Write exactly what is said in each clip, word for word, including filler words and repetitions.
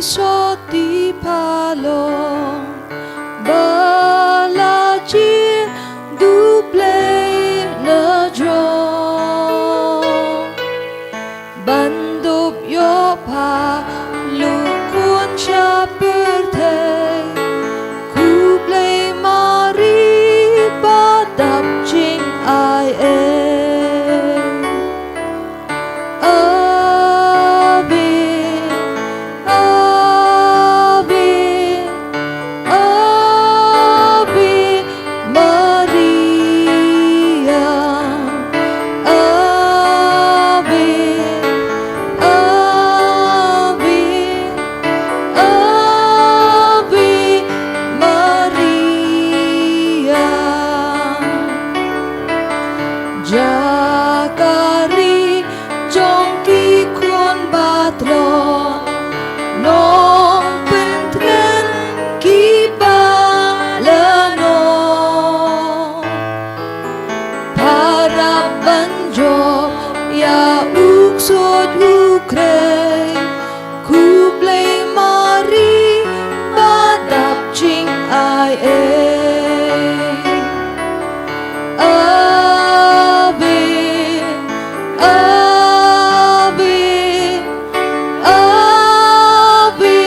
Soti pha long ba la jin du Blei na jrong. Ban dup ïoh pha luk khun sha pyrthei. Khublei Mari ba dap jingaiei. Ave, Ave, Ave Maria. Ave, Ave, Ave Maria. Jaka ri jong ki khun ba tlot, nongpyntngen ki ba la noh. Pha rap ban jop ïa u ksuid u khrei. Khublei Mari ba dap jingaiei. Ave, Ave, Ave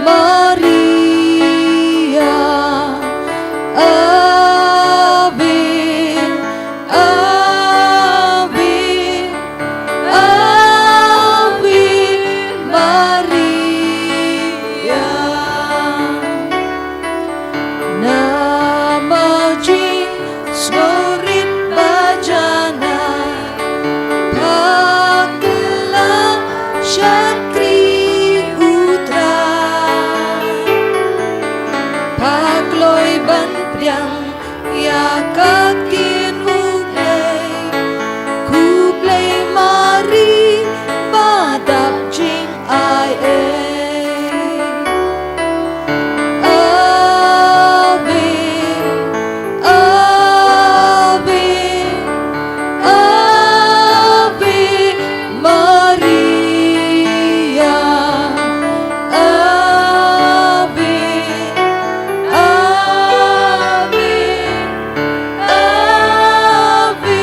Maria. Ave, Ave, Ave Maria. Namar jingsngewrit ba janai pha kylla shakri U Trai. Pha kloi ban pdiang ïa ka ktien U Blei. Khublei Mari ba dap jingaiei. Ave, Ave, Ave Maria. Ave, Ave, Ave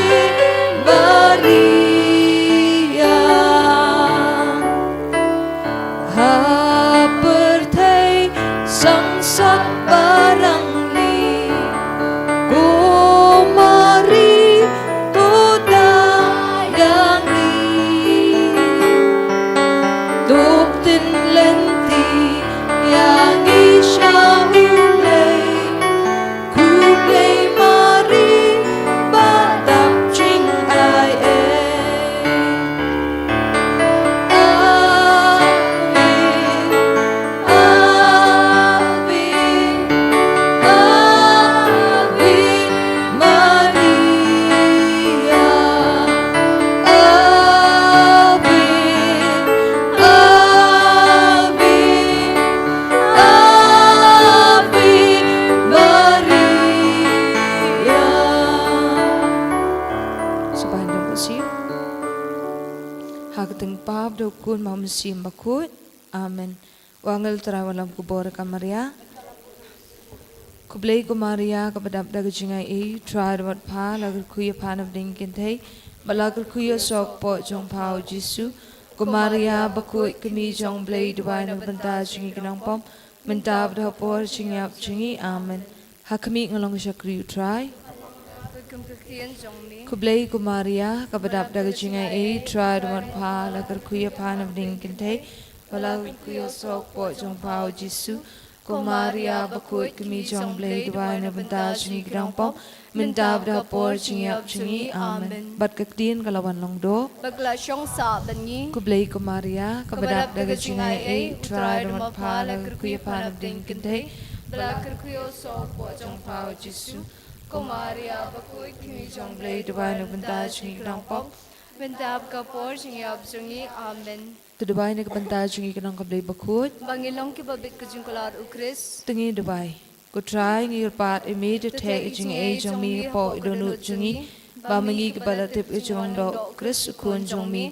Maria. Ha pyrthei sangsot barangli, ko Mari to da ïa ngi. To pyntin lynti ïa ngi sha U Blei. Khublei Mari ba dap jingaiei. Ave, Ave, Ave Maria. Ave, Ave, Ave Maria. Sngewbha ïa ka mynsiem. Ha ka kyrteng U Kpa bad U Khun bad U Mynsiem Bakhuid. Amen. U angel Trai u wan lem ka bor ïa ka Maria. Khublei ko Maria kaba dap da ka jingaiei, U Trai u don bad pha, la kyrkhu ïa pha na pdeng ki kynthei bad la kyrkhu ïa u soh kpoh jong pha U Jisu. Ko Maria bakhuid, ka kmie jong U Blei, duwai na ka bynta jong ngi ki nongpop, mynta bad ha ka por jingïap jong ngi. Amen. Ha khmih, nga long ka shakri U Trai. Khublei ko Maria kaba dap da ka jingaiei, U Trai u don bad pha, la kyrkhu ïa pha na pdeng ki kynthei bad la kyrkhu ïa u soh kpoh jong pha U Jisu. Ko Maria bakhuid, ka kmie jong U Blei, duwai na ka bynta jong ngi ki nongpop, mynta bad ha ka por jingïap jong ngi. Amen. Bad ka ktien ka la wan long doh bad ka la shong sah bad ngi. Khublei ko Maria kaba dap da ka jingaiei, U Trai u don bad pha, la kyrkhu ïa pha na pdeng ki kynthei bad la kyrkhu ïa u soh kpoh jong pha U Jisu. Ko Maria bakhuid, ka kmie jong U Blei, duwai na ka bynta jong ngi ki nongpop, mynta bad ha ka por jingïap jong ngi. Amen. To duwai na ka bynta jong ngi ki nong ka Blei bakhuid, ba ngin long kiba bit ka jingkular U Khrist. To ngin duwai. Ko Trai, ngi kyrpad ïa me, to theh ïa ka jingaiei jong me hapoh ki dohnud jong ngi, ba ma ngi kiba la tip ïa ka jingmane U Khrist U Khun jong me,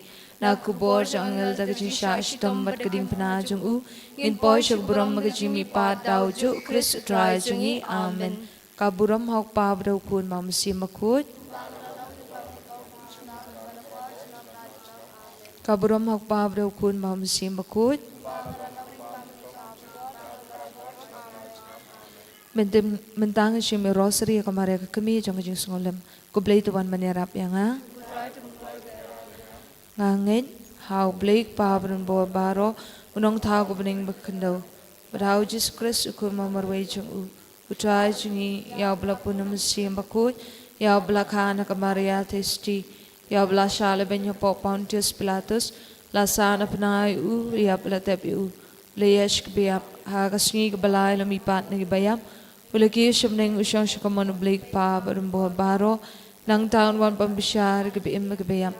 Na ka bor jong angel da ka jingshah shitom bad ka diengphna jong u, ngin poi sha ka burom ka jingmihpat da u Jisu Khrist u Trai jong ngi. Amen. Ka burom ha u Kpa bad ha u Khun bad ha u Mynsiem Bakhuid. Ka burom ha u Kpa bad ha u Khun bad ha u Mynsiem Bakhuid. Mynta, mynta ngin shim ïa u Rosary ha ka Maria ka kmie jong ka jingsngewlem. Khublei to wan ban ïarap ïa nga. Nga ngeit ha U Blei Kpa Barim Bor baroh, U Nongthaw ka bneng ba khyndew, bad ha U Jisu Khrist U Khun marwei jong u, U Trai jong ngi, ïa uba la pun ha U Mynsiem Bakhuid, ïa uba la kha na ka Maria Theisotti, ïa uba la shah lehbeiñ hapoh Pontius Pilatus, la sahnarphna ïa u, la ïap, la tep ïa u, la ïaishkaba ïap, ha ka sngi kaba lai la mihpat na ki baïap, u la kiew sha bneng, u shong sha ka mon U Blei Kpa Barim Bor baroh, nangta un wan ban bishar ïa kiba im bad kiba ïap.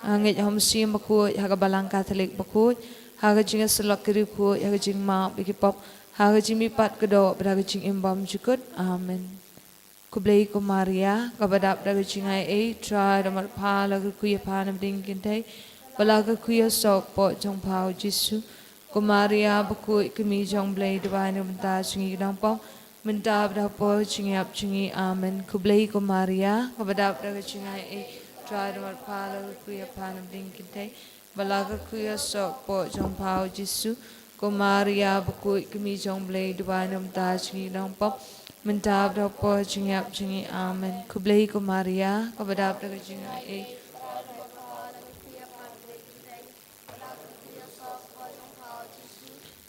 Nga ngeit ha U Mynsiem Bakhuid, ha ka Balang Katholik bakhuid, ha ka jingïasyllok ki riewkhuid, ha ka jingmap ïa ki pop, ha ka jingmihpat ka doh, bad ha ka jingim bymjukut. Amen. Khublei ko Maria, kaba dap da ka jingaiei, U Trai u don bad pha, la kyrkhu ïa pha na pdeng ki kynthei, bad la kyrkhu ïa u soh kpoh jong pha U Jisu. Ko Maria bakhuid, kmie jong U Blei, duwai na ka bynta jong ngi ki nongpop, mynta bad ha ka por jingïap jong ngi. Amen. Khublei ko Maria, kaba dap da ka jingaiei, U Trai u don bad pha, la kyrkhu ïa pha na pdeng ki kynthei, bad la kyrkhu ïa u soh kpoh jong pha U Jisu. Ko Maria bakhuid, kmie jong U Blei, duwai na ka bynta jong ngi ki nongpop, mynta bad ha ka por jingïap jong ngi. Amen. Khublei ko Maria, kaba dap da ka jingaiei.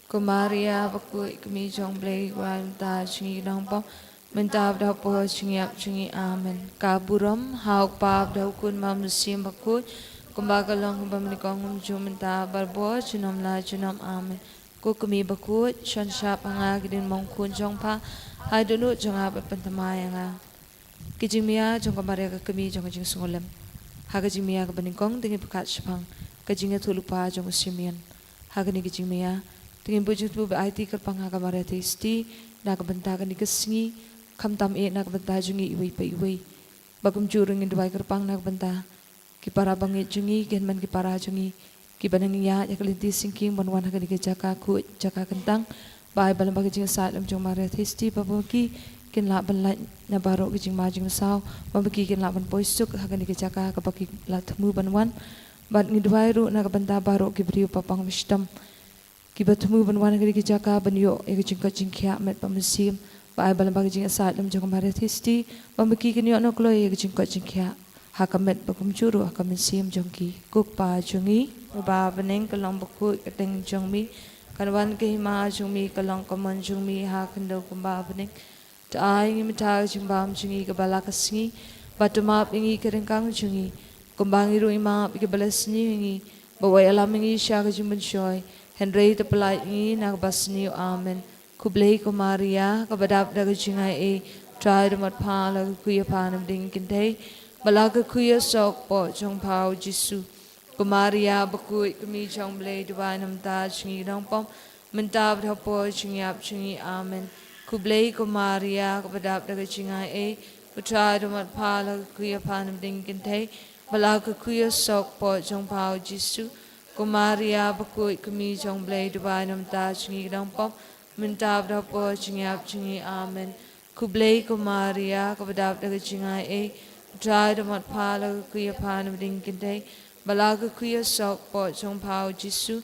Ko Maria bakhuid, kmie jong U Blei, duwai na ka bynta jong ngi ki nongpop, mynta bad ha ka por jingïap jong ngi. Amen. Ka burom ha U Kpa bad ha U Khun bad ha U Mynsiem Bakhuid, kumba ka long, kumba nyngkong, kumjuh, mynta, barabor, junom la junom. Amen. Ko kmie bakhuid, shon shap ha nga ki diengphna khun jong pha, haoid dohnud jong nga bad pynthymmai ïa nga. Ka jingmia jong ka Maria ka kmie jong ka jingsngewlem. Ha ka jingmia kaba nyngkong, to ngin pyrkhat shaphang ka jingïathuhlypa jong u Simeon. Ha kane ka jingmia, to ngin buh jingthmu bad aiti kyrpang ha ka Maria Theisotti na ka bynta kane ka sngi, khamtam eh na ka bynta jong ngi iwei pa iwei. Bad kumjuh ruh ngin duwai kyrpang na ka bynta ki para bangeit jong ngi, ki hynmen ki para jong ngi, kiba nang ïaid ïa ka lynti syngkien ban wan ha kane ka jaka khuid, jaka kyntang. Ba ai ba lyngba ka jingïasaid lem jong Maria Theisotti, ba ma ki kin lah ban lait na baroh ka jingma jingmynsaw, ba ma ki kin lah ban poi suk ha kane ka jaka kaba ki la thmu ban wan. Bad ngi duwai ruh na ka bynta baroh ki briew ba pang ba shitom, kiba thmu ban wan ha kane ka jaka ban ïoh ïa ka jingkoit jingkhiah met bad mynsiem. Ba ai ba lyngba ka jingïasaid lem jong ka Maria Theisotti, ba ma ki kin ïoh noh kloi ïa ka jingkoit jingkhiah ha ka met bad kumjuh ruh ha ka mynsiem jong ki. Ko Kpa jong ngi uba ha bneng, ka long bakhuid ka kyrteng jong me, kan wan ka hima jong me, ka long ka mon jong me ha khyndew kumba ha bneng. To ai ngi mynta ka jingbam jong ngi kaba la ka sngi, bad to map ïa ngi ki ryngkang jong ngi, kumba ngi ruh ngi map ïa kiba la sniew ïa ngi, bad wat ïalam ïa ngi sha ka jingpynshoi, hynrei to pyllait ïa ngi na kaba sniew. Amen. Khublei ko Maria, kaba dap da ka jingaiei, U Trai u don bad pha, la kyrkhu ïa pha na pdeng ki kynthei, bad la kyrkhu ïa u soh kpoh jong pha U Jisu. Ko Maria bakhuid, kmie jong U Blei, duwai na ka bynta jong ngi ki nongpop, mynta bad ha ka por jingïap jong ngi. Amen. Khublei ko Maria, kaba dap da ka jingaiei, U Trai u don bad pha, la kyrkhu ïa pha na pdeng ki kynthei, bad la kyrkhu ïa u soh kpoh jong pha U Jisu. Ko Maria bakhuid, kmie jong U Blei, duwai na ka bynta jong ngi ki nongpop, mynta bad ha ka por jingïap jong ngi. Amen. Khublei ko Maria, kaba dap da ka jingaiei, U Trai u don bad pha, la kyrkhu ïa pha na pdeng ki kynthei, bad la kyrkhu ïa u soh kpoh jong pha U Jisu.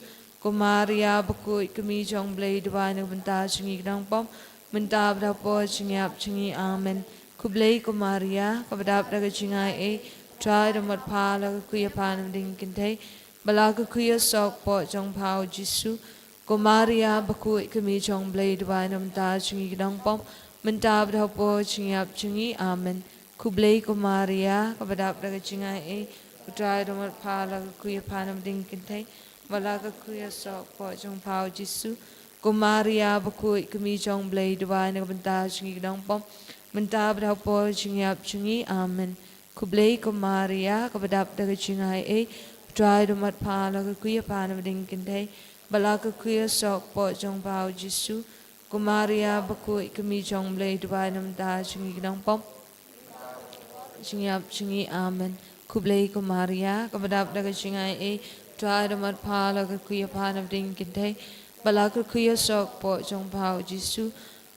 Ko Maria bakhuid, kmie jong U Blei, duwai na ka bynta jong ngi ki nongpop, mynta bad ha ka por jingïap jong ngi. Amen. Khublei ko Maria, kaba dap da ka jingaiei, U Trai u don bad pha, la kyrkhu ïa pha na pdeng ki kynthei, bad la kyrkhu ïa u soh kpoh jong pha U Jisu. Ko Maria bakhuid, kmie jong U Blei, duwai na ka bynta jong ngi ki nongpop, mynta bad ha ka por jingïap jong ngi. Amen. Khublei ko Maria, kaba dap da ka jingaiei, U Trai u don bad pha, la kyrkhu ïa pha na pdeng ki kynthei, bad la kyrkhu ïa u soh kpoh jong pha U Jisu. Ko Maria bakhuid, kmie jong U Blei, duwai na ka bynta jong ngi ki nongpop, mynta bad ha ka por jingïap jong ngi. Amen. Khublei ko Maria, kaba dap da ka jingaiei, U Trai u don bad pha, la kyrkhu ïa pha na pdeng ki kynthei, bad la kyrkhu ïa u soh kpoh jong pha U Jisu. Ko Maria bakhuid, kmie jong U Blei, duwai na ka bynta jong ngi ki nongpop, jingïap jong ngi. Amen. Khublei ko Maria, kaba dap da ka jingai ei, Trai da mat pha la ka khuia pha na ding kynthei, ba la ka khuia sok poh jong pha u Jisu.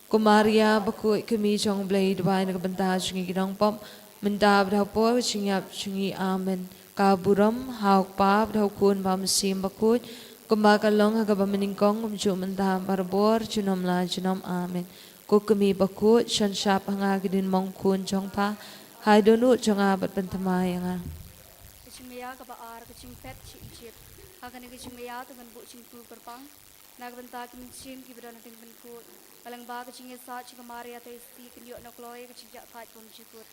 Ko Maria bakhuid ka kmie jong Blei, duwai na ka bynta jong ngi ki nongpop, mynta bad ha por jingïap jong ngi. Amen. Ka burom ha u Kpa bad ha u Khun bad ha u Mynsiem Bakhuid, kumba ka long ha kaba nyngkong, kumjuh mynta barabor, junom la junom. Amen. Ko kmie bakhuid, shon shap ha nga ki diengphna khun jong pha, hai dohnud jong nga bad pynthymmai ïa nga. Ka jingmaïa kaba ar, ka jingphet sha Ijipt. Ha kane ka jingmaïa to ngan buh jingpyrkhat kyrpang na ka bynta ki mynsiem kiba don ha diengphna khun. Ka long ba ka jingïasaid jong ka Maria Theisotti kan ïoh noh kloi ïa ka jingjahthait bymjukut.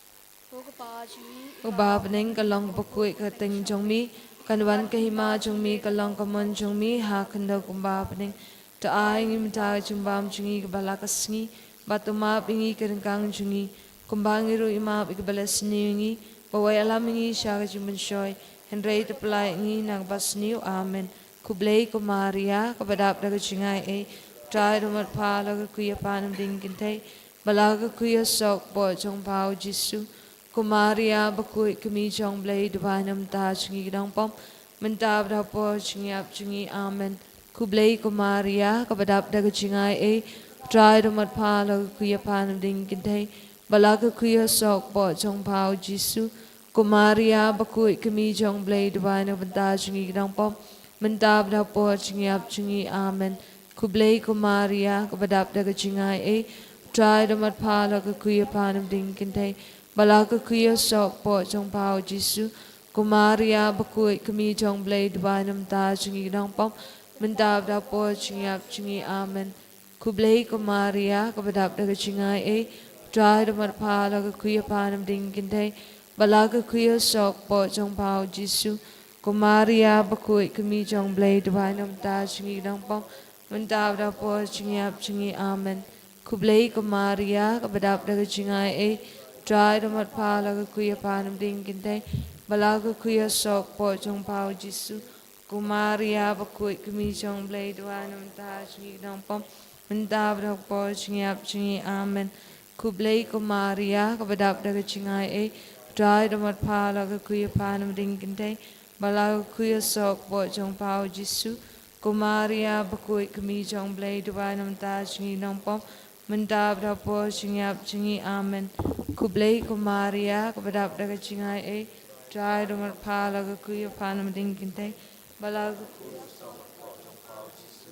Ko Kpa jong ngi uba ha bneng, ka long bakhuid ka kyrteng jong me, kan wan ka hima jong me, ka long ka mon jong me ha khyndew kumba ha bneng. To ai ïa ngi mynta ka jingbam jong ngi kaba la ka sngi, bad to map ïa ngi ki ryngkang jong ngi, kumba ngi ruh ngi map ïa kiba leh sniew ïa ngi, wat ïalam ïa ngi sha ka jingpynshoi, hynrei to pyllait ïa ngi na kaba sniew. Amen. Khublei ko Maria, kaba dap da ka jingai ei, Trai da mat pha la ka khuia pha na ding kynthei, ba la ka khuia sok poh jong pha u Jisu. Ko Maria bakhuid ka kmie jong Blei, duwai na ka bynta jong ngi ki nongpop, mynta bad ha por jingïap jong ngi. Amen. Khublei ko Maria, kaba dap da ka jingai ei, Trai da mat pha la ka khuia pha na ding kynthei, ba la ka khuia sok poh jong pha u Jisu. Ko Maria bakhuid ka kmie jong Blei, duwai na ka bynta jong ngi ki nongpop, mynta bad ha por jingïap jong ngi. Amen. Khublei ko Maria, kaba dap da ka jingai ei, Trai da mat pha la ka khuia pha na ding kynthei, ba la ka khuia sok poh jong pha u Jisu. Ko Maria bakhuid ka kmie jong Blei, duwai na ka bynta jong ngi ki nongpop, mynta bad ha por jingïap jong ngi. Amen. Khublei ko Maria, kaba dap da ka jingai ei, Trai da mat pha la ka khuia pha na ding kynthei, ba la ka khuia sok poh jong pha u Jisu. Ko Maria bakhuid ka kmie jong Blei, duwai na ka bynta jong ngi ki nongpop, mynta bad ha por jingïap jong ngi. Amen. Khublei ko Maria, kaba dap da ka jingai ei, Trai da mat pha la ka khuia pha na ding kynthei, ba la ka khuia sok poh jong pha u Jisu. Ko Maria bakhuid ka kmie jong Blei, duwai na ka bynta jong ngi ki nongpop, mynta bad ha por jingïap jong ngi. Amen. Khublei ko Maria, kaba dap da ka jingai ei, Trai da mat pha la ka khuia pha na ding kynthei, ba la ka khuia sok poh jong pha u Jisu. Ko Maria bakhuid ka kmie jong Blei, duwai na ka bynta jong ngi ki nongpop, mynta bad ha por jingïap jong ngi. Amen. Khublei ko Maria, kaba dap da ka jingai ei, Trai da mat pha la ka khuia pha na ding kynthei, ba la ka khuia sok poh jong pha u Jisu.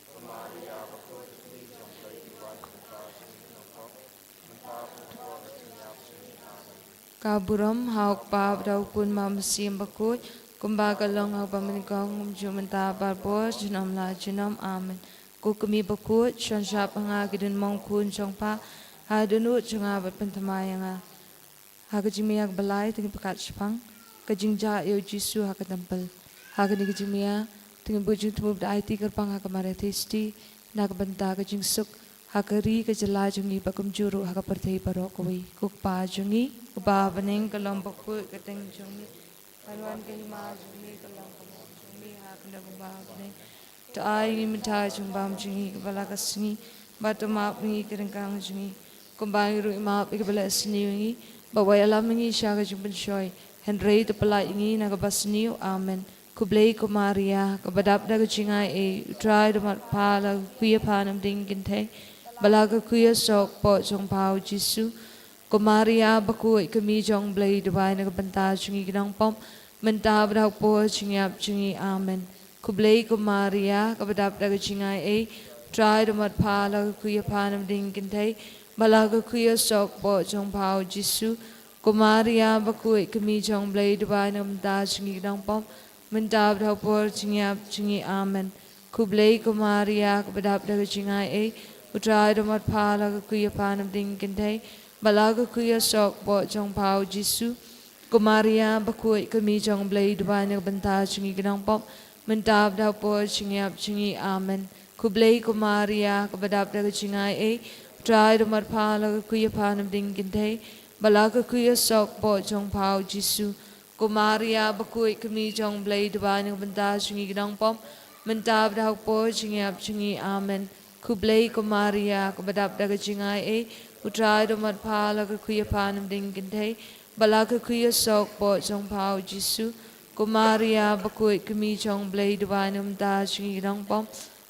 Ko Maria bakhuid ka kmie jong Blei, duwai na ka bynta jong ngi ki nongpop, mynta bad ha por jingïap jong ngi. Amen. Ka burom ha u Kpa bad ha u Khun bad ha u Mynsiem Bakhuid, kumba ka long ha kaba nyngkong, kumjuh mynta barabor, junom la junom. Amen. Ko kmie bakhuid, shon shap ha nga ki diengphna khun jong pha, hai dohnud jong nga bad pynthymmai ïa nga. Ha ka jingmaïa kaba lai to ngin pyrkhat shaphang ka jingjah ïa u Jisu ha ka templ. Ha kane ka jingmaïa to ngin buh jingthmu bad aiti kyrpang ha ka Maria Theisotti na ka bynta ka jingsuk ha ka ri ka jylla jong ngi bad kumjuh ruh ha ka pyrthei baroh kawei. Ko Kpa jong ngi uba ha bneng, ka long bakhuid ka kyrteng jong me, kan wan ka hima jong me, ka long ka mon jong me ha khyndew kumba ha bneng. To ai ïa ngi mynta ka jingbam jong ngi kaba la ka sngi, bad to map ïa ngi ki ryngkang jong ngi, kumba ngi ruh ngi map ïa kiba leh sniew ïa ngi, bad wat ïalam ïa ngi sha ka jingpynshoi, hynrei to pyllait ïa ngi na kaba sniew. Amen. Khublei ko Maria, kaba dap da ka jingai ei, u Trai da mat pha la ka khuia pha na ding kynthei, ba la ka khuia sok poh jong pha u Jisu. Ko Maria bakhuid ka kmie jong Blei, duwai na ka bynta jong ngi ki nongpop, mynta bad ha por jingïap jong ngi. Amen. Khublei ko Maria, kaba dap da ka jingai ei, u Trai da mat pha la ka khuia pha na ding kynthei, ba la ka khuia sok poh jong pha u Jisu. Ko Maria bakhuid ka kmie jong Blei, duwai na ka bynta jong ngi ki nongpop, mynta bad ha por jingïap jong ngi. Amen. Khublei ko Maria, kaba dap da ka jingai ei, u Trai da mat pha la ka khuia pha na ding kynthei, ba la ka khuia sok poh jong pha u Jisu. Ko Maria bakhuid ka kmie jong Blei, duwai na ka bynta jong ngi ki nongpop, mynta bad ha por jingïap jong ngi. Amen. Khublei ko Maria, kaba dap da ka jingai ei, u Trai da mat pha la ka khuia pha na ding kynthei, ba la ka khuia sok poh jong pha u Jisu. Ko Maria bakhuid ka kmie jong Blei, duwai na ka bynta jong ngi ki nongpop, mynta bad ha por jingïap jong ngi. Amen. Khublei ko Maria, kaba dap da ka jingai ei, u Trai da mat pha la ka khuia pha na ding kynthei, Ba la kyrkhu ïa u sohkpoh jong pha u Jisu. Ko Maria bakhuid, ka kmie jong u Blei, duwai na ka bynta jong ngi ki nongpop,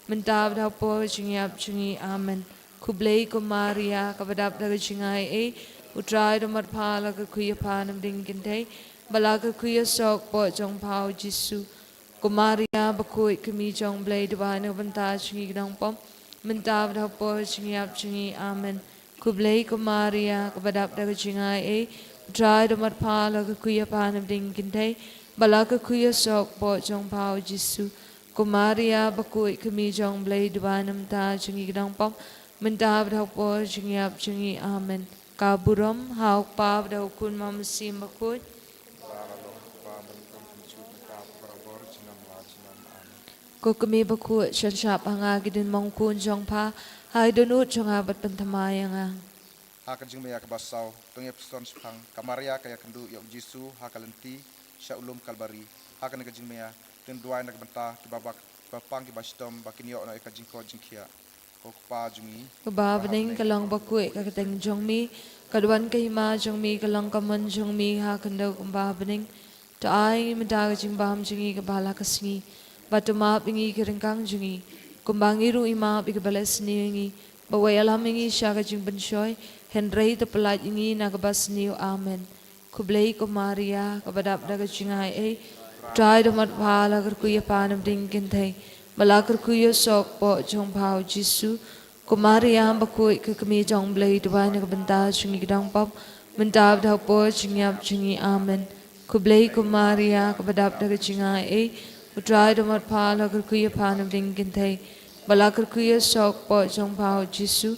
mynta bad ha ka por jong ka ktieh jong ngi. Amen. Khublei ko Maria, kaba dap da ka jingaiei, u Trai u don bad pha, la kyrkhu ïa pha na pdeng ki kynthei, ba la kyrkhu ïa u sohkpoh jong pha u Jisu. Ko Maria bakhuid, ka kmie jong u Blei, duwai na ka bynta jong ngi ki nongpop, mynta bad ha ka por jong ka ktieh jong ngi. Amen. Khublei ko Maria, kaba dap da ka jingaiei, u Trai u don bad pha, la kyrkhu ïa pha na pdeng ki kynthei, ba la kyrkhu ïa u sohkpoh jong pha u Jisu. Ko Maria bakhuid, ka kmie jong u Blei, duwai na ka bynta jong ngi ki nongpop, mynta bad ha ka por jong ka ktieh jong ngi. Amen. Ka burom ha u Kpa bad ha u Khun bad ha u Mynsiem Bakhuid. Ko Kmie bakhuid, shon shap ha nga ki diengphna khun jong pha, ha ka dohnud jong nga bad pynthymmai ïa nga. Ha ka jingmaïa kaba saw, to ngin ïa pyrshang shaphang ka Maria ka ïakynduh ïa u Jisu ha ka lynti sha u lum Kalbari. Ha kane ka jingmaïa, to ngin duwai na ka bynta kiba bak, kiba pang, kiba shitom, ba kin ïoh noh ïa ka jingkoit jingkhiah. Ko Kpa jong ngi, kaba ha bneng, ka long bakhuid ka kyrteng jong me, ka don ka hima jong me, ka long ka mon jong me ha khyndew kumba ha bneng. To ai ïa ngi mynta ka jingbam jong ngi kaba la ka sngi, bad to map ïa ngi ki ryngkang jong ngi, kumba ngi ruh ngi map ïa kiba la sniew ïa ngi, bad wat ïalam ïa ngi sha ka jingpynshoi, hynrei to pyllait ïa ngi na kaba sniew. Amen. Khublei ko Maria, kaba dap da ka jingaiei, u Trai u don bad pha, la kyrkhu ïa pha na pdeng ki kynthei, ba la kyrkhu ïa u sohkpoh jong pha u Jisu. Ko Maria bakhuid, ka kmie jong u Blei, duwai na ka bynta jong ngi ki nongpop, mynta bad ha ka por jong ka ktieh jong ngi. Amen. Khublei ko Maria, kaba dap da ka jingaiei, u Trai u don bad pha, la kyrkhu ïa pha na pdeng ki kynthei, ba la kyrkhu ïa u sohkpoh jong pha u Jisu.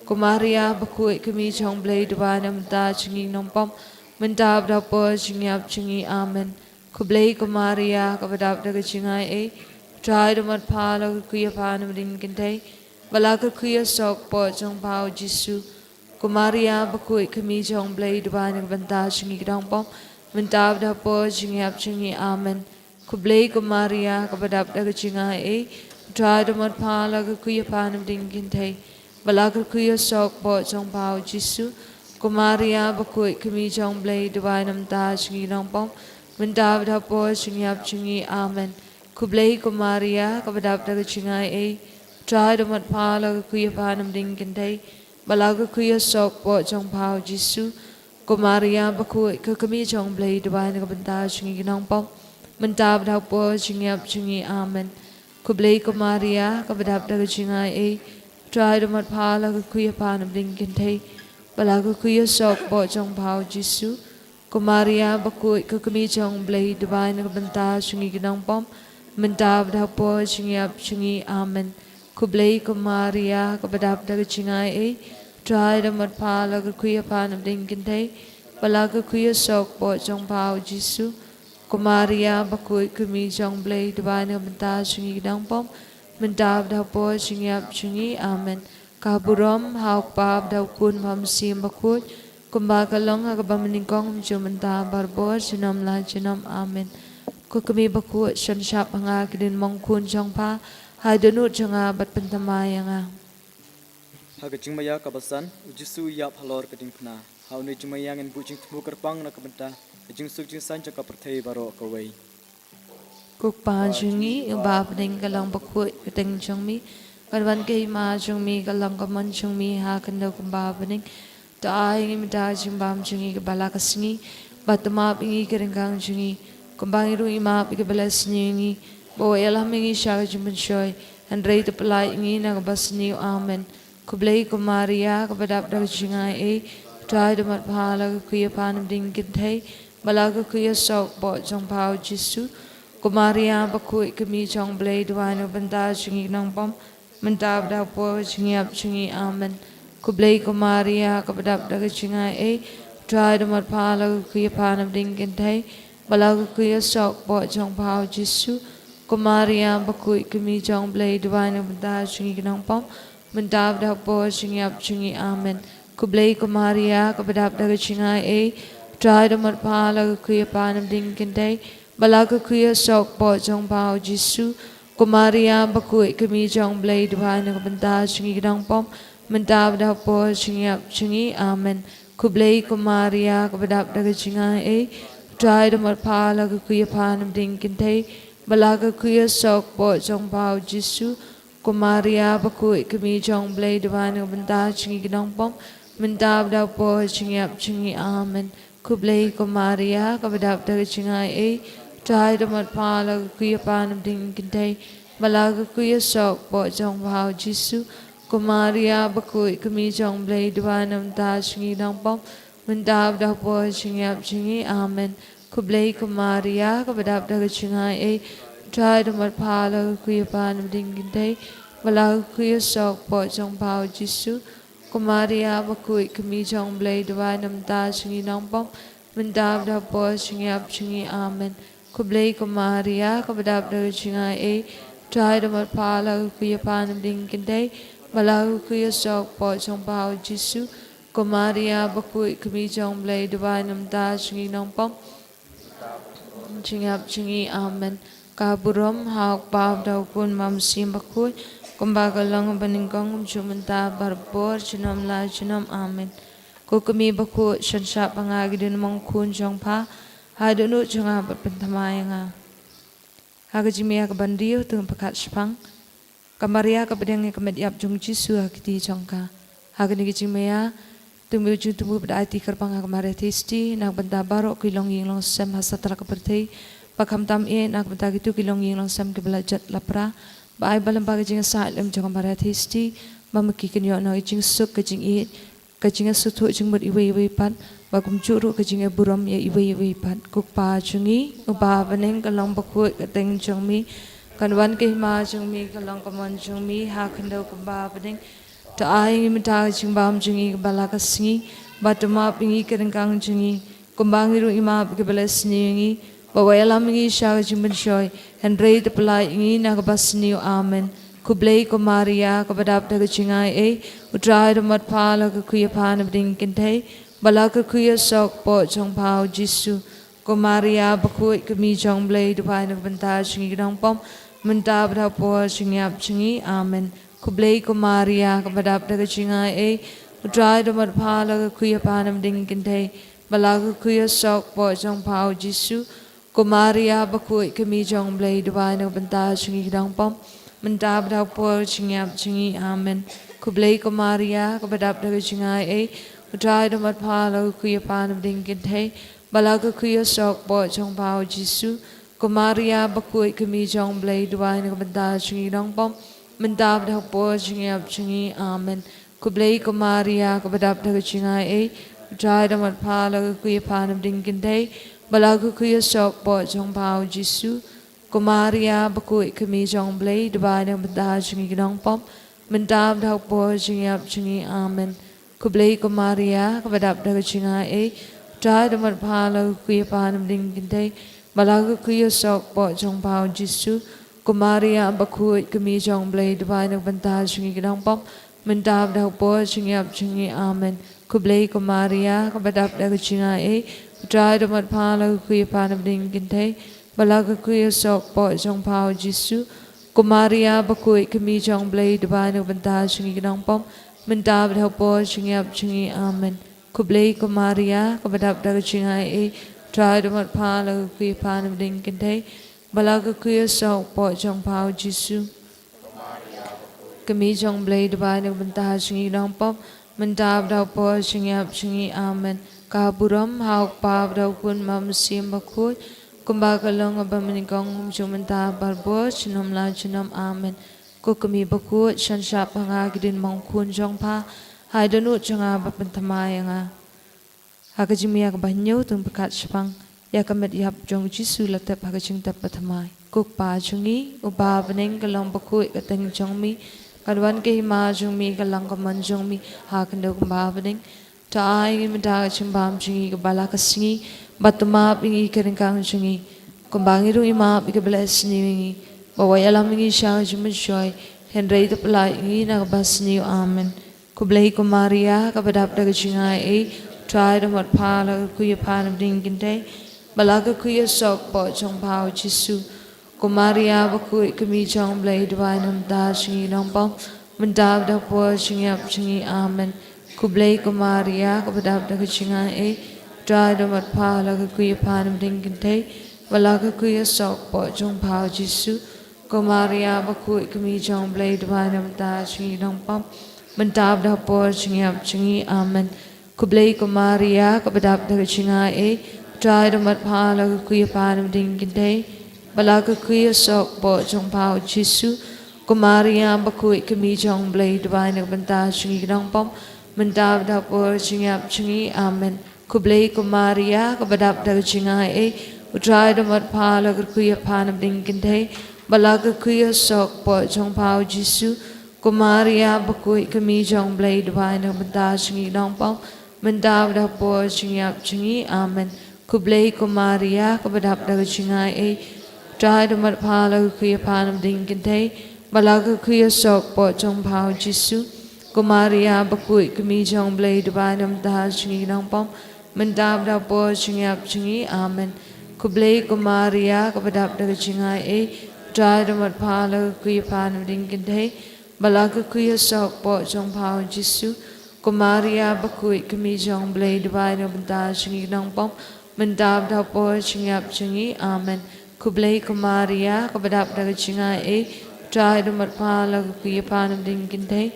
Ko Maria bakhuid, ka kmie jong u Blei, duwai na ka bynta jong ngi ki nongpop, mynta bad ha ka por jong ka ktieh jong ngi. Amen. Khublei ko Maria, kaba dap da ka jingaiei, u Trai u don bad pha, la kyrkhu ïa pha na pdeng ki kynthei, ba la kyrkhu ïa u sohkpoh jong pha u Jisu. Ko Maria bakhuid, ka kmie jong u Blei, duwai na ka bynta jong ngi ki nongpop, mynta bad ha ka por jong ka ktieh jong ngi. Amen. Khublei ko Maria, kaba dap da ka jingaiei, u Trai u don bad pha, la kyrkhu ïa pha na pdeng ki kynthei, ba la kyrkhu ïa u sohkpoh jong pha u Jisu. Ko Maria bakhuid, ka kmie jong u Blei, duwai na ka bynta jong ngi ki nongpop, mynta bad ha ka por jong ka ktieh jong ngi. Amen. Khublei ko Maria, kaba dap da ka jingaiei, u Trai u don bad pha, la kyrkhu ïa pha na pdeng ki kynthei, ba la kyrkhu ïa u sohkpoh jong pha u Jisu. Ko Maria bakhuid, ka kmie jong u Blei, duwai na ka bynta jong ngi ki nongpop, mynta bad ha ka por jong ka ktieh jong ngi. Amen. Khublei ko Maria, kaba dap da ka jingaiei, u Trai u don bad pha, la kyrkhu ïa pha na pdeng ki kynthei, ba la kyrkhu ïa u sohkpoh jong pha u Jisu. Ko Maria bakhuid, ka kmie jong u Blei, duwai na ka bynta jong ngi ki nongpop, mynta bad ha ka por jong ka ktieh jong ngi. Amen. Khublei ko Maria, kaba dap da ka jingaiei, u Trai u don bad pha, la kyrkhu ïa pha na pdeng ki kynthei, ba la kyrkhu ïa u sohkpoh jong pha u Jisu. Ko Maria bakhuid, ka kmie jong u Blei, duwai na ka bynta jong ngi ki nongpop, mynta bad ha ka por jong ka ktieh jong ngi. Amen. Ka burom ha u Kpa bad ha u Khun bad ha u Mynsiem Bakhuid, kumba ka long ha kaba mynnyngkong, mynta, baroh, junom la junom. Amen. Ko Kmie bakhuid, shon shap ha nga ki diengphna khun jong pha, ha ka dohnud jong nga bad pynthymmai ïa nga. Ha ka jingmaïa kaba san, u Jisu u ïap halor ka diengphna. Ha une u jingmaïa ngin buh jingthmu kyrpang na ka bynta ka jingsuk jingsaiñ jong ka pyrthei baroh kawei. Ko Kpa jong ngi uba ha bneng, ka long bakhuid ka kyrteng jong me, ka don ka hima jong me, ka long ka mon jong me ha khyndew kumba ha bneng. To ai ïa ngi mynta ka jingbam jong ngi kaba la ka sngi, bad to map ïa ngi ki ryngkang jong ngi, kumba ngi ruh ngi map ïa kiba la sniew ïa ngi, bad wat ïalam ïa ngi sha ka jingpynshoi, hynrei to pyllait ïa ngi na kaba sniew. Amen. Khublei ko Maria, kaba dap da ka jingaiei, u Trai u don bad pha, la kyrkhu ïa pha na pdeng ki kynthei, bad la kyrkhu ïa u sohkpoh jong pha u Jisu. Ko Maria bakhuid, ka kmie jong u Blei, duwai na ka bynta jong ngi ki nongpop, mynta bad ha ka por jong ka ktieh jong ngi. Amen. Khublei ko Maria, kaba dap da ka jingaiei, u Trai u don bad pha, la kyrkhu ïa pha na pdeng ki kynthei, bad la kyrkhu ïa u sohkpoh jong pha u Jisu. Ko Maria bakhuid, ka kmie jong u Blei, duwai na ka bynta jong ngi ki nongpop, mynta bad ha ka por jong ka ktieh jong ngi. Amen. Khublei ko Maria, kaba dap da ka jingaiei, u Trai u don bad pha, la kyrkhu ïa pha na pdeng ki kynthei, bad la kyrkhu ïa u sohkpoh jong pha u Jisu. Ko Maria bakhuid, ka kmie jong u Blei, duwai na ka bynta jong ngi ki nongpop, mynta bad ha ka por jong ka ktieh jong ngi. Amen. Khublei ko Maria, kaba dap da ka jingaiei, U Trai u don bad pha, la ka khuid ïa pha na pdeng ki kynthei, bad la ka khuid ïa u soh kpoh jong pha U Jisu. Ko Maria bakhuid, ka kmie jong U Blei, duwai na ka bynta jong ngi ki nongpop, mynta bad ha ka por jong ngi, ap jong ngi. Amen. Khublei ko Maria, kaba dap da ka jingaiei, U Trai u don bad pha, la ka khuid ïa pha na pdeng ki kynthei, bad la ka khuid ïa u soh kpoh jong pha U Jisu. Ko Maria bakhuid, ka kmie jong U Blei, duwai na ka bynta jong ngi ki nongpop, mynta bad ha ka por jong ngi, ap jong ngi. Amen. Khublei ko Maria, kaba dap da ka jingaiei, U Trai u don bad pha, la ka khuid ïa pha na pdeng ki kynthei, bad la ka khuid ïa u soh kpoh jong pha U Jisu. Ko Maria bakhuid, ka kmie jong U Blei, duwai na ka bynta jong ngi ki nongpop, mynta bad ha ka por jong ngi, ap jong ngi. Amen. Khublei ko Maria, kaba dap da ka jingaiei, U Trai u don bad pha, la ka khuid ïa pha na pdeng ki kynthei, bad la ka khuid ïa u soh kpoh jong pha U Jisu. Ko Maria bakhuid, ka kmie jong U Blei, duwai na ka bynta jong ngi ki nongpop, jong ngi, ap jong ngi. Amen. Ka burom ha U Kpa bad ha U Khun bad ha U Mynsiem Bakhuid, kumba ka long ha banyngkong, kumjuh mynta, barabor, junom la junom. Amen. Ko kmie bakhuid, sngewbha shah pynbna ïa ki diengphna khun jong pha, ha ka dohnud jong nga, bad pynthymmai ïa nga. Ha ka jingmaïa kaba hynriew, to ngin pyrkhat shaphang ka Maria kaba pdiang ïa ka met ïap jong U Jisu ha ka kti jong ka. Ha kane ka jingmaïa to ngin jingthmu bad aiti kyrpang ha ka Maria Theisotti na ka bynta baroh ki longïing longsem ha satlak ka pyrthei, bad khamtam eh na ka bynta kito ki longïing longsem kiba la jot la pra. Bad ai ba lem bad ka jingïasaid lem jong ka Maria Theisotti, ba ma ki kin ïoh noh ïa ka jingsuk, ka jingïeit, ka jingïasngewthuh jingmut iwei ïa iwei pat, bad kumjuh ruh ka jingïaburom ïa iwei ïa iwei pat. Ko Kpa jong ngi uba ha bneng, ka long bakhuid ka kyrteng jong me, kan wan ka hima jong me, ka long ka mon jong me ha khyndew kumba ha bneng. To ai ïa ngi mynta ka jingbam jong ngi kaba la ka sngi, bad to map ïa ngi ki ryngkang jong ngi, kumba ngi ruh ngi map ïa kiba la isniew ïa ngi, bad wat ïalam ïa ngi sha ka jingpynshoi, hynrei to pyllait ïa ngi na kaba sniew. Amen. Khublei ko Maria, kaba dap da ka jingaiei, U Trai u don bad pha, la ka khuid ïa pha na pdeng ki kynthei, bad la ka khuid ïa u soh kpoh jong pha U Jisu. Ko Maria bakhuid, ka kmie jong U Blei, duwai na ka bynta jong ngi ki nongpop, mynta bad ha ka por jong ngi, ap jong ngi. Amen. Khublei ko Maria, kaba dap da ka jingaiei, U Trai u don bad pha, la ka khuid ïa pha na pdeng ki kynthei, bad la ka khuid ïa u soh kpoh jong pha U Jisu. Ko Maria bakhuid, ka kmie jong U Blei, duwai na ka bynta jong ngi ki nongpop, mynta bad ha ka por jong ngi, ap jong ngi. Amen. Khublei ko Maria, kaba dap da ka jingaiei, U Trai u don bad pha, la ka khuid ïa pha na pdeng ki kynthei, bad la ka khuid ïa u soh kpoh jong pha U Jisu. Ko Maria bakhuid, ka kmie jong U Blei, duwai na ka bynta jong ngi ki nongpop, mynta bad ha ka por jong ngi, ap jong ngi. Amen. Khublei ko Maria, kaba dap da ka jingaiei, U Trai u don bad pha, la ka khuid ïa pha na pdeng ki kynthei, bad la ka khuid ïa u soh kpoh jong pha U Jisu. Ko Maria bakhuid, ka kmie jong U Blei, duwai na ka bynta jong ngi ki nongpop, mynta bad ha ka por jong ngi, ap jong ngi. Amen. Khublei ko Maria, kaba dap da ka jingaiei, U Trai u don bad pha, la ka khuid ïa pha na pdeng ki kynthei, bad la ka khuid ïa u soh kpoh jong pha U Jisu. Ko Maria bakhuid, ka kmie jong U Blei, duwai na ka bynta jong ngi ki nongpop, mynta bad ha ka por jong ngi, ap jong ngi. Amen. Khublei ko Maria, kaba dap da ka jingaiei, U Trai u don bad pha, la ka khuid ïa pha na pdeng ki kynthei, bad la ka khuid ïa u soh kpoh jong pha U Jisu. Ko Maria bakhuid, ka kmie jong U Blei, duwai na ka bynta jong ngi ki nongpop, mynta bad ha ka por jong ngi, ap jong ngi. Amen. Khublei ko Maria, kaba dap da ka jingaiei, U Trai u don bad pha, la ka khuid ïa pha na pdeng ki kynthei, bad la ka khuid ïa u soh kpoh jong pha U Jisu. Kmie jong U Blei, duwai na ka bynta jong ngi ki nongpop, mynta bad ha ka por jong ngi, ap jong ngi. Amen. Ka burom ha U Kpa bad ha U Khun bad ha U Mynsiem Bakhuid, kumba ka long ha banyngkong, kumjuh mynta, barabor, junom la junom. Amen. Ko kmie bakhuid, sngewbha shah pynbna ïa ki diengphna khun jong pha, ha ka dohnud jong nga, bad pynthymmai ïa nga. Ha ka jingmaïa kaba hynñiew, to ngin pyrkhat shaphang ïa ka met ïap jong U Jisu la tep ha ka jingtep bathymmai. Ko Kpa jong ngi uba ha bneng, ka long bakhuid ka kyrteng jong me, kan wan ka hima jong me, ka long ka mon jong me ha khyndew kumba ha bneng. To ai ïa ngi mynta ka jingbam jong ngi kaba la ka sngi, bad to map ïa ngi ki ryngkang jong ngi, kumba ngi ruh ngi map ïa kiba la isniew ïa ngi, bad wat ïalam ïa ngi sha ka jingpynshoi, hynrei to pyllait ïa ngi na kaba sniew. Amen. Khublei ko Maria, kaba dap da ka jingaiei, U Trai u don bad pha, la ka khuid ïa pha na pdeng ki kynthei, bad la ka khuid ïa u soh kpoh jong pha U Jisu. Ko Maria bakhuid, ka kmie jong U Blei, duwai na ka bynta jong ngi ki nongpop, mynta bad ha ka por jong ngi, ap jong ngi. Amen. Khublei ko Maria, kaba dap da ka jingaiei, U Trai u don bad pha, la ka kwe ïa pha na pdeng ki kynthei, bad la ka kwe ïa u soh kpoh jong pha u Jisu. Ko Maria bakhuid, ka kmie jong u Blei, duwai na ka bynta jong ngi ki nongpop, mynta bad ha ka por jong ka ïap jong ngi. Amen. Khublei ko Maria, kaba dap da ka jingaiei, U Trai u don bad pha, la ka kwe ïa pha na pdeng ki kynthei, bad la ka kwe ïa u soh kpoh jong pha u Jisu. Ko Maria bakhuid, ka kmie jong u Blei, duwai na ka bynta jong ngi ki nongpop, mynta bad ha ka por jong ka ïap jong ngi. Amen. Khublei ko Maria, kaba dap da ka jingaiei, U Trai u don bad pha, la ka kwe ïa pha na pdeng ki kynthei, bad la ka kwe ïa u soh kpoh jong pha u Jisu. Ko Maria bakhuid, ka kmie jong u Blei, duwai na ka bynta jong ngi ki nongpop, mynta bad ha ka por jong ka ïap jong ngi. Amen. Khublei ko Maria, kaba dap da ka jingaiei, U Trai u don bad pha, la ka kwe ïa pha na pdeng ki kynthei, bad la ka kwe ïa u soh kpoh jong pha u Jisu. Ko Maria bakhuid, ka kmie jong u Blei, duwai na ka bynta jong ngi ki nongpop, mynta bad ha ka por jong ka ïap jong ngi. Amen. Khublei ko Maria, kaba dap da ka jingaiei, U Trai u don bad pha, la ka kwe ïa pha na pdeng ki kynthei, bad la ka kwe ïa u soh kpoh jong pha u Jisu. Ko Maria bakhuid, ka kmie jong u Blei, duwai na ka bynta jong ngi ki nongpop, mynta bad ha ka por jong ka ïap jong ngi. Amen. Khublei ko Maria, kaba dap da ka jingaiei, U Trai u don bad pha, la ka kwe ïa pha na pdeng ki kynthei,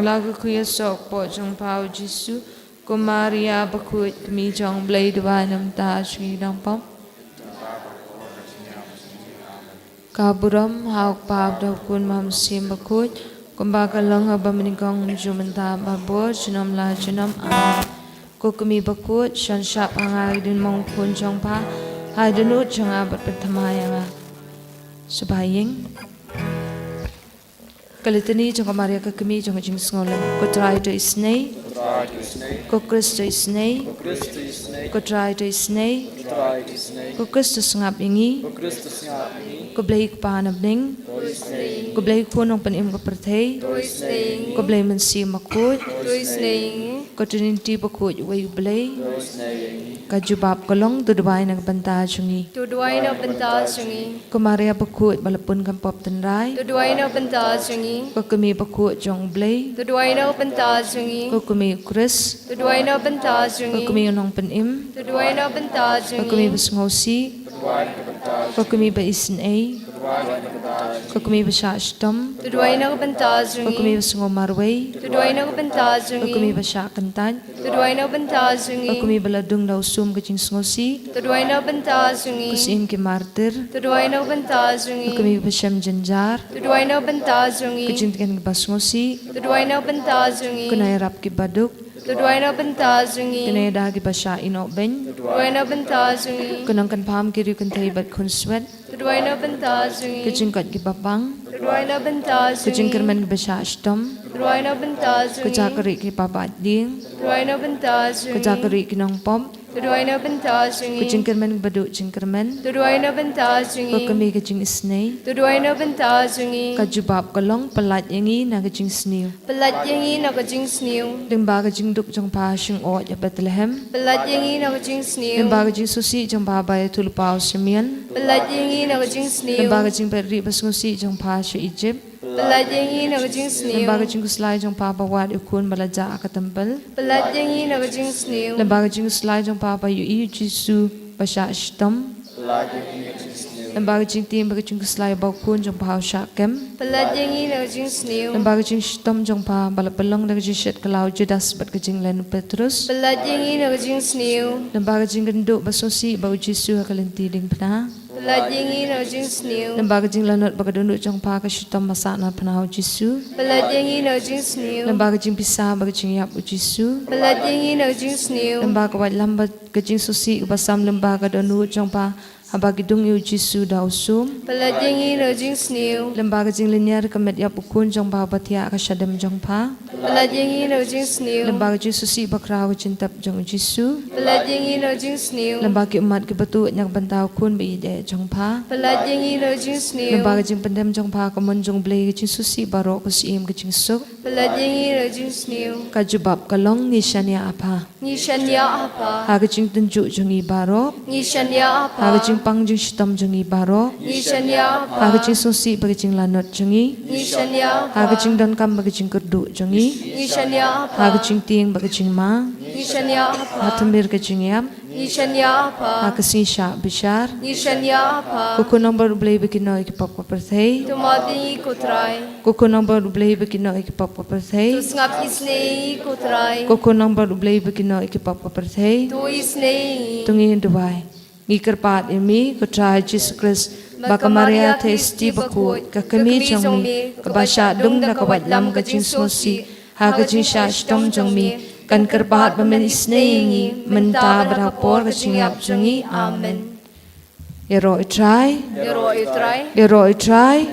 la ka kwe ïa u soh kpoh jong pha u Jisu. Ko Maria bakhuid, ka kmie jong u Blei, duwai na ka bynta jong ngi ki nongpop. Ka burom ha u Kpa bad ha u Khun bad ha u Mynsiem Bakhuid, kumba ka long ha kaba nyngkong, mynta, baroh junom la junom. Amen. Ko kmie bakhuid, shon shap ha nga ki diengphna khun jong pha, ha ki dohnud jong nga bad pynthymmai ïa nga. Sngewbha ïing. Ka Litani jong ka Maria ka kmie jong ka jingsngewlem. Ko Trai to isynei. Ko Khrist to isynei. Ko Trai to isynei. Ko Khrist to sngap ïa ngi. Ko Blei Kpa na bneng. Ko Blei Khun nongpynim ka pyrthei. Ko Blei Mynsiem Bakhuid. Ko Trinity bakhuid uwei U Blei. Ka jubab ka long, to duwai na ka bynta jong ngi. To duwai na ka bynta jong ngi. Ko Maria bakhuid ba la pun kham pop tynrai. To duwai na ka bynta jong ngi. Ko kmie bakhuid jong U Blei. To duwai na ka bynta jong ngi. Ko kmie U Khrist. To duwai na ka bynta jong ngi. Ko kmie u nongpynim. To duwai na ka bynta jong ngi. Ko kmie ba sngewsih. Ko kmie ba isynei. Ko kmie ba shah shitom. To duwai na ka bynta jong ngi. Ko kmie ba sngew marwei. To duwai na ka bynta jong ngi. Ko kmie ba shah kyntait. To duwai na ka bynta jong ngi. Ko kmie ba la dung da u sum ka jingsngewsih. To duwai na ka bynta jong ngi. Ko Syiem ki martir. To duwai na ka bynta jong ngi. Ko kmie ba shem jynjar. To duwai na ka bynta jong ngi. Ko jingtngen kiba sngewsih. To duwai na ka bynta jong ngi. Ko nongïarap kiba duk. To duwai na ka bynta jong ngi. Ko nongïada kiba shah ïehnoh beiñ. To duwai na ka bynta jong ngi. Ko nongkynpham ki riew kynthei bad khunswet. To duwai na ka bynta jong ngi. Ko jingkoit kiba pang. To duwai na ka bynta jong ngi. Ko jingkyrmen kiba shah shitom. To duwai na ka bynta jong ngi. Ko jaka rieh kiba bad dieng. To duwai na ka bynta jong ngi. Ko jaka rieh ki nongpop. To duwai na ka bynta jong ngi. Ko jingkyrmen kiba duh jingkyrmen. To duwai na ka bynta jong ngi. Ko kmie ka jingisynei. To duwai na ka bynta jong ngi. Ka jubab ka long, pyllait ïa ngi na ka jingsniew. Pyllait ïa ngi na ka jingsniew. Lyngba ka jingduk jong pha shyngkhuid ha Bethlehem. Pyllait ïa ngi na ka jingsniew. Lyngba ka jingsngewsih jong pha ba ïathuhlypa u Simeon. Pyllait ïa ngi na ka jingsniew. Lyngba ka jingbeit rieh ba sngewsih jong pha sha Egypt. Pyllait ïa ngi na ka jingsniew. Lyngba ka jingkhuslai jong pha ba wad ïa u khun ba la jah ha ka templ. Pyllait ïa ngi na ka jingsniew. Lyngba ka jingkhuslai jong pha ba ïohi ïa u Jisu ba shah shitom. Lyngba ka jingtim bad ka jingkhuslai ba u khun jong pha u shah kem. Pyllait ïa ngi na ka jingsniew. Lyngba ka jingshitom jong pha ba la pynlong da ka jingshet kylla u Judas bad ka jinglen u Petrus. Pyllait ïa ngi na ka jingsniew. Lyngba ka jingkynduh ba sngewsih ba u Jisu ha ka lynti diengphna. Pyllait ïa ngi na ka jingsniew. Lyngba ka jinglanot ba ka dohnud jong pha ka shitom ba sah na phna u Jisu. Pyllait ïa ngi na ka jingsniew. Lyngba ka jingpisa bad ka jingïap u Jisu. Pyllait ïa ngi na ka jingsniew. Lyngba ka waitlam bad ka jingsngewsih kaba sam lyngba ka dohnud jong pha haba ki dung ïa u Jisu da u sum. Pyllait ïa ngi na ka jingsniew. Lyngba ka jinglynñiar ka met ïap u khun jong pha ba thiah ha ka shadem jong pha. Pyllait ïa ngi na ka jingsniew. Lyngba ka jingsngewsih bakhraw ka jingtep jong u Jisu. Pyllait ïa ngi na ka jingsniew. Lyngba ki ummat kiba tuid na ka bynta u khun ba ïeit eh jong pha. Pyllait ïa ngi na ka jingsniew. Lyngba ka jingpyndem jong pha ka mon jong u Blei, ka jingsngewsih baroh, ka syiem, ka jingsuk. Pyllait ïa ngi na ka jingsniew. Ka jubab ka long, ngi shaniah ha pha. Ngi shaniah ha pha. Ha ka jingtynjuh jong ngi baroh. Ngi shaniah ha pha. Ha ka jing pang jingshitom jong ngi baroh. Ngi shaniah ha pha. Ka jingsngewsih bad ka jinglanot jong ngi. Ngi shaniah ha pha. Ka jingdonkam bad ka jingkyrduh jong ngi. Ngi shaniah ha pha. Ka jingtieng bad ka jingma. Ngi shaniah ha pha. Ha tymmen ka jingïap. Ngi shaniah ha pha. Ha ka sngi shah bishar. Ngi shaniah ha pha. Ko khun nongbor U Blei ba kin noh ïa ki pop ka pyrthei. To map ïa ngi ko Trai. Ko khun nongbor U Blei ba kin noh ïa ki pop ka pyrthei. To sngap isynei ïa ngi ko Trai. Ko khun nongbor U Blei ba kin noh ïa ki pop ka pyrthei. To isynei ïa ngi. To ngin duwai. Ngi kyrpad ïa me ko Trai Jisu Khrist, bad ka Maria Theisotti bakhuid, ka kmie jong me, kaba shah dung da ka waitlam ka jingsngewsih ha ka jingshah shitom jong me, kan kyrpad ba men isynei ïa ngi mynta bad ha por ka jingïap jong ngi. Amen. Ïaroh ïa U Trai. Ïaroh ïa U Trai. Ïaroh ïa U Trai.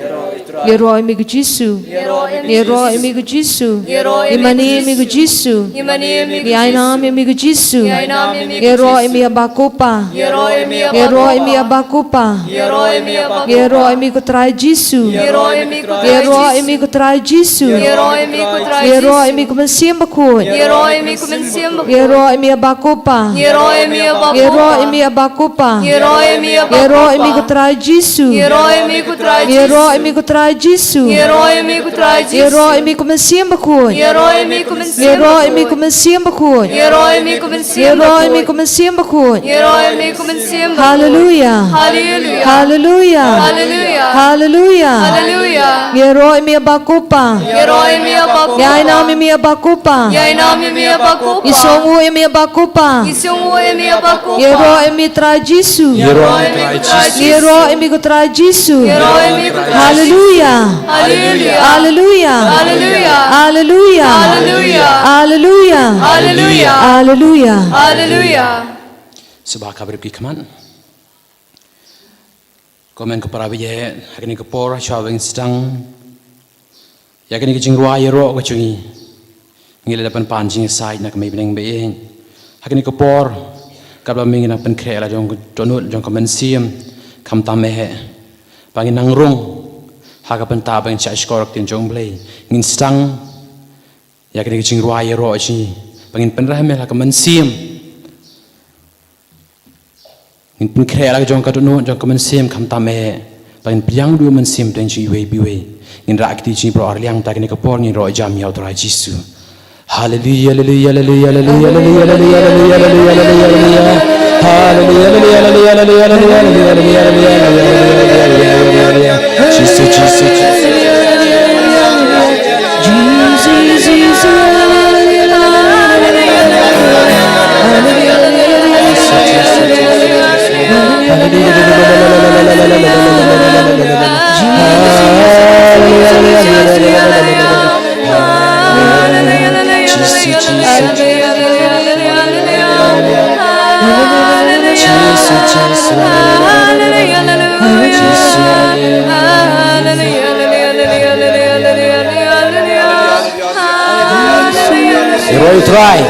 Ïaroh ïa me ko Jisu. Ïaroh ïa me ko Jisu. Ngi mane ïa me ko Jisu. Ngi ainam ïa me ko Jisu. Ïaroh ïa me Aba ko Pa. Ïaroh ïa me Aba ko Pa. Ïaroh ïa me ko Trai Jisu. Ïaroh ïa me ko Trai Jisu. Ïaroh ïa me ko Mynsiem Bakhuid. Ïaroh ïa me ko Mynsiem Bakhuid. Ïaroh ïa me Aba ko Pa. Ïaroh ïa me Aba ko Pa. Ïaroh ïa me Aba ko Pa. Ïaroh ïa me ko Trai Jisu. Ïaroh ïa me ko Trai Jisu. Ïaroh ïa me ko Trai Jisu. Ïaroh ïa me ko Trai Jisu. Ïaroh ïa me ko Mynsiem Bakhuid. Ïaroh ïa me ko Mynsiem Bakhuid. Ïaroh ïa me ko Mynsiem Bakhuid. Ïaroh ïa me ko Mynsiem Bakhuid. Ïaroh ïa me ko Mynsiem Bakhuid. Haleluia. Haleluia. Haleluia. Haleluia. Haleluia. Haleluia. Ïaroh ïa me Aba ko Pa. Ïaroh ïa me Aba ko Pa. Ngi ainam ïa me Aba ko Pa. Ngi ainam ïa me Aba ko Pa. Ngi sngewnguh ïa me Aba ko Pa. Ngi sngewnguh ïa me Aba ko Pa. Ïaroh ïa me Trai Jisu. Ïaroh ïa me Trai Jisu. Ïaroh ïa me ko Trai Jisu. Ïaroh ïa me ko Trai Jisu. Haleluia. Haleluia. Haleluia. Haleluia. Haleluia. Haleluia. Haleluia. Sngewbha kaba rip ki khmat. Ko hynmen ko para baieit, ha kane ka por shuwa ba ngin sdang ïa kane ka jingrwai ïaroh ka jong ngi, ngi la dep ban pan jingïasaid na ka mei bneng baieit. Ha kane ka por katba mynta ngin nang pynkhreh la jong ka dohnud jong ka mynsiem, khamtam eh ba ngin nang rung ha ka bynta ba ngin shah shkor ïa ka ktien jong U Blei. Ngin sdang ïa kane ka jingrwai ïaroh jong ngi ba ngin pynrem eh la ka mynsiem. Ngin pynkhreh la ka jong ka dohnud jong ka mynsiem, khamtam eh ba ngin pdiang duh mynsiem teng jong iwei pa iwei. Ngin rah kti jingïaroh arliang, ta kane ka por ngin ïaroh jam ïa U Trai Jisu. Haleluia, haleluia, haleluia. Jisu, Jisu, Jisu. Ïaroh ïa U Trai.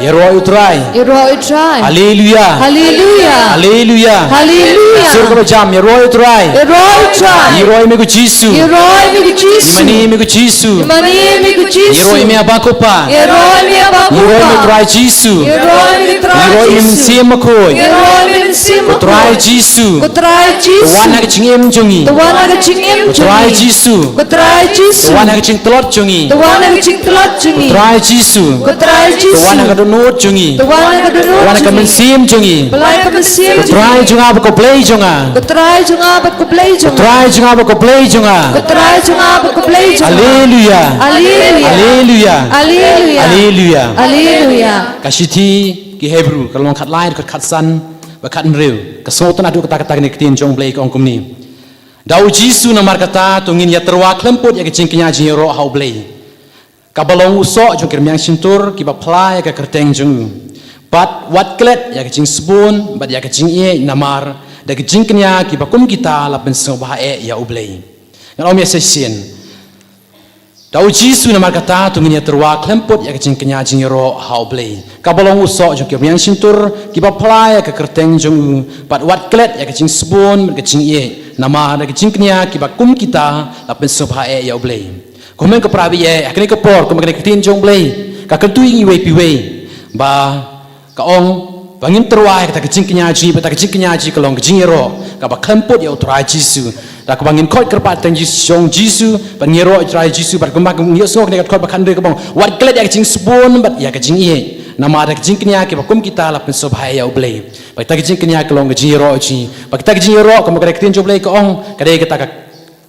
Ïaroh ïa U Trai. Ïaroh ïa U Trai. Haleluia. Haleluia. Haleluia. Haleluia. Sur kaba jam, ïaroh ïa U Trai. Ïaroh ïa U Trai. Ïaroh ïa me ko Jisu. Ïaroh ïa me ko Jisu. Ngi mane ïa me ko Jisu. Ngi mane ïa me ko Jisu. Ïaroh ïa me Aba ko Pa. Ïaroh ïa me Aba ko Pa. Ïaroh ïa me Trai Jisu. Ïaroh ïa me Trai Jisu. Ïaroh ïa me Mynsiem Bakhuid. Ïaroh ïa me Mynsiem Bakhuid. Ko Trai Jisu. Ko Trai Jisu. To wan ha ka jingim jong ngi. To wan ha ka jingim jong ngi. Ko Trai Jisu. Ko Trai Jisu. To wan ha ka jingtlot jong ngi. To wan ha ka jingtlot jong ngi. Ko Trai Jisu. Ko Trai Jisu. To wan ha ka dohnud jong ngi. To wan ha ka dohnud jong ngi. To wan ha ka mynsiem jong ngi. To wan ha ka mynsiem jong ngi. Ko Trai jong nga bad ko Blei jong nga. Ko Trai jong nga bad ko Blei jong nga. Ko Trai jong nga bad ko Blei jong nga. Ko Trai jong nga bad ko Blei jong nga. Haleluia. Haleluia. Haleluia. Haleluia. Haleluia. Haleluia. Ka shithi ki Hebru, ka lynnong khatlai, dkhot khatsan bad khathynriew. Ka sngewtynnad haduh katta katta kane ka ktien jong U Blei ka ong kumne. Da u Jisu namar kata to ngin ïatyrwa khlem pud ïa ka jingkñia jingïaroh ha U Blei, kaba long u soh jong ki rmiang shyntur kiba phla ïa ka kyrteng jong u. Bad wat klet ïa ka jingsbun bad ïa ka jingïeit namar da ka jingkñia kiba kum kita la pynsngewbha eh ïa U Blei. Ngan ong ïa shisien. Da u Jisu namar kata to ngin ïatyrwa khlem pud ïa ka jingkñia jingïaroh ha U Blei, kaba long u soh jong ki rmiang shyntur kiba phla ïa ka kyrteng jong u, bad wat klet ïa ka jingsbun bad ka jingïeit namar da ka jingkñia kiba kum kita la pynsngewbha eh ïa U Blei. Ko hynmen ko para baieit, ha kane ka por, kumba kane ka ktien jong U Blei ka kyntu ïa ngi iwei pa iwei, ba ka ong Ba ngin tyrwa ïa kata ka jingkñia jong ngi, ba kata ka jingkñia jong ngi ka long ka jingïaroh kaba khlem put ïa u Trai Jisu. Da kaba ngin khot kyrpad tang Jisu, jong Jisu, ba ngin ïaroh ïa u Trai Jisu, bad kumba ngin ïohsngew kane ka dkhot ba khathynriew kaba ong, wat klet ïa ka jingsbun bad ïa ka jingïeit. Namar da ka jingkñia kiba kum kita la pynsngewbha ïa U Blei. Ba kata ka jingkñia ka long ka jingïaroh jong ngi. Ba kata ka jingïaroh, kumba ka ktien jong U Blei ka ong, ka dei kata ka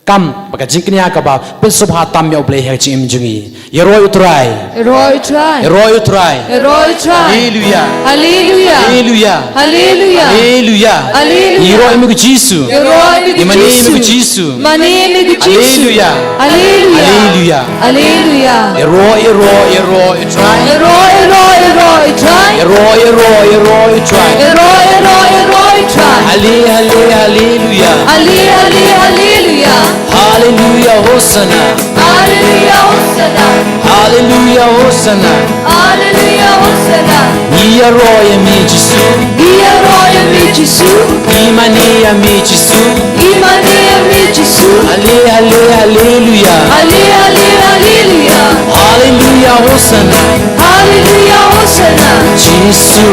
kam, ba ka jingkñia kaba pynsngewbha tam ïa U Blei ha ka jingim jong ngi. Ïaroh ïa u Trai. Ïaroh ïa u Trai. Ïaroh ïa u Trai. Ïaroh ïa u Trai. Haleluya. Haleluya. Haleluya. Haleluya. Haleluya. Haleluya. Ïaroh ïa me ko Jisu. Ïaroh ïa me ko Jisu. Ïa mane me ko Jisu. Mane me ko Jisu. Haleluya. Haleluya. Haleluya. Haleluya. Ïaroh, ïaroh, ïaroh ïa u Trai. Ïaroh, ïaroh, ïaroh ïa u Trai. Ïaroh, ïaroh, ïaroh ïa u Trai. Ïaroh, ïaroh, ïaroh ïa u Trai. Hale, hale, haleluya. Hale, hale, haleluya. Haleluya, Hosanna. Haleluya, Hosanna. Haleluya, Hosanna. Haleluya, Hosanna. Ngi ïaroh ïa me Jisu. Ngi ïaroh ïa me Jisu. Ngi mane ïa me Jisu. Ngi mane ïa me Jisu. Hale, hale, haleluya. Hale, hale, haleluya. Haleluya, Hosanna. Haleluya, Hosanna. Jisu,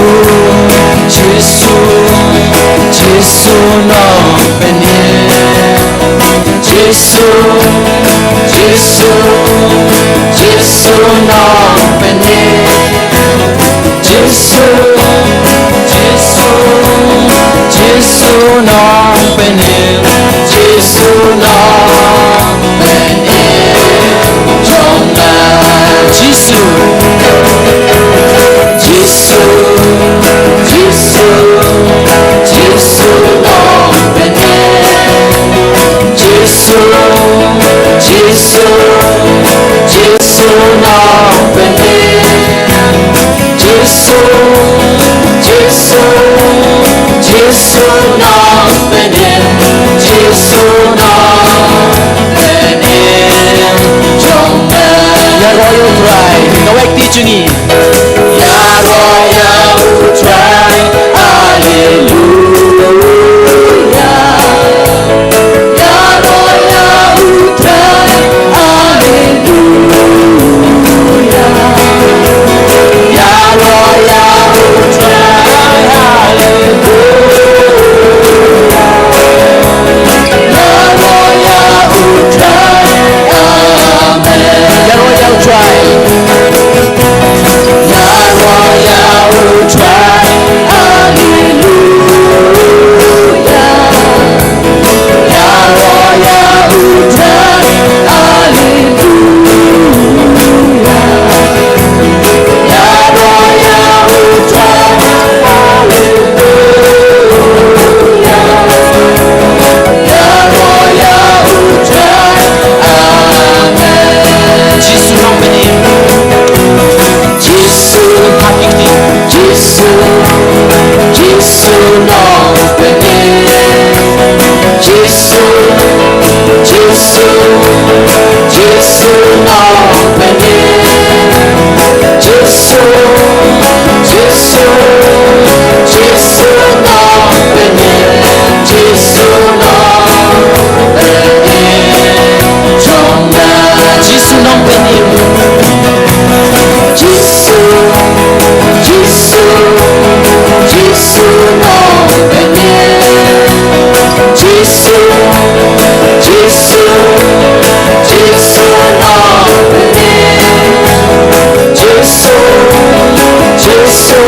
Jisu, Jisu Nongpynim. Jisu, Jisu, Jisu Nongpynim. Jisu, Jisu, Jisu Nongpynim. Jisu Nongpynim jong nga. Jisu. Jisu, Jisu, Jisu Nongpynim. Jisu, Jisu, Jisu Nongpynim. Jisu, Jisu, Jisu Nongpynim. Jisu Nongpynim jong nga. Ïaroh ïa u Trai. Kawei kti jong ngi. Ïaroh ïa u Trai, haleluya. Ïaroh ïa u Trai, haleluya. Ïaroh ïa u Trai, haleluya. Ïaroh ïa u Trai, amen. Ïaroh ïa u Trai. Ïaroh ïa u Trai, haleluya. Ïaroh ïa u Trai, haleluya. Ïaroh ïa u Trai, haleluya. Ïaroh ïa u Trai, amen. Jisu Nongpynim. Jisu, Jisu, Jisu Nongpynim. Jisu, Jisu, Jisu Nongpynim. Jisu, Jisu, Jisu Nongpynim. Jisu Nongpynim jong nga. Jisu Nongpynim. Jisu, Jisu, Jisu Nongpynim. Jisu, Jisu, Jisu Nongpynim. Jisu, Jisu,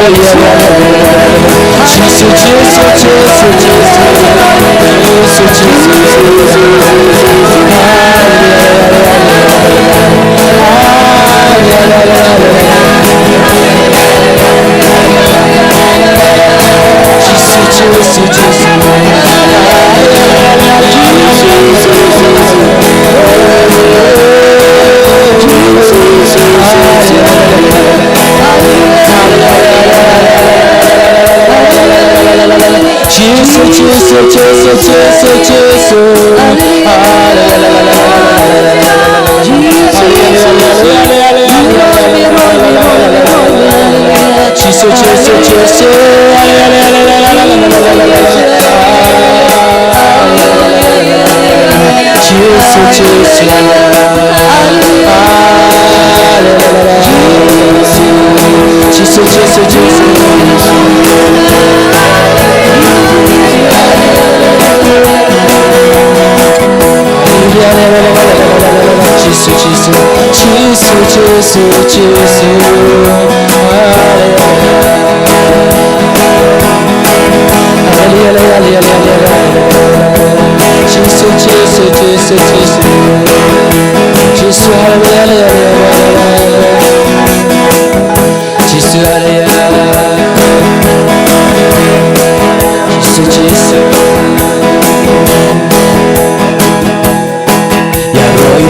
Try. Try.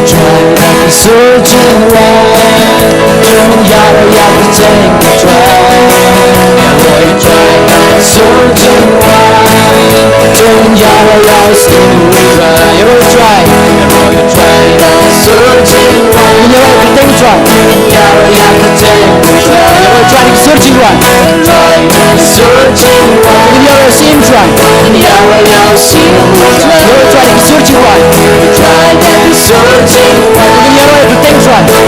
Try. Searching one. Searching one. Try. Try. Searching one. Try. Searching one. Try. Try. Searching one. Try. And I'm try. Searching one. Try. Try. Searching one. Try.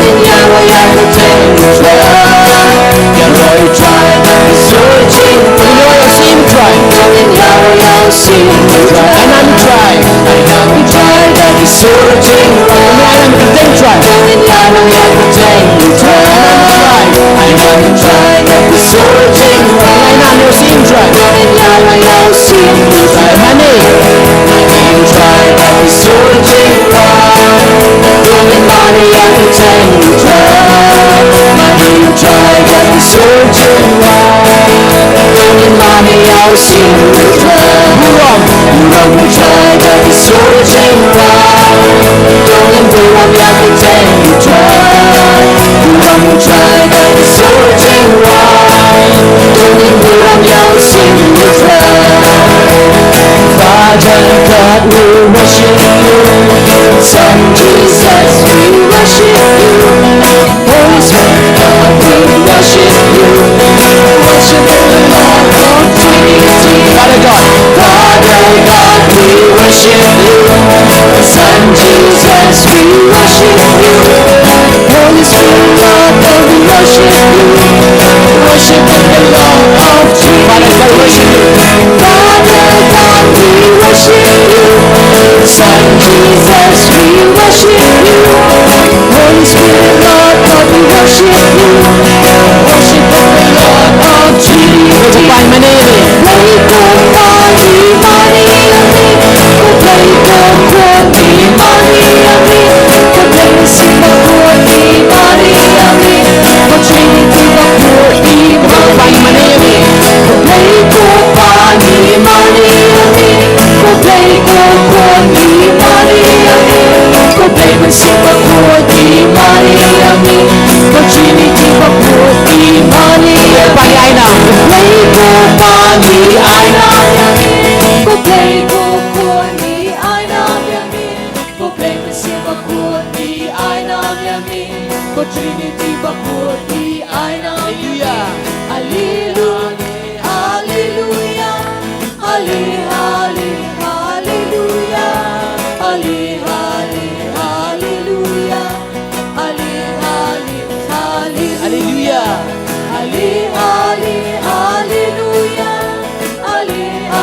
Money. Try. Searching one. Try. Move on. Try. Searching one. Try. Try. Searching one. Father God, we worship you. Son Jesus, we worship you. Holy Spirit, God, we worship you. Worship the Lord of Trinity. Father God. Father God, we worship you. Son Jesus, we worship you. Holy Spirit, Lord, we worship you. Worship the Lord of Trinity. Father God, we worship you. Father God, we worship you. Son Jesus, we worship you. Holy Spirit, Lord, God, we worship you. Worship the Lord of Trinity. Glorify my name. Hallelujah. Hallelujah.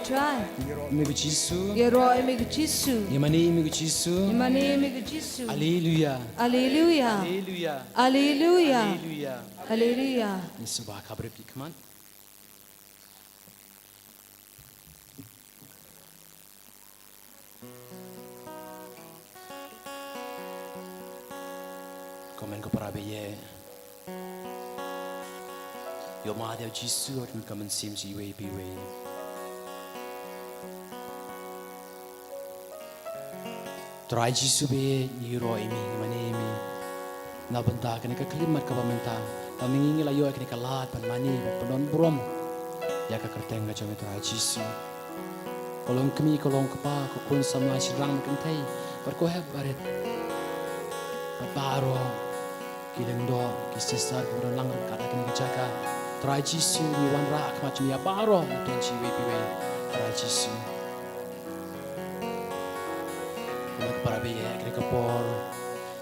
Trai. Ïaroh ïa me ko Jisu. Ïaroh ïa me ko Jisu. Ïamane ïa me ko Jisu. Ïamane ïa me ko Jisu. Alleluia. Alleluia. Alleluia. Alleluia. Alleluia. Alleluia. Ngin sngewbha khapbrip ki khmat. Ko hynmen ko para baieit, ïohmad ïa u Jisu ha ka mynsiem jong iwei pa iwei. Trai Jisu baieit, ngi ïaroh ïa me, ngi mane ïa me na bynta kane ka khyllipmat kaba mynta, ba ma ngi ngi la ïoh ïa kane ka lad ban mane, ban pyndonburom ïa ka kyrteng ka jong me Trai Jisu. Ko long kmie, ko long kpa, ko khun samla, shynrang, kynthei bad ko hep barit, bad baroh ki lyngdoh, ki sister kiba don lang ryngkat ha kane ka jaka. Trai Jisu, ngi wanrah ha khmat jong me ïa baroh na bynta jong iwei pa iwei, Trai Jisu. Ko hynmen ko para baieit, ha kane ka por,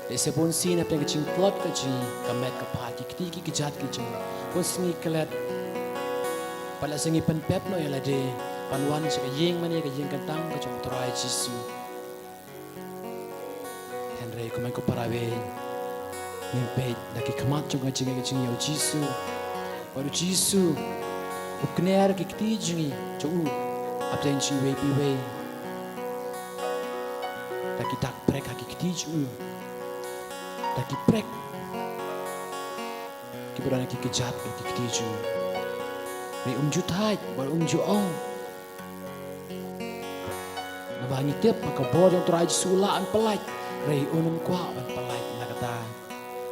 lehse bunsien hapdeng ka jingtlot ka jong ngi, ka met ka phad, ki kti ki kjat ki jong ngi, bunsien ngi klet, bad lehse ngi pynpep noh ïa lade ban wan sha ka ïing mane, ka ïing kyntang ka jong u Trai Jisu. Hynrei ko hynmen ko para baieit, ngin peit da ki khmat jong ka jingngeit ka jong ngi ïa u Jisu. Bad u Jisu u kner ki kti jong ngi, jong u, hapdeng jong iwei pa iwei, da ki dak prek ha ki kti jong u, da ki prek kiba don ha ki kjat ha ki kti jong u. Hynrei um ju thait bad um ju ong, naba ngi tip ba ka bor jong u Trai Jisu u lah ban pyllait, hynrei un ym kwah ban pyllait na kata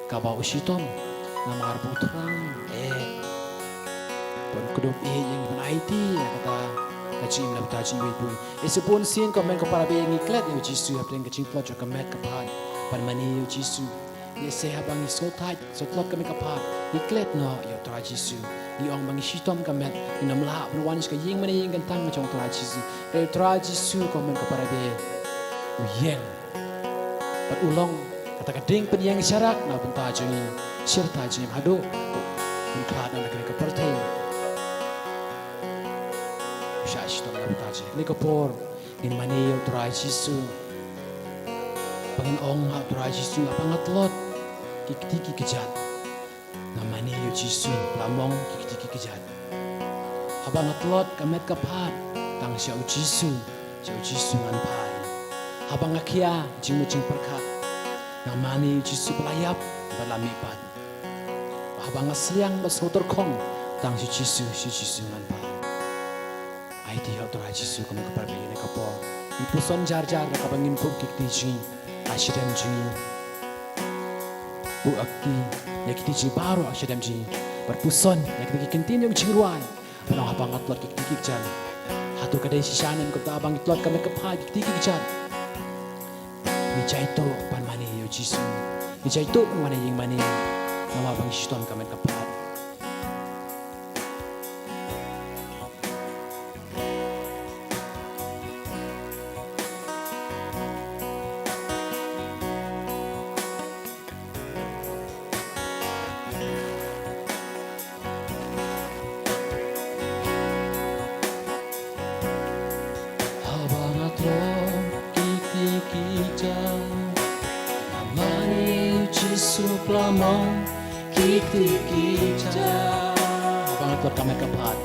kaba u shitom, namar ba u thrang eh, ba u kdup eh ïa ngi ban aiti ïa kata ka jingim na bynta jong iwei pa iwei. Lehse bunsien ko hynmen ko para baieit, ngi klet ïa u Jisu hapdeng ka jingtlot jong ka met ka phad, ban mane ïa u Jisu. Lehse haba ngi sngewthait, sngewtlot ka met ka phad, ngi klet noh ïa u Trai Jisu, ngi ong ba ngi shitom ka met, ngin ym lah ban wan sha ka ïing mane ïing kyntang ka jong u Trai Jisu. Hynrei u Trai Jisu ko hynmen ko para baieit, u ïeng bad u long kata ka dieng pynïeng sharak na bynta jong ngi, shirta jingim haduh ba un khlad noh na kane ka pyrthei. U shah shitom na bynta jong ngi. Ha kane ka por, ngin mane ïa u Trai Jisu. Ba ngin ong ha u Trai Jisu, haba nga tlot ki kti ki kjat, nga mane ïa u Jisu ba la mong ki kti ki kjat. Haba nga tlot ka met ka phad, tang sha u Jisu, sha u Jisu ngan phai. Haba nga khia jingmut jingpyrkhat, nga mane ïa u Jisu ba la ïap bad la mihpat. Haba nga sliang bad sngewtyrkhong, tang sha u Jisu, sha u Jisu ngan phai. Aiti ha u Trai Jisu, ko hynmen ko para baieit, ha kane ka por, ngin puson jar jar da kaba ngin buh ki kti jong ngi ha shadem jong ngi. Buh ki kti, ïa ki kti jong ngi baroh ha shadem jong ngi, bad puson ïa kita ki kyntien jong ka jingrwai. Ban ong, haba nga tlot ki kti ki kjat. Hato ka dei shisha ne em kata, haba ngi tlot ka met ka phad, ki kti ki kjat, ngi jaituh ban mane ïa u Jisu, ngi jaituh ban wan ïing mane, namar ba ngi shitom ka met ka phad. Haba nga tlot ki kti ki kjat, nga mane ïa u Jisu ba la mong ki kti ki kjat. Haba nga tlot ka met ka phad.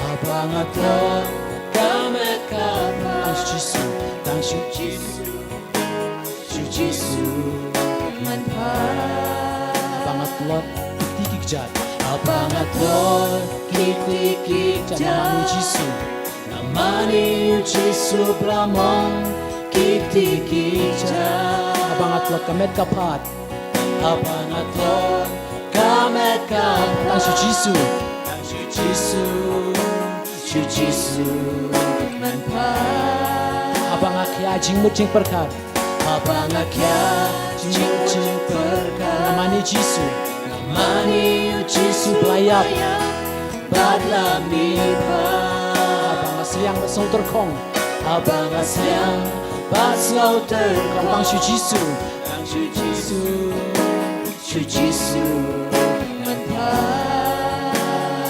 Haba nga tlot ka met ka phad. Tang sha u Jisu, tang sha u Jisu, sha u Jisu ngan phai. Haba nga tlot ki kti ki kjat. Haba nga tlot ki kti ki kjat, nga mane ïa u Jisu. Nga mane ïa u Jisu ba la mong ki kti ki kjat. Haba nga tlot ka met ka phad. Haba nga tlot ka met ka phad. Tang sha u Jisu, tang sha u Jisu, sha u Jisu ngan phai. Haba nga khia jingmut jingpyrkhat. Haba nga khia jingmut jingpyrkhat, nga mane ïa u Jisu. Nga mane ïa u Jisu ba la ïap bad la mihpat. Haba nga sliang bad sngewtyrkhong. Haba nga sliang bad sngewtyrkhong. Tang sha u Jisu, tang sha u Jisu, sha u Jisu ngan phai.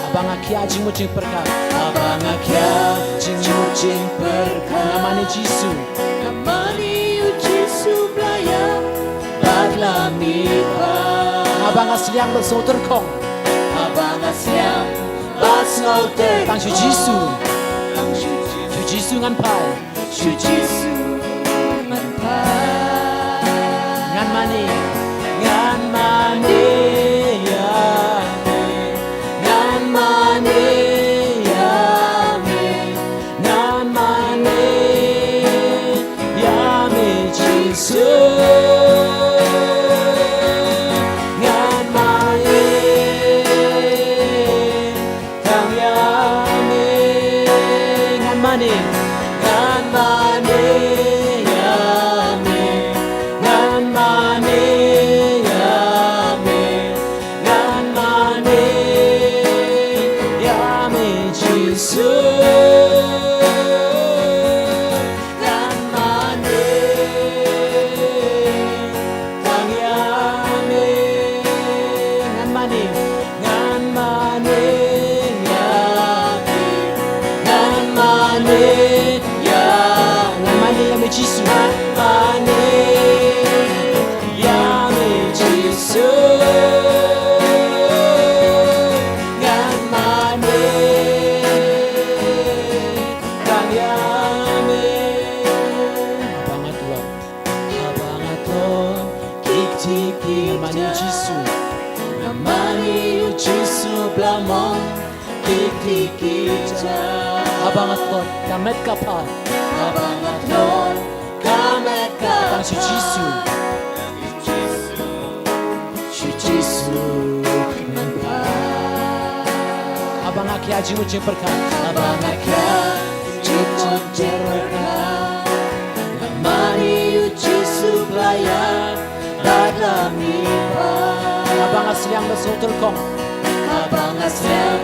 Haba nga khia jingmut jingpyrkhat. Haba Nga khia jingmut jingpyrkhat. Nga mane Jisu. Nga mane ïa u Jisu ba la ïap bad la mihpat. Haba nga sliang bad sngewtyrkhong. Haba nga sliang bad sngewtyrkhong. Tang sha u Jisu. Tang sha u Jisu. Sha u Jisu ngan phai. Sha u Jisu ngan phai. Ngan mane, ngan mane ïa me. Ngan mane ïa me. Ngan mane ïa me Jisu. Ngan mane tang ïa me. Ngan mane, ngan mane ïa me. Ngan mane ïa me. Ngan mane ïa me Jisu. Ngan mane tang ïa me. Ngan mane, ngan mane ïa me. Ngan mane ïa, ngan mane ïa me Jisu. Ngan mane ïa me Jisu. Ngan mane tang ïa me. Haba nga tlot, haba nga tlot ki kti ki jam. Ngan mane ïa u Jisu. Ngan mane ïa u Jisu ba la mon ki kti ki jam. Haba nga tlot ka met ka phad. Haba nga tlot ka met ka phad. Tang sha u Jisu. Sha u Jisu ngan phai. Haba nga khia jingmut jingpyrkhat. Haba nga khia jingmut jingpyrkhat. Ngan mane ïa u Jisu ba la ïap bad la mihpat. Haba nga sliang bad sngewtyrkhong. Haba nga sliang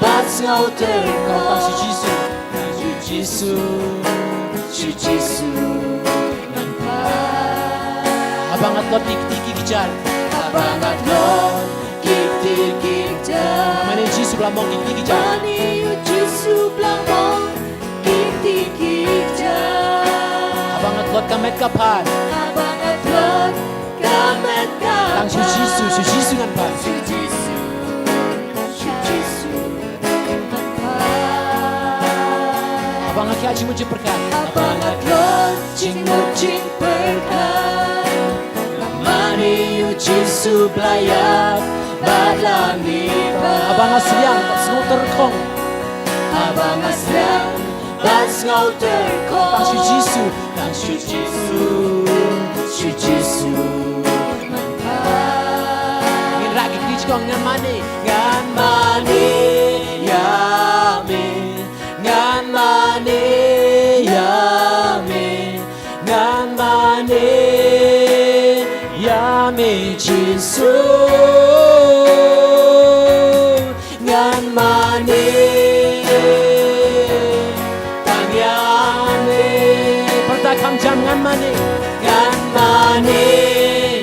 bad sngewtyrkhong. Tang sha u Jisu. Tang sha u Jisu. Sha u Jisu ngan phai. Haba nga tlot ki kti ki jam. Haba nga tlot ki kti ki jam. Ngan mane ïa u Jisu ba la mon ki kti ki jam. Mane ïa u Jisu ba la mon ki kti ki jam. Haba nga tlot ka met ka phad. Haba nga tlot ka met ka phad. Tang sha u Jisu, sha u Jisu ngan phai. Sha u Jisu, sha u Jisu ngan phai. Haba nga khia jingmut jingpyrkhat. Haba nga tlot jingmut jingpyrkhat. Ngan mane ïa u Jisu ba la ïap bad la mihpat. Haba nga sliang bad sngewtyrkhong. Haba nga sliang bad sngewtyrkhong. Tang sha u Jisu. Tang sha u Jisu. Sha u Jisu ngan phai. Ngin rah ki kti jong ngan mane. Ngan mane ïa me. Ngan mane ïa me. Ngan mane ïa me Jisu. Ngan mane tang ïa me. Pyrta kham jam, ngan mane. Ngan mane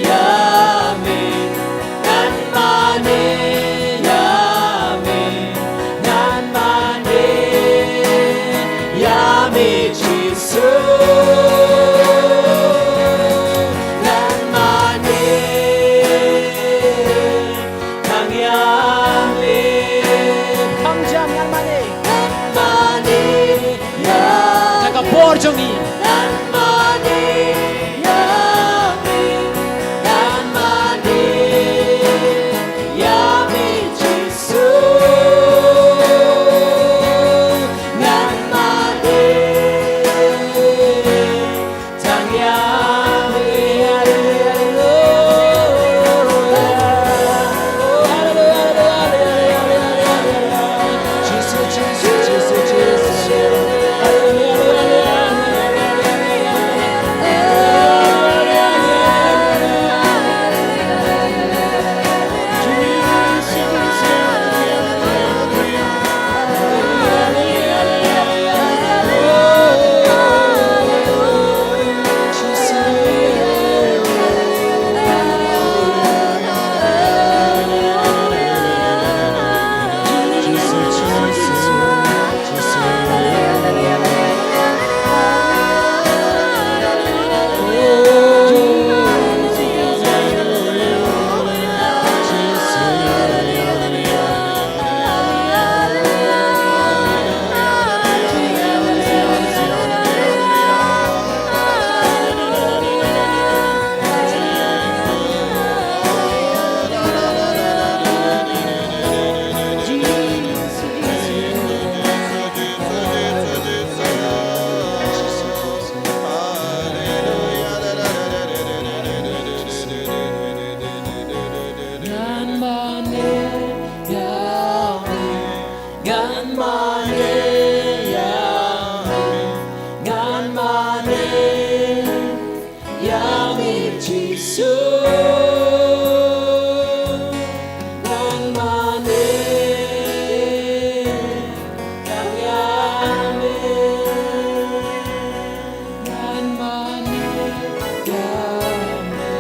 ïa me. Ngan mane ïa me. Ngan mane ïa me Jisu. Ngan mane tang ïa me. Kham jam, ngan mane. Ngan mane ïa me. Da ka bor jong ngi. Ngan mane ïa me. Jisu, ngan mane tang ïa me. Ngan mane ïa me.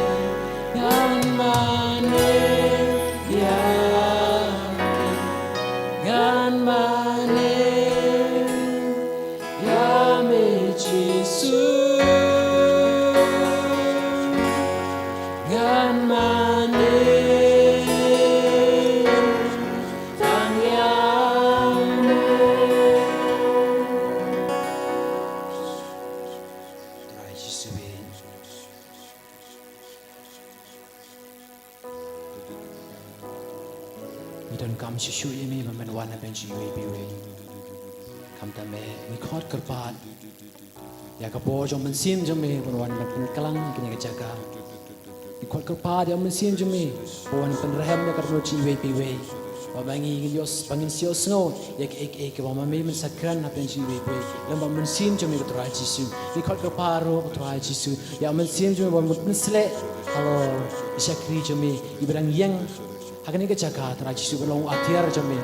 Ngan mane ïa me. Ngan mane ïa me Jisu. Ngan mane tang ïa me. Trai Jisu. Ngi donkam shisha ïa me ban wan hapdeng jong iwei pa iwei. Khamtam eh ngi khot kyrpad ïa ka bor jong u Mynsiem jong me ban wan ban pynklang ïa kane ka jaka. Ngi khot kyrpad ïa u Mynsiem jong me ban wan pynrhem ïa ka dohnud jong iwei pa iwei. Ba ma ngi ngin ïoh, ba ngin sa ïohsngew ïa kiei kiei kiba ma me men sa kren hapdeng jong iwei pa iwei. Lem bad u Mynsiem jong me ko Trai Jisu. Ngi khot kyrpad ruh ko Trai Jisu ïa u Mynsiem jong me ban pynshlur halor i shakri jong me iba dang ïeng ha kane ka jaka Trai Jisu, ba long u atiar jong me.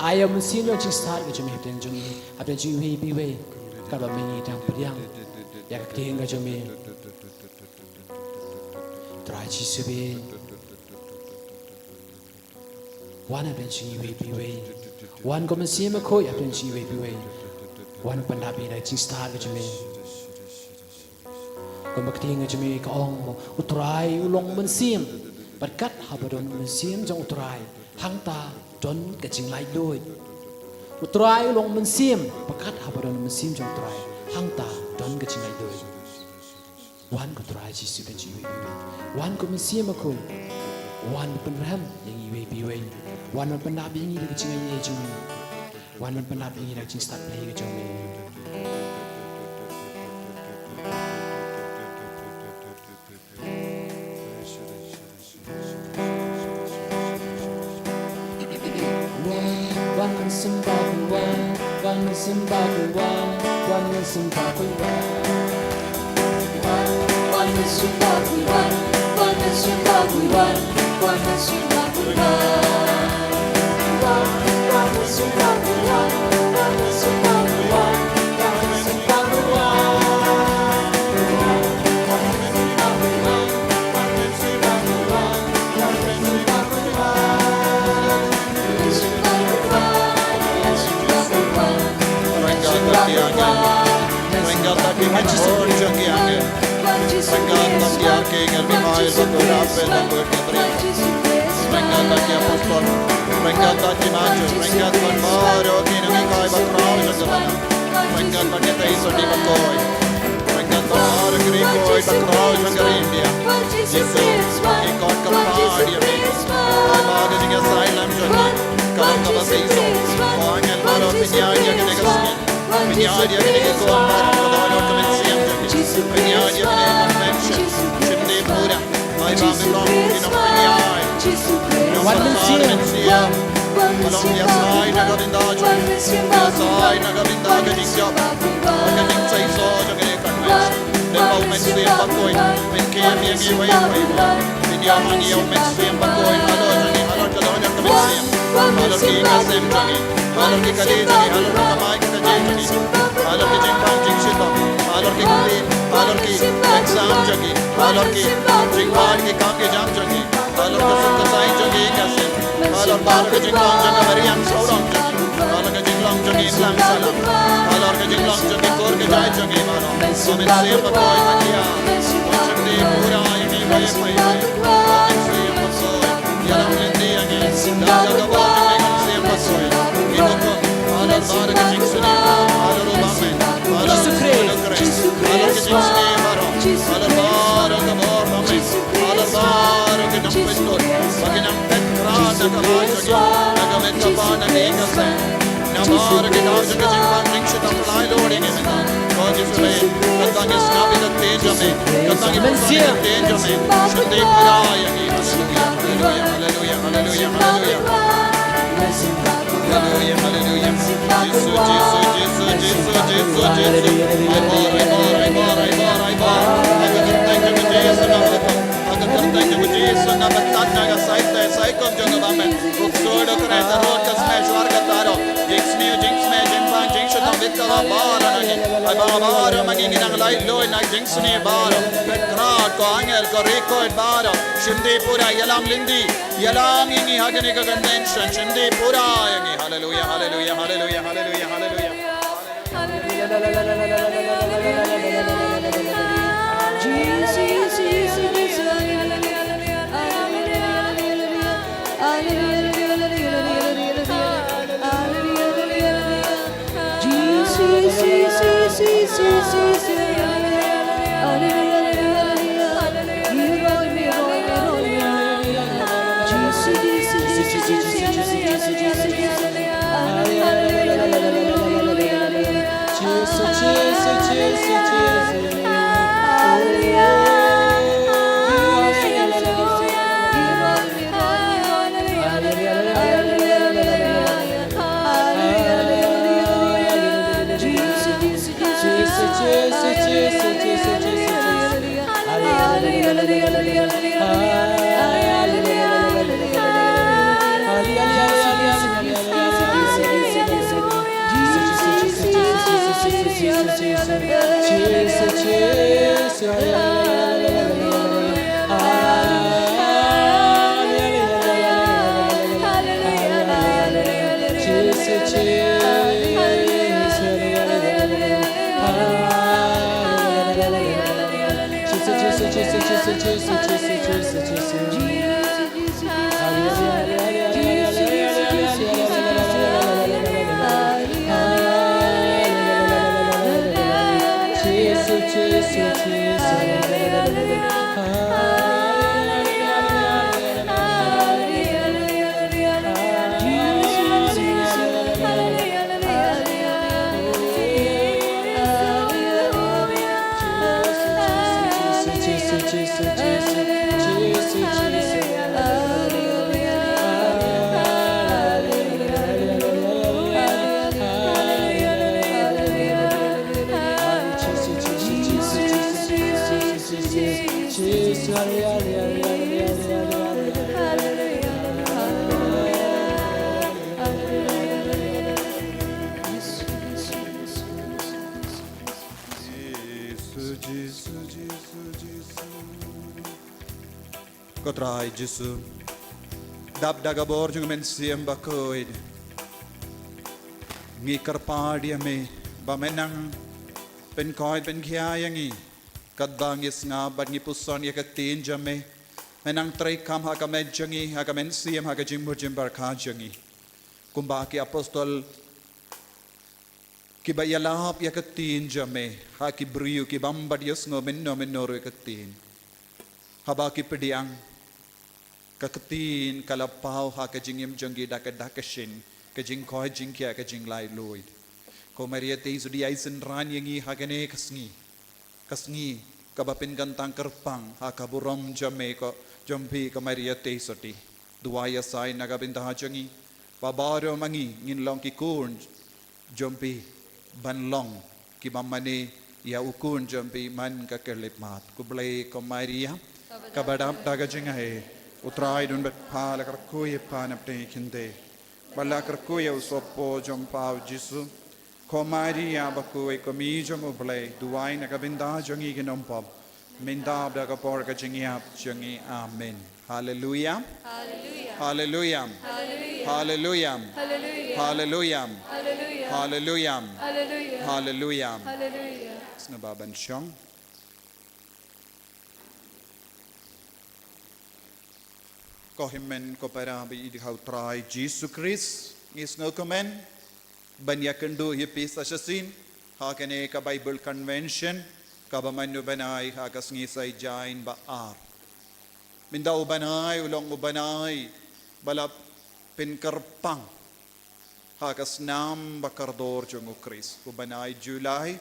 Ai ïa u Mynsiem jong jingstad ka jong me hapdeng jong ngi, hapdeng jong iwei pa iwei. Katba ma ngi dang pdiang ïa ka ktien ka jong me. Trai Jisu ba wan hapdeng jong iwei pa iwei. Wan ko Mynsiem Bakhuid hapdeng jong iwei pa iwei. Wan pyndap ïa ka jingstad ka jong me. Kumba ka ktien ka jong me ka ong, u Trai u long mynsiem, bad kat haba don mynsiem jong u Trai, hangta don ka jinglaitluid. U Trai u long mynsiem, bad kat haba don mynsiem jong u Trai, hangta don ka jinglaitluid. Wan ko Trai Jisu hapdeng jong iwei pa iwei. Wan ko Mynsiem Bakhuid. Wan pynrhem ïa ngi iwei pa iwei. Wan pyndap ïa ngi da ka jingaiei jong me. Wan pyndap ïa ngi da ka jingstad Blei ka jong me. Wan, wan Mynsiem Bakhuid wan, wan Mynsiem Bakhuid wan, wan Mynsiem Bakhuid wan. Wan, wan Mynsiem Bakhuid wan, wan Mynsiem Bakhuid wan, wan Mynsiem Bakhuid wan. Wan, wan Mynsiem Bakhuid wan, wan Mynsiem Bakhuid wan, wan Mynsiem Bakhuid wan. Thank God that we can hold jong ki angel. Thank God that we are king and we high, but we are fed, but we are free. Thank God that we are apostle. Thank God that we are martyr. Thank God that we are, oh, king and we high, but proud of the Lord. Thank God that we are taste of the Lord. Thank God that we are a great boy, but proud of the Lord. Jisu, i khot kyrpad ïa me. Ai ba ka jingïasaid lam jong ngi. Ka long kaba shisha. Ko angel baroh pynïaid ïa kane ka sngi. Pynïaid ïa kane ka kong baroh ka dohnud ka mynsiem jong ngi. Pynïaid ïa kane ka convention. Shim dei pura. Ai ba me long ki nongpynïaid. Wan mynsiem. Mynsiem. Ba long ïasaid na ka bynta jong ngi. Ïasaid na ka bynta ka jingjop. Ka jingshisha jong kane ka convention. Lem bad u Mynsiem Bakhuid, men kem ïa ngi iwei pa iwei. Men ïoh ma ngi ïa u Mynsiem Bakhuid, halor jong ngi, halor ka dohnud ka mynsiem. Halor ki mynsiem jong ngi, halor ki kali jong ngi, halor ka kamai ka kajih jong ngi. Halor ki jingpang jingshitom, halor ki kli, halor ki exam jong ngi, halor ki jingpang ki kam ki jam jong ngi. Halor ka suk ka saiñ jong ngi ka seng. Halor baroh ka jinglong jong ka mariang sawdong jong ngi. Halor ka jinglong jong ngi tlang salam. Halor ka jinglong jong ngi kur ka jai jong ngi baroh. Ko Mynsiem Bakhuid, ma ngi ïa. Ko shakti pura ïa ngi iwei pa iwei. Ko Mynsiem Bakhuid, ïalam lynti ïa ngi. Da ka bor jong ngi Mynsiem Bakhuid. Ngi duk halor baroh ka jingsngewsih. Halor u bamai. Halor u Jisu Khrist. Halor ka jingsngewsih baroh. Halor baroh ka bor bamai. Halor baroh ki nongpynlut, ba ki nang pynkhraw na ka bor jong ngi, na ka met kaba na ka ïing ka sem. Na baroh ki daw jong ka jingpang jingshitom, Trai Lord, ïa ngi mynta. Ko Jisu Khrist, kata ngi sngap ïa ka ktien jong me, kata ngi pule ïa ka ktien jong me. Shakti pura ïa ngi. Haleluya, haleluya, haleluya, haleluya, haleluya. Haleluya, haleluya. Jisu, Jisu, Jisu, Jisu, Jisu, Jisu. Ai bor, ai bor, ai bor, ai bor, ai bor. Ai ka kyrteng jong ka Jisu nangta. Ai ka Khublei ïa U Trai, ta rud ka sma shuwa ka taro. Jingsniew, jingsma, jingpang, jingshitom bad ka la baroh na ngi. Ai ba baroh ma ngi ngi nang laitluid na jingsniew baroh. Peit Trai, ko angel, ko riewkhuid baroh. Shim dih pura, ïalam lynti, ïalam ïa ngi ha kane ka convention. Shim dih pura ïa ngi. Haleluya, haleluya, haleluya, haleluya, haleluya. Ko Trai Jisu, dap da ka bor jong ka Mynsiem Bakhuid, ngi kyrpad ïa me ba me nang pynkhuid pynkhia ïa ngi katba ngi sngap bad ngi puson ïa ka ktien jong me. Me nang treikam ha ka met jong ngi, ha ka mynsiem, ha ka jingmut jingpyrkhat jong ngi. Kumba ki apostol kiba ïalap ïa ka ktien jong me ha ki briew ki bym pat ïohsngew mynno mynno ruh ïa ka ktien. Haba ki pdiang, ka ktien ka la paw ha ka jingim jong ki da ka dak ka shin, ka jingkhuid jingkhiah, ka jinglaitluid. Ko Maria Theisotti, ai synran ïa ngi ha kane ka sngi, ka sngi kaba pynkyntang kyrpang ha ka burom jong me, ko, jong phi ko Maria Theisotti. Duwai ïa sa na ka bynta jong ngi ba baroh ma ngi ngin long ki khun jong phi, ban long kiba mane ïa u Khun jong phi man ka khyllipmat. Khublei ko Maria, kaba dap da ka jingai, U Trai un bad pha. La kyrkhu ïa pha na pdeng ki khyndai, bad la kyrkhu ïa u sohpop jong pha u Jisu. Ko Maria bakhuid, ko Mei jong U Blei, duwai na ka bynta jong ngi ki nongpop, mynta bad ha ka por ka jingïap jong ngi. Amen. Haleluya. Haleluya. Haleluya. Haleluya. Haleluya. Sngewbha ban shong. Ko hynmen ko para ba ïeit ha U Trai Jisu Khrist, ngi sngewkmen ban ïakynduh ïa phi sa shisien ha kane ka Bible Convention kaba mynta u bnai ha ka sngi Saitjaiñ ba ar. Mynta u bnai u long u bnai ba la pynkyrpang ha ka snam ba kordor jong U Khrist. U bnai July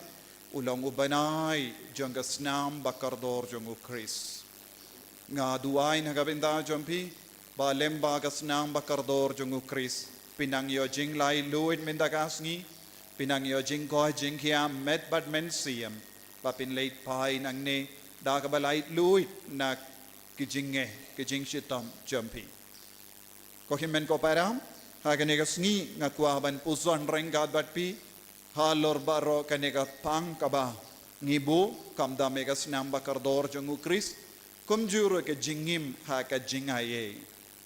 u long u bnai jong ka snam ba kordor jong U Khrist. Nga duwai na ka bynta jong phi ba lyngba ka snam ba kordor jong U Khrist, phin nang ïoh jinglaitluid mynta ka sngi, phin nang ïoh jingkhuid jingkhiah met bad mynsiem, ba phin leit phai nangne da kaba laitluid na ki jingeh, ki jingshitom jong phi. Ko hynmen ko para, ha kane ka sngi nga kwah ban puson ryngkat bad phi halor baroh kane ka pang kaba ngi buh kam da me ka snam ba kordor jong u Khrist, kumjuh ruh ka jingim ha ka jingai ei.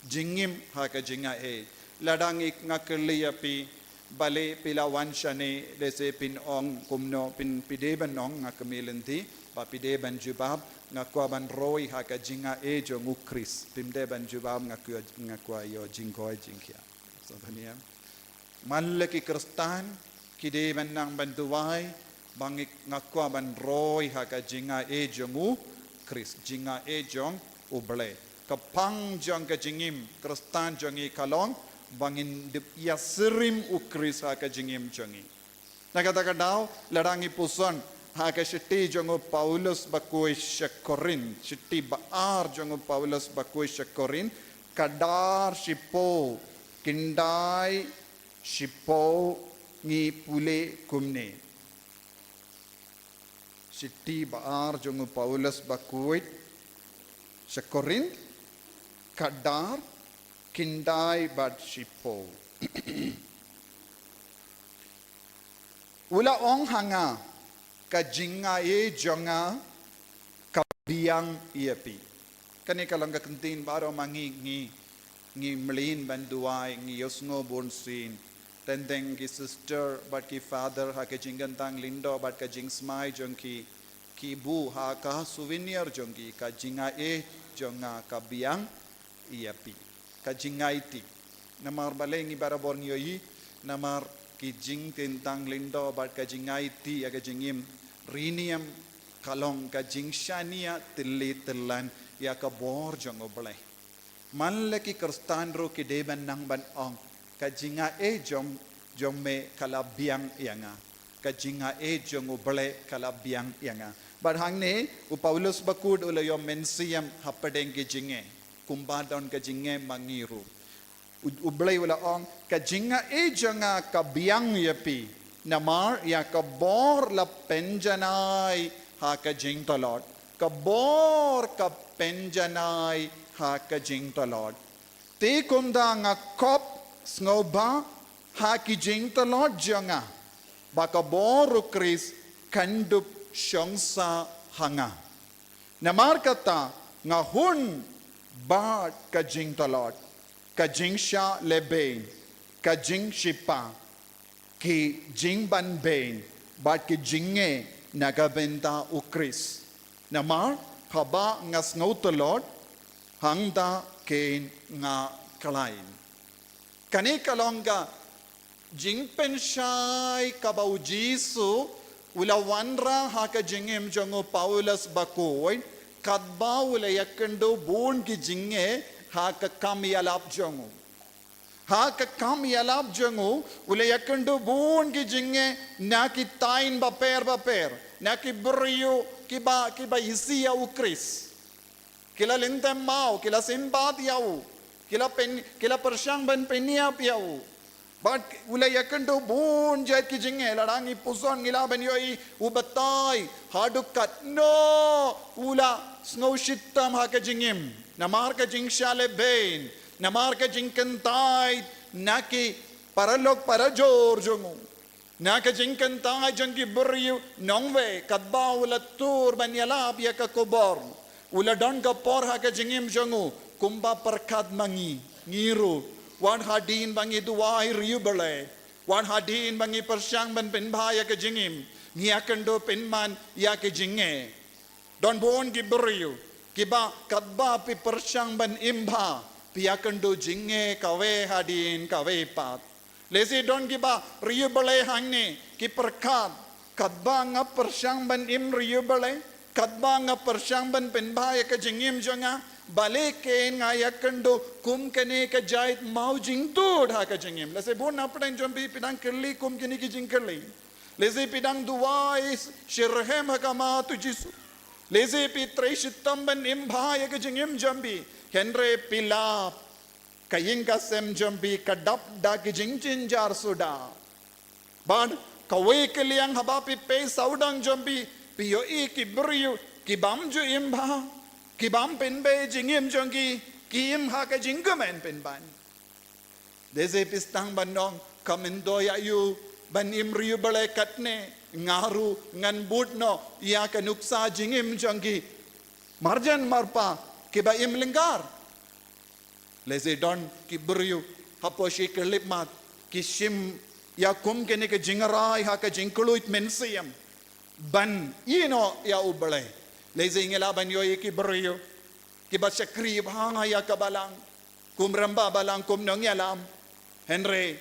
Jingim ha ka jingai ei. Lada ngi nga kylli ïa phi, balei phi la wan shane, lehse phin ong kumno, phin, phi dei ban ong nga kmie lynti, ba phi dei ban jubab, nga kwah ban roi ha ka jingai ei jong u Khrist. Phim dei ban jubab nga kwah, nga kwah ïoh jingkoit jingkhiah. Sa pynïap. Man la ki Khristan ki dei ban nang ban duwai, ba ngi, nga kwah ban roi ha ka jingai ei jong u Khrist, jingai ei jong u Blei. Ka pang jong ka jingim Khristan jong ngi ka long ba ngin dep ïasyriem u Khrist ha ka jingim jong ngi. Na kata ka daw, lada ngi puson ha ka shithi jong u Paulus bakhuid sha Korinth, shithi ba ar jong u Paulus bakhuid sha Korinth, khatdar shiphew, khyndai shiphew, ngi pule kumne. Shithi ba ar jong u Paulus bakhuid sha Korinth, khatdar, khyndai bad shiphew. U la ong ha nga, ka jingai ei jong nga ka biang ïa phi. Kane ka long ka ktien baroh ma ngi, ngi, ngi mlien ban duwai, ngi ïohsngew bunsien. Teng teng ki sister bad ki father ha ka jingkyntang lyngdoh bad ka jingsmai jong ki, ki buh ha ka souvenir jong ki, ka jingai ei jong nga ka biang ïa phi. Ka jingai ti. Namar balei ngi barabor ngi ïohi, namar ki jingkyntang lyngdoh bad ka jingai ti ïa ka jingim, ri niam, ka long ka jingshaniah tylli tyllan ïa ka bor jong u Blei. Man la ki Khristan ruh ki dei ban nang ban ong, ka jingai ei jong, jong me ka la biang ïa nga. Ka jingai ei jong u Blei ka la biang ïa nga. Bad hangne u Paulus bakhuid u la ïoh mynsiem hapdeng ki jingeh. Kumba don ka jingeh ma ngi ruh. U, u Blei u la ong, ka jingai ei jong nga ka biang ïa phi. Namar ïa ka bor la pynjanai ha ka jingtlot. Ka bor ka pynjanai ha ka jingtlot. Te kumta nga khop sngewbha ha ki jingtlot jong nga, ba ka bor u Khrist kan dup shong sah ha nga. Namar kata nga hun bad ka jingtlot, ka jingshah lehbeiñ, ka jingshipa, ki jingbanbeiñ bad ki jingeh na ka bynta u Khrist. Namar haba nga sngewtlot, hangta kein nga khlaiñ. Kane ka long ka jingpynshai kaba u Jisu u la wanrah ha ka jingim jong u Paulus bakhuid, katba u la ïakynduh bun ki jingeh ha ka kam ïalap jong u. Ha ka kam ïalap jong u, u la ïakynduh bun ki jingeh na ki thaiñ bapher bapher, na ki briew kiba, kiba isih ïa u Khrist. Ki la lyntem maw, ki la synbat ïa u, ki la pyn, ki la pyrshang ban pynïap ïa u. Bad u la ïakynduh bun jait ki jingeh, lada ngi puson ngi lah ban ïohi u batai haduh katno u la sngewshitom ha ka jingim. Namar ka jingshah lehbeiñ, namar ka jingkyntait na ki paralok parajor jong u, na ka jingkyntait jong ki briew nongwei, katba u la tur ban ïalap ïa ka khubor. U la don ka por ha ka jingim jong u, kumba pyrkhat ma ngi, ngi ruh, wat hadien ba ngi duwai riewblei, wat hadien ba ngi pyrshang ban pynbha ïa ka jingim, ngi ïakynduh pynban ïa ka jingeh. Don bun ki briew kiba katba phi pyrshang ban im bha, phi ïakynduh jingeh kawei hadien kawei pat. Lehse don kiba riewblei hangne ki pyrkhat, katba nga pyrshang ban im riewblei, katba nga pyrshang ban pynbha ïa ka jingim jong nga, balei kein nga ïakynduh kum kane ka jait mawjingtut ha ka jingim. Lehse bun na pdeng jong phi phi dang kylli kum kine ki jingkylli. Lehse phi dang duwai shitrhem ha khmat u Jisu. Lehse phi trei shitom ban im bha ïa ka jingim jong phi. Hynrei phi lap, ka ïing ka sem jong phi ka dap da ki jingjynjar suda. Bad kawei ka liang haba phi peit sawdong jong phi, phi ïohi ki briew kibym ju im bha, kibym pynbeit jingim jong ki, ki im ha ka jingkmen pynban. Lehse phi sdang ban ong, ka myntoi ïa u ban im riewblei katne, nga ruh ngan bud noh ïa ka nuksa jingim jong ki marjan marpa kiba im lyngngoh. Lehse don ki briew hapoh shi khyllipmat ki shim ïa kum kane ka jingrai ha ka jingkylluid mynsiem ban ïehnoh ïa U Blei. Lehse ngi lah ban ïohi ïa ki briew kiba shakri bha ïa ka balang, kum rangbah balang, kum nongïalam. Hynrei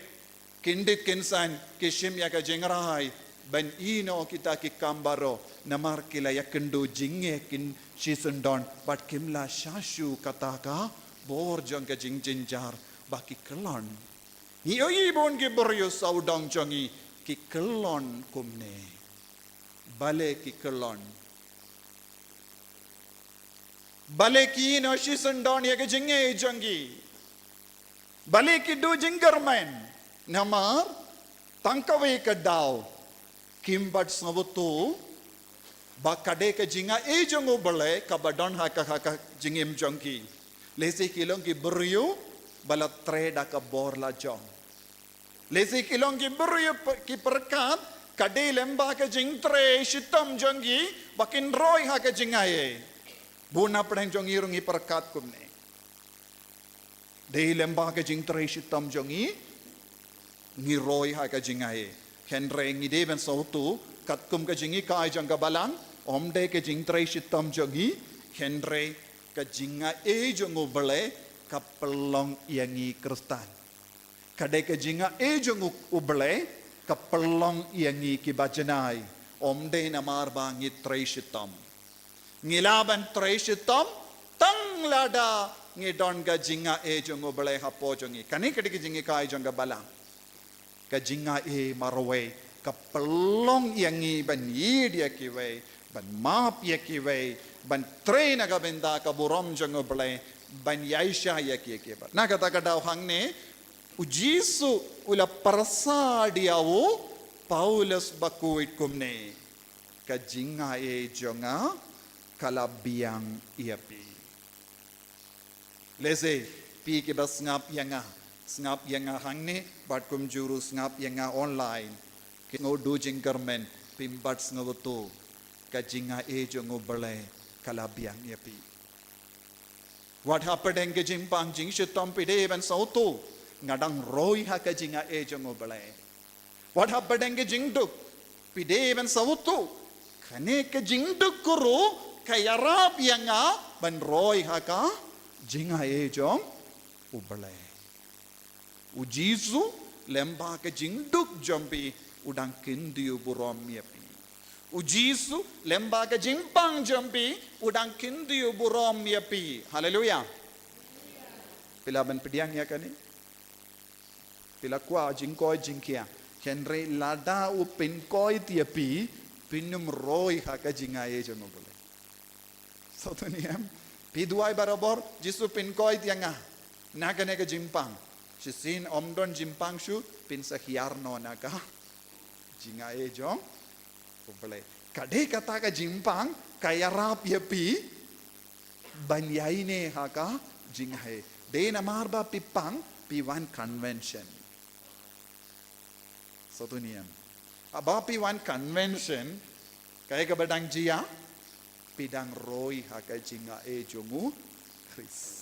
kyndit kynsan ki shim ïa ka jingrai ban ïehnoh kita ki kam baroh, namar ki la ïakynduh jingeh kin shisyndon bad kim la shah shuh kata ka bor jong ka jingjynjar ba ki kyllon. Ngi ïohi bun ki briew sawdong jong ngi ki kyllon kumne. Balei ki kyllon? Balei ki ïehnoh shisyndon ïa ka jingeh jong ki? Balei ki duh jingkyrmen? Namar tang kawei ka daw, kim pat sngewthuh ba ka dei ka jingai jong U Blei kaba don ha ka, ha ka jingim jong ki. Lehse ki long ki briew ba la trei da ka bor lajong. Lehse ki long ki briew pe-, ki pyrkhat ka dei lyngba ka jingtrei shitom jong ki ba kin roi ha ka jingai. Bun na pdeng jong ngi ruh ngi pyrkhat kumne. Dei lyngba ka jingtrei shitom jong ngi, ngi roi ha ka jingai. Hynrei ngi dei ban sngewthuh, katkum ka jinghikai jong ka balang, ym dei ka jingtrei shitom jong ngi, hynrei ka jingai jong U Blei ka pynlong ïa ngi Khristan. Ka dei ka jingai jong U, U Blei ka pynlong ïa ngi kiba janai, ym dei namar ba ngi trei shitom. Ngi lah ban trei shitom tang lada ngi don ka jingai jong U Blei hapoh jong ngi. Kane ka dei ka jinghikai jong ka balang. Ka jingai marwei ka pynlong ïa ngi ban ïeit ïa kiwei, ban map ïa kiwei, ban trei na ka bynta ka burom jong U Blei, ban ïaishah ïa ki, ïa ki. Na kata ka daw hangne, U Jisu u la pyrsad ïa u Paulus bakhuid kumne. Ka jingai jong nga ka la biang ïa phi. Lehse phi kiba sngap ïa nga, sngap ïa nga hangne, bad kumjuh ruh sngap ïa nga online, ki sngew duh jingkyrmen, phim pat sngewthuh ka jingai jong U Blei ka la biang ïa phi. Wat hapdeng ka jingpang jingshitom phi dei ban sngewthuh, nga dang roi ha ka jingai jong U Blei. Wat hapdeng ka jingduk, phi dei ban sngewthuh, kane ka jingduk ruh ka ïarap ïa nga ban roi ha ka jingai jong U Blei. U Jisu lyngba ka jingduk jong phi u dang kyntiew burom ïa phi. U Jisu lyngba ka jingpang jong phi u dang kyntiew burom ïa phi. Haleluia. Phi lah ban pdiang ïa kane. Phi la kwah jingkoit jingkhiah. Hynrei lada u pynkhiah ïa phi, phin ym roi ha ka jingai jong U Blei. Sngewthuh ne em? Phi duwai barabor, Jisu pynkhiah ïa nga na kane ka jingpang. Shisien ym don jingpang shuh, phin sa hiar noh na ka jingai jong U Blei. Ka dei kata ka jingpang ka ïarap ïa phi ban ïaineh ha ka jingai. Dei namar ba phi pang, phi wan convention. Sngewthuh ne em? Haba phi wan convention, kaei kaba dang jia, phi dang roi ha ka jingai jong U Khrist.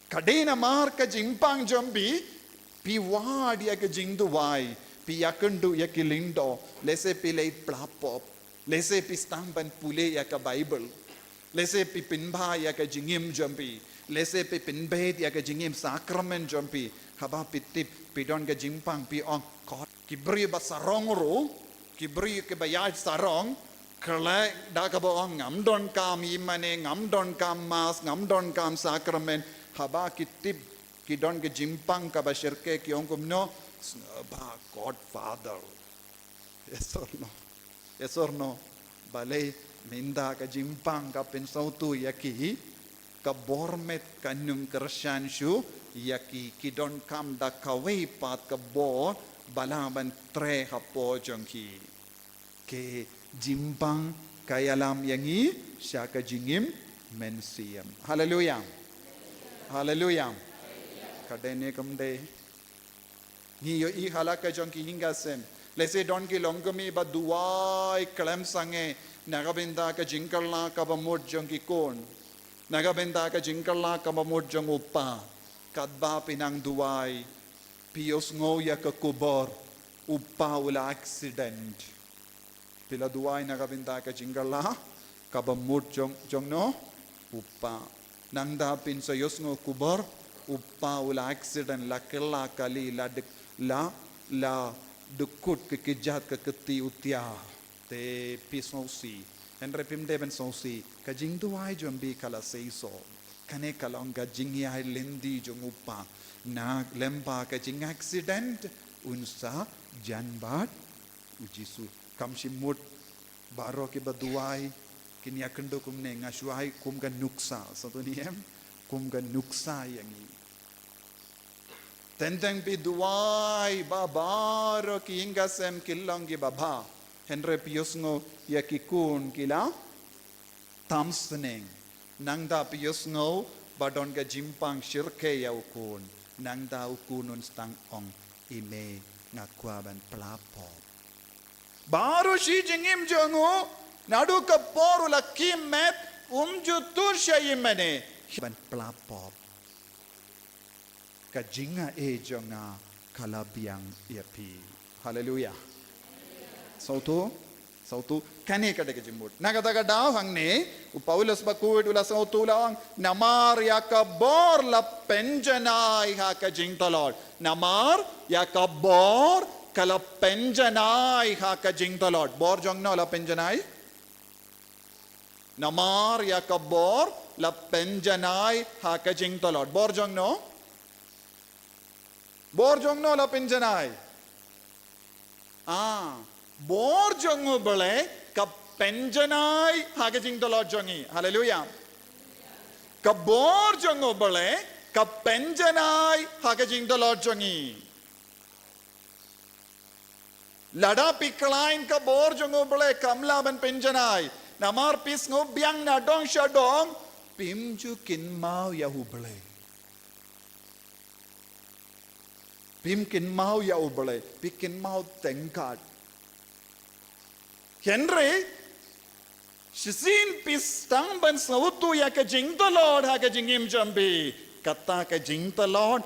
Ka dei namar ka jingpang jong phi, phi wad ïa ka jingduwai, phi ïakynduh ïa ki lyngdoh, lehse phi leit pla pop, lehse phi sdang ban pule ïa ka Baibl, lehse phi pynbha ïa ka jingim jong phi, lehse phi pynbeit ïa ka jingim sakramen jong phi, haba phi tip, phi don ka jingpang, phi ong, Kot, ki briew ba sarong ruh, ki briew kiba ïaid sarong, khlem da kaba ong ngam donkam ïing mane, ngam donkam mass, ngam donkam sakramen, haba ki tip ki don ka jingpang kaba shyrkhei ki ong kumno, ba Godfather. Yes or no? Yes or no? Balei? Mynta ka jingpang ka pynsngewthuh ïa ki, ka bor met kan ym kyrshan shuh ïa ki, ki donkam da kawei pat ka bor ba lah ban trei hapoh jong ki. Ka jingpang ka ïalam ïa ngi sha ka jingim mynsiem. Haleluia. Haleluia. Ka dei ne kam dei? Ngi ïohi ha la ka jong ki ïing ka sem, lehse don ki longkmie ba duwai khlem sangeh na ka bynta ka jingkylla kaba mut jong ki khun, na ka bynta ka jingkylla kaba mut jong u kpa. Katba phi nang duwai, phi ïohsngew ïa ka khubor, u kpa u la accident. Phi la duwai na ka bynta ka jingkylla kaba mut jong, jong no? U kpa. Nangta phin sa ïohsngew khubor, u kpa u la accident, la kylla kali, la duk, la, la duk kut ka kjat ka kti u thiah. Te phi sngewsih. Hynrei phim dei ban sngewsih. Ka jingduwai jong phi ka la seisoh. Kane ka long ka jingïaid lynti jong u kpa. Na lem bad ka jing accident, un sa jan bad u Jisu. Kam shym mut baroh kiba duwai kin ïakynduh kumne, nga shu ai kum ka nuksa, sa tu ni em, kum ka nuksa ïa ngi. Teng teng phi duwai ba baroh ki ïing ka sem ki long kiba bha, hynrei phi ïohsngew ïa ki khun ki la tam sneng. Nangta phi ïohsngew ba don ka jingpang shyrkhei ïa u khun. Nangta u khun un sdang ong, "I mei, nga kwah ban pla pop." Baroh shi jingim jong u, naduh ka por u la khie met, um ju tur sha ïing mane ban pla pop. Ka jingaiei jong nga ka la biang ïa phi. Haleluia. Sngewthuh, sngewthuh. Kane ka dei ka jingmut. Na kata ka daw hangne, u Paulus bakhuid u la sngewthuh, u la ong, "Namar ïa ka bor la pynjanai ha ka jingtlot." Namar ïa ka bor ka la pynjanai ha ka jingtlot. Bor jong no la pynjanai? Namar ïa ka bor la pynjanai ha ka jingtlot. Bor jong no? Bor jong no la pynjanai? Ah, bor jong u Blei ka pynjanai ha ka jingtlot jong ngi. Haleluia. Ka bor jong u Blei ka pynjanai ha ka jingtlot jong ngi. Lada phi khlaiñ, ka bor jong u Blei kam lah ban pynjanai. Namar phi sngew biang na dong sha dong, phim ju kynmaw ïa u Blei. Phim kynmaw ïa u Blei, phi kynmaw tyngkat. Hynrei shisien phi sdang ban sngewthuh ïa ka jingtlot ha ka jingim jong phi. Kata ka jingtlot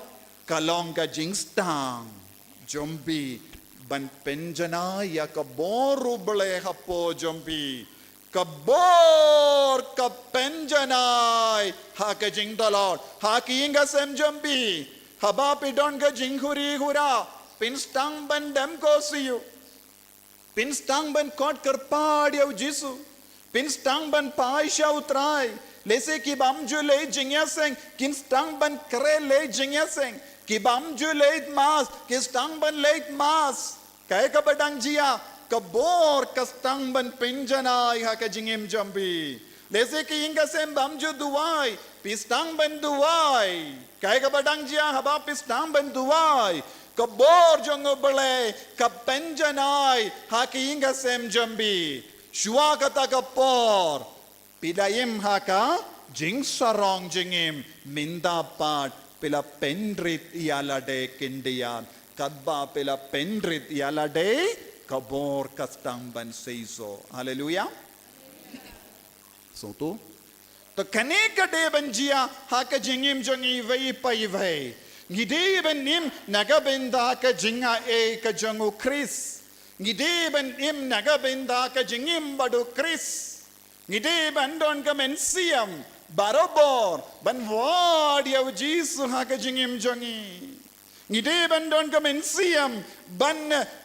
ka long ka jingsdang jong phi ban pynjanai ïa ka bor u Blei hapoh jong phi. Ka bor ka pynjanai ha ka jingtlot ha ka ïing ka sem jong phi. Haba phi don ka jingkhuri khura, phin sdang ban dem ko siew. Phin sdang ban khot kyrpad ïa u Jisu. Phin sdang ban phai sha u Trai. Lehse ki bym ju leit jingïaseng, kin sdang ban kren leit jingïaseng. Ki bym ju leit mass, kin sdang ban leit mass. Kaei kaba dang jia, ka bor ka sdang ban pynjanai ha ka jingim jong phi. Lehse ki ïing ka sem bym ju duwai, phi sdang ban duwai. Kaei kaba dang jia, haba phi sdang ban duwai, ka bor jong u Blei ka pynjanai ha ka ïing ka sem jong phi. Shuwa kata ka por, phi la im ha ka jingsarong jingim, mynta pat phi la pynrit ïa lade khyndiat. Katba phi la pynrit ïa lade, ka bor ka sdang ban seisoh. Haleluia. Sngewthuh? To kane ka dei ban jia ha ka jingim jong ngi iwei pa iwei. Ngi dei ban im na ka bynta ka jingaiei ka jong u Khrist. Ngi dei ban im na ka bynta ka jingim bad u Khrist. Ngi dei ban don ka mynsiem barabor ban wad ïa u Jisu ha ka jingim jong ngi. Ngi dei ban don ka mynsiem ban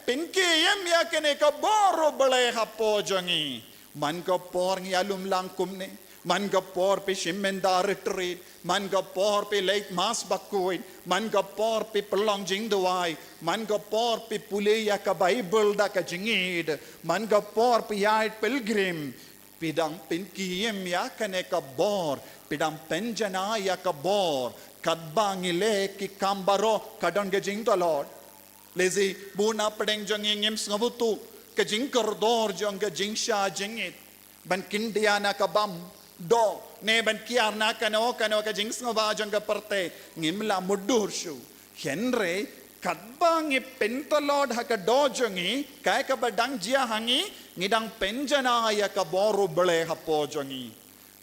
pynkiem ïa kane ka bor u Blei hapoh jong ngi. Man ka por ngi ïalum lang kumne, man ka por phi shim mynta retreat, man ka por phi leit mass bakhuid, man ka por phi pynlong jingduwai, man ka por phi pule ïa ka Baibl da ka jingïeid, man ka por phi ïaid pilgrim, phi dang pynkiem ïa kane ka bor, phi dang pynjanai ïa ka bor. Katba ngi leh ki kam baroh ka don ka jingtlot. Lehse bun na pdeng jong ngi ngim sngewthuh ka jingkordor jong ka jingshisha jingit. Ban khyndiat na ka bam, doh ne ban kiar na kano kano ka jingsngewbha jong ka pyrthei, ngim lah mutdur shuh. Hynrei katba ngi pyntlot ha ka doh jong ngi, kaei kaba dang jia ha ngi, ngi dang pynjanai ïa ka bor U Blei hapoh jong ngi.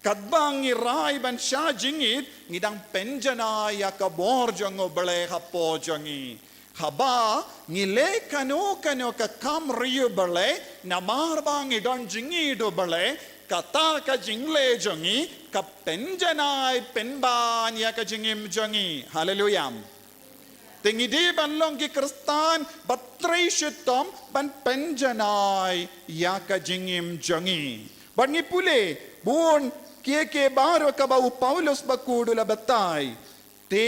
Katba ngi rai ban shah jingit, ngi dang pynjanai ïa ka bor jong U Blei hapoh jong ngi. Haba ngi leh kano kano ka kam ri U Blei, namar ba ngi don jingngeit U Blei, kata ka jingleh jong ngi ka pynjanai pynban ïa ka jingim jong ngi. Haleluia. Te ngi dei ban long ki Khristan ba trei shitom ban pynjanai ïa ka jingim jong ngi. Bad ngi pule bun kiei kiei baroh kaba u Paulus bakhuid u la batai. Te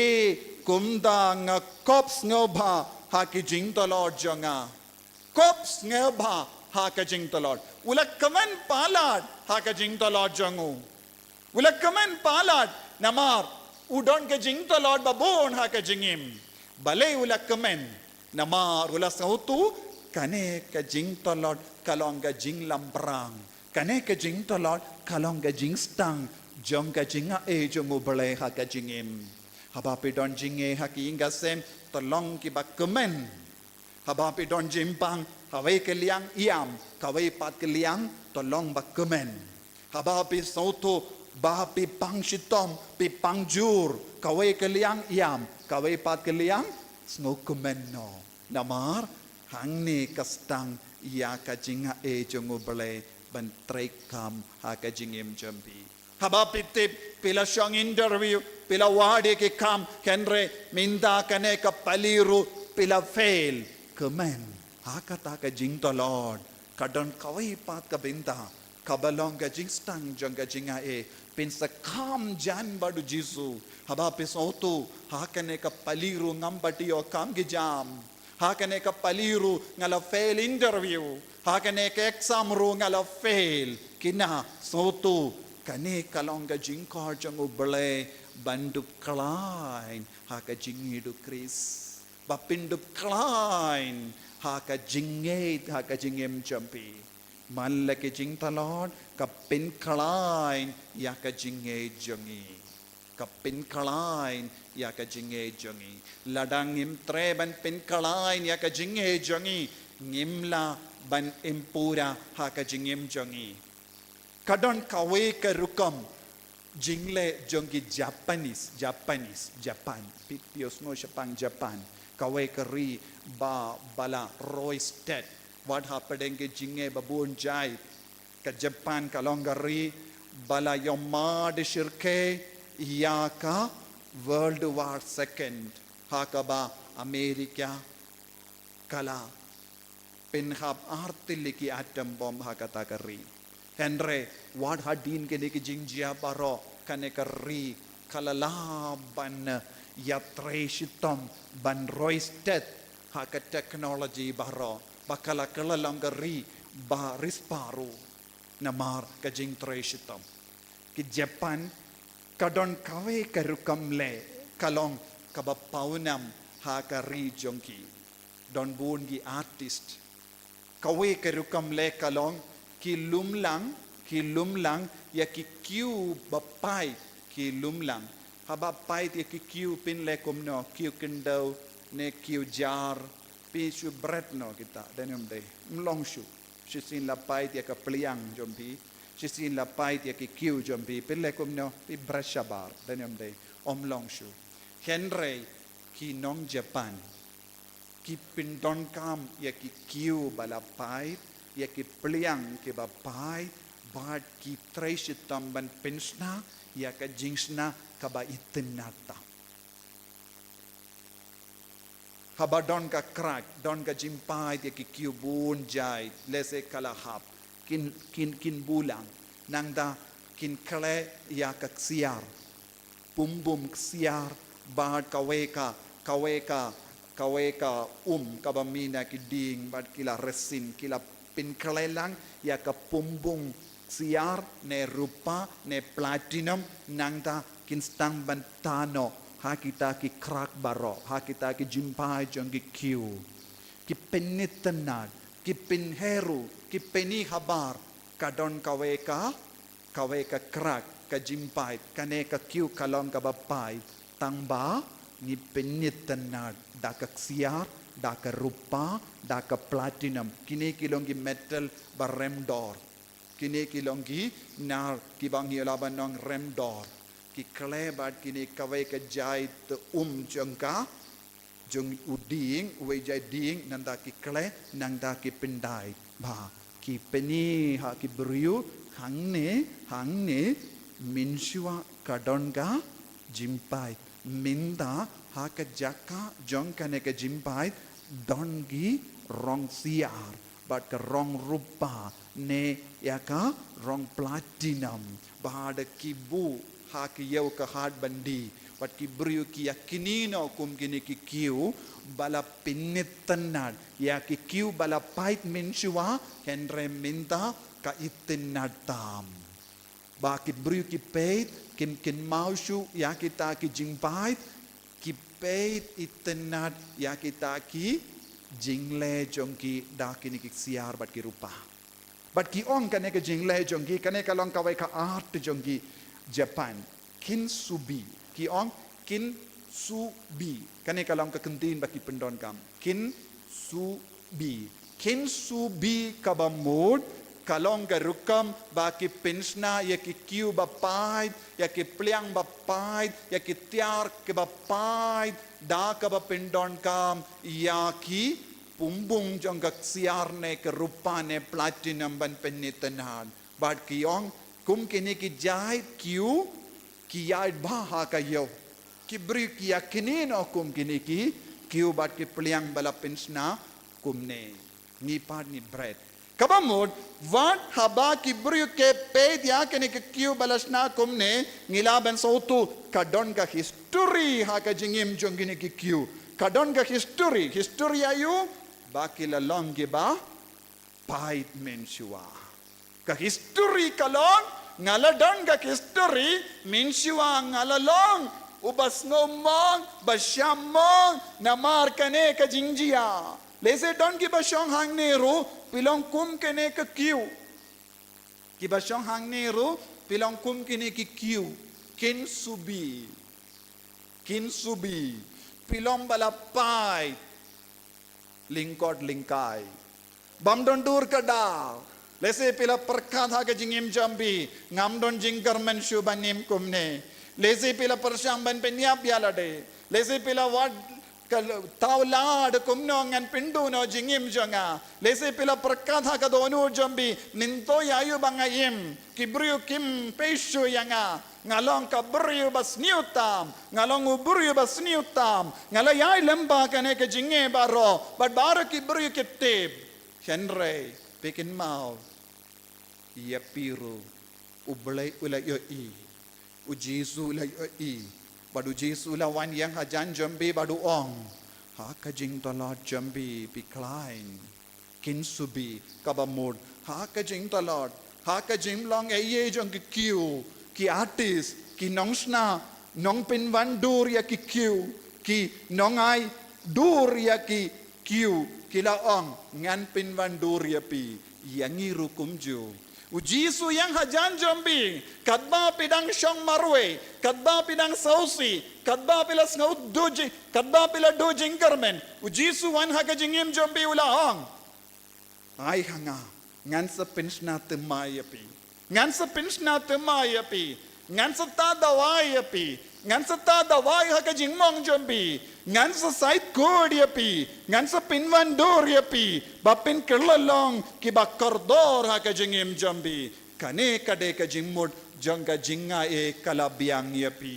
kumta nga kop sngewbha ha ki jingtlot jong nga. Kop sngewbha ha ka jingtlot. U la kmen palat ha ka jingtlot jong u. U la kmen palat namar u don ka jingtlot ba bun ha ka jingim. Balei u la kmen? Namar u la sngewthuh kane ka jingtlot ka long ka jinglambrang. Kane ka jingtlot ka long ka jingstang jong ka jingaiei jong U Blei ha ka jingim. Haba phi don jingaiei ha ki ïing ka sem, to long kiba kmen. Haba phi don jingpang, kawei ka liang ïam, kawei pat ka liang to long ba kmen. Haba phi sngewthuh ba phi pang shitom, phi pang jur, kawei ka liang ïam, kawei pat ka liang sngewkmen noh. Namar hangne ka stang ïa ka jingaiei jong U Blei ban treikam ha ka jingim jong phi. Haba phi tip phi la shong interview, phi la wad ïa ki kam, hynrei mynta kane ka pali ruh phi la fail. Kmen ha kata ka jingtlot. Ka don kawei pat ka bynta kaba long ka jingstang jong ka jingaiei. Phin sa kham jan bad U Jisu haba phi sngewthuh ha kane ka pali ruh ngam pat ïoh kam ki jam. Ha kane ka pali ruh nga la fail interview. Ha kane ka exam ruh nga la fail. Kynmaw, sngewthuh, kane ka long ka jingkhot jong U Blei ban dup khlaiñ ha ka jingïeit U Khrist. Ba phin dup khlaiñ ha ka jingngeit, ha ka jingim jong phi. Man la ki jingtlot, ka pynkhlaiñ ïa ka jingngeit jong ngi. Ka pynkhlaiñ ïa ka jingngeit jong ngi. Lada ngim treh ban pynkhlaiñ ïa ka jingngeit jong ngi, ngim lah ban im pura ha ka jingim jong ngi. Ka don kawei ka rukom jingleh jong ki Japanese, Japanese, Japan. Phi, phi ïohsngew shaphang Japan. Kawei ka ri ba, ba la roi stet. Wat hapdeng ki jingeh ba bun jait. Ka Japan ka long ka ri ba la ïohmad shyrkhei ïa ka World War Second, ha kaba America ka la pynhap ar tylli ki atom bomb ha kata ka ri. Hynrei wat hadien kine ki jingjia baroh, kane ka ri ka la lah ban ïatrei shitom ban roi stet ha ka technology baroh, ba ka la, ka la long ka ri ba riewspah ruh namar ka jingtrei shitom. Ki Japan ka don kawei ka rukom leh, ka long kaba pawnam ha ka ri jong ki. Don bun ki artist. Kawei ka rukom leh ka long ki lum lang, ki lum lang ïa ki kiew ba pait, ki lum lang. Haba pait ïa ki kiew phin leh kumno, kiew khyndew ne kiew jar, phi shu bret noh kita, dei ne ym dei? Ym long shuh. Shisien la pait ïa ka pliang jong phi, shisien la pait ïa ki kiew jong phi, phin leh kumno, phi bret shabar, dei ne ym dei? Ym long shuh. Hynrei ki nong Japan ki pyndonkam ïa ki kiew ba la pait, ïa ki pliang kiba pait, bad ki trei shitom ban pynshna ïa ka jingshna kaba itynnad tam. Haba don ka krak, don ka jingpait ïa ki kiew bun jait, lehse ka la hap, kin, kin, kin bulang, nangta kin khleh ïa ka ksiar, pumbum ksiar, bad kawei ka, kawei ka, kawei ka um kaba mih na ki dieng, bad ki la resyn, ki la pynkhleh lang ïa ka pumbum ksiar ne rupa ne platinum, nangta kin sdang ban tah noh ha kita ki krak baroh, ha kita ki jingpait jong ki kiew. Ki pynitynnad, ki pynheh ruh, ki pyni habar, ka don kawei ka, kawei ka krak ka jingpait, kane ka kiew ka long kaba pait, tang ba ngi pynitynnad da ka ksiar, da ka rupa, da ka platinum. Kine ki long ki metal ba rem dor. Kine ki long ki nar kiba ngi lah ban ong rem dor. Ki khleh bad kine kawei ka jait um jong ka, jong u dieng, uwei jait dieng, nangta ki khleh, nangta ki pyndait. Ba ki pyni ha ki briew, hangne, hangne, mynshuwa ka don ka jingpait. Mynta ha ka jaka jong kane ka jingpait, don ki rong ksiar bad ka rong rupa ne ïa ka rong platinum. Ba da ki buh ha ki ïew ka hat bandi, bad ki briew ki ïa kine noh kum kine ki kiew ba la pynitynnad, ïa ki kiew ba la pait mynshuwa, hynrei mynta ka itynnad tam. Ba ki briew ki peit, kim kynmaw shuh ïa kita ki jingpait, ki peit itynnad ïa kita ki jingleh jong ki da kine ki ksiar bad ki rupa. Bad ki ong kane ka jingleh jong ki, kane ka long kawei ka art jong ki Japan. Kintsugi. Ki ong kintsugi. Kane ka long ka kyntien ba ki pyndonkam. Kintsugi. Kintsugi kaba mut, ka long ka rukom ba ki pynshna ïa ki kiew ba pait, ïa ki pliang ba pait, ïa ki tiar kiba pait, da kaba pyndonkam ïa ki pumbung jong ka ksiar ne ka rupa ne platinum ban pynitynnad. Bad ki ong, kum kine ki jait kiew, ki ïaid bha ha ka ïew. Ki briew ki ïa kine noh kum kine ki kiew bad ki pliang ba la pynshna kumne. Ngi pat ngi bret. Kaba mut, wat haba ki briew ki peit ïa kine ki kiew ba la shna kumne, ngi lah ban sngewthuh, ka don ka history ha ka jingim jong kine ki kiew. Ka don ka history, history aïu, ba ki la long kiba pait mynshuwa. Ka history ka long, nga la don ka history, mynshuwa nga la long uba sngewmong, ba shah mong namar kane ka jingjia. Lehse don kiba shong hangne ruh, phi long kum kane ka kiew. Kiba shong hangne ruh, phi long kum kine ki kiew. Kintsugi. Kintsugi. Phi long ba la pait lyngkot lyngkai. Bym don dur ka daw. Lehse phi la pyrkhat ha ka jingim jong phi, ngam don jingkyrmen shuh ban im kumne. Lehse phi la pyrshang ban pynïap ïa lade. Lehse phi la wad ka l-, thaw lad kumno ngan pynduh noh jingim jong nga. Lehse phi la pyrkhat ha ka dohnud jong phi, mynta ïa aïu ba nga im. Ki briew kim peit shuh ïa nga. Nga long ka briew ba sniew tam. Nga long u briew ba sniew tam. Nga la ïai lem bad kane ka jingeh baroh. Bad baroh ki briew ki tip. Hynrei, phi kynmaw, ïa phi ruh, U Blei u la ïohi. U Jisu u la ïohi. Bad U Jisu u la wan ïeng hajan jong phi bad u ong, ha ka jingtlot jong phi, phi khlaiñ. Kintsugi, kaba mut, ha ka jingtlot, ha ka jinglong ei ei jong ki kiew, ki artist, ki nongshna, nongpynwandur ïa ki kiew, ki nongai dur ïa ki kiew, ki la ong, ngan pynwandur ïa phi, ïa ngi ruh kumjuh. U Jisu ïeng hajan jong phi, katba phi dang shong marwei, katba phi dang sngewsih, katba phi la sngew duh jing, katba phi la duh jingkyrmen. U Jisu wan ha ka jingim jong phi u la ong, ai ha nga, ngan sa pynshna thymmai ïa phi. Ngan sa pynshna thymmai ïa phi. Ngan sa tad dawai ïa phi. Ngan sa tad dawai ha ka jingmong jong phi. Ngan sa sait kut ïa phi. Ngan sa pynwandur ïa phi. Ba phin kylla long kiba kordor ha ka jingim jong phi. Kane ka dei ka jingmut jong ka jingai ei ka la biang ïa phi.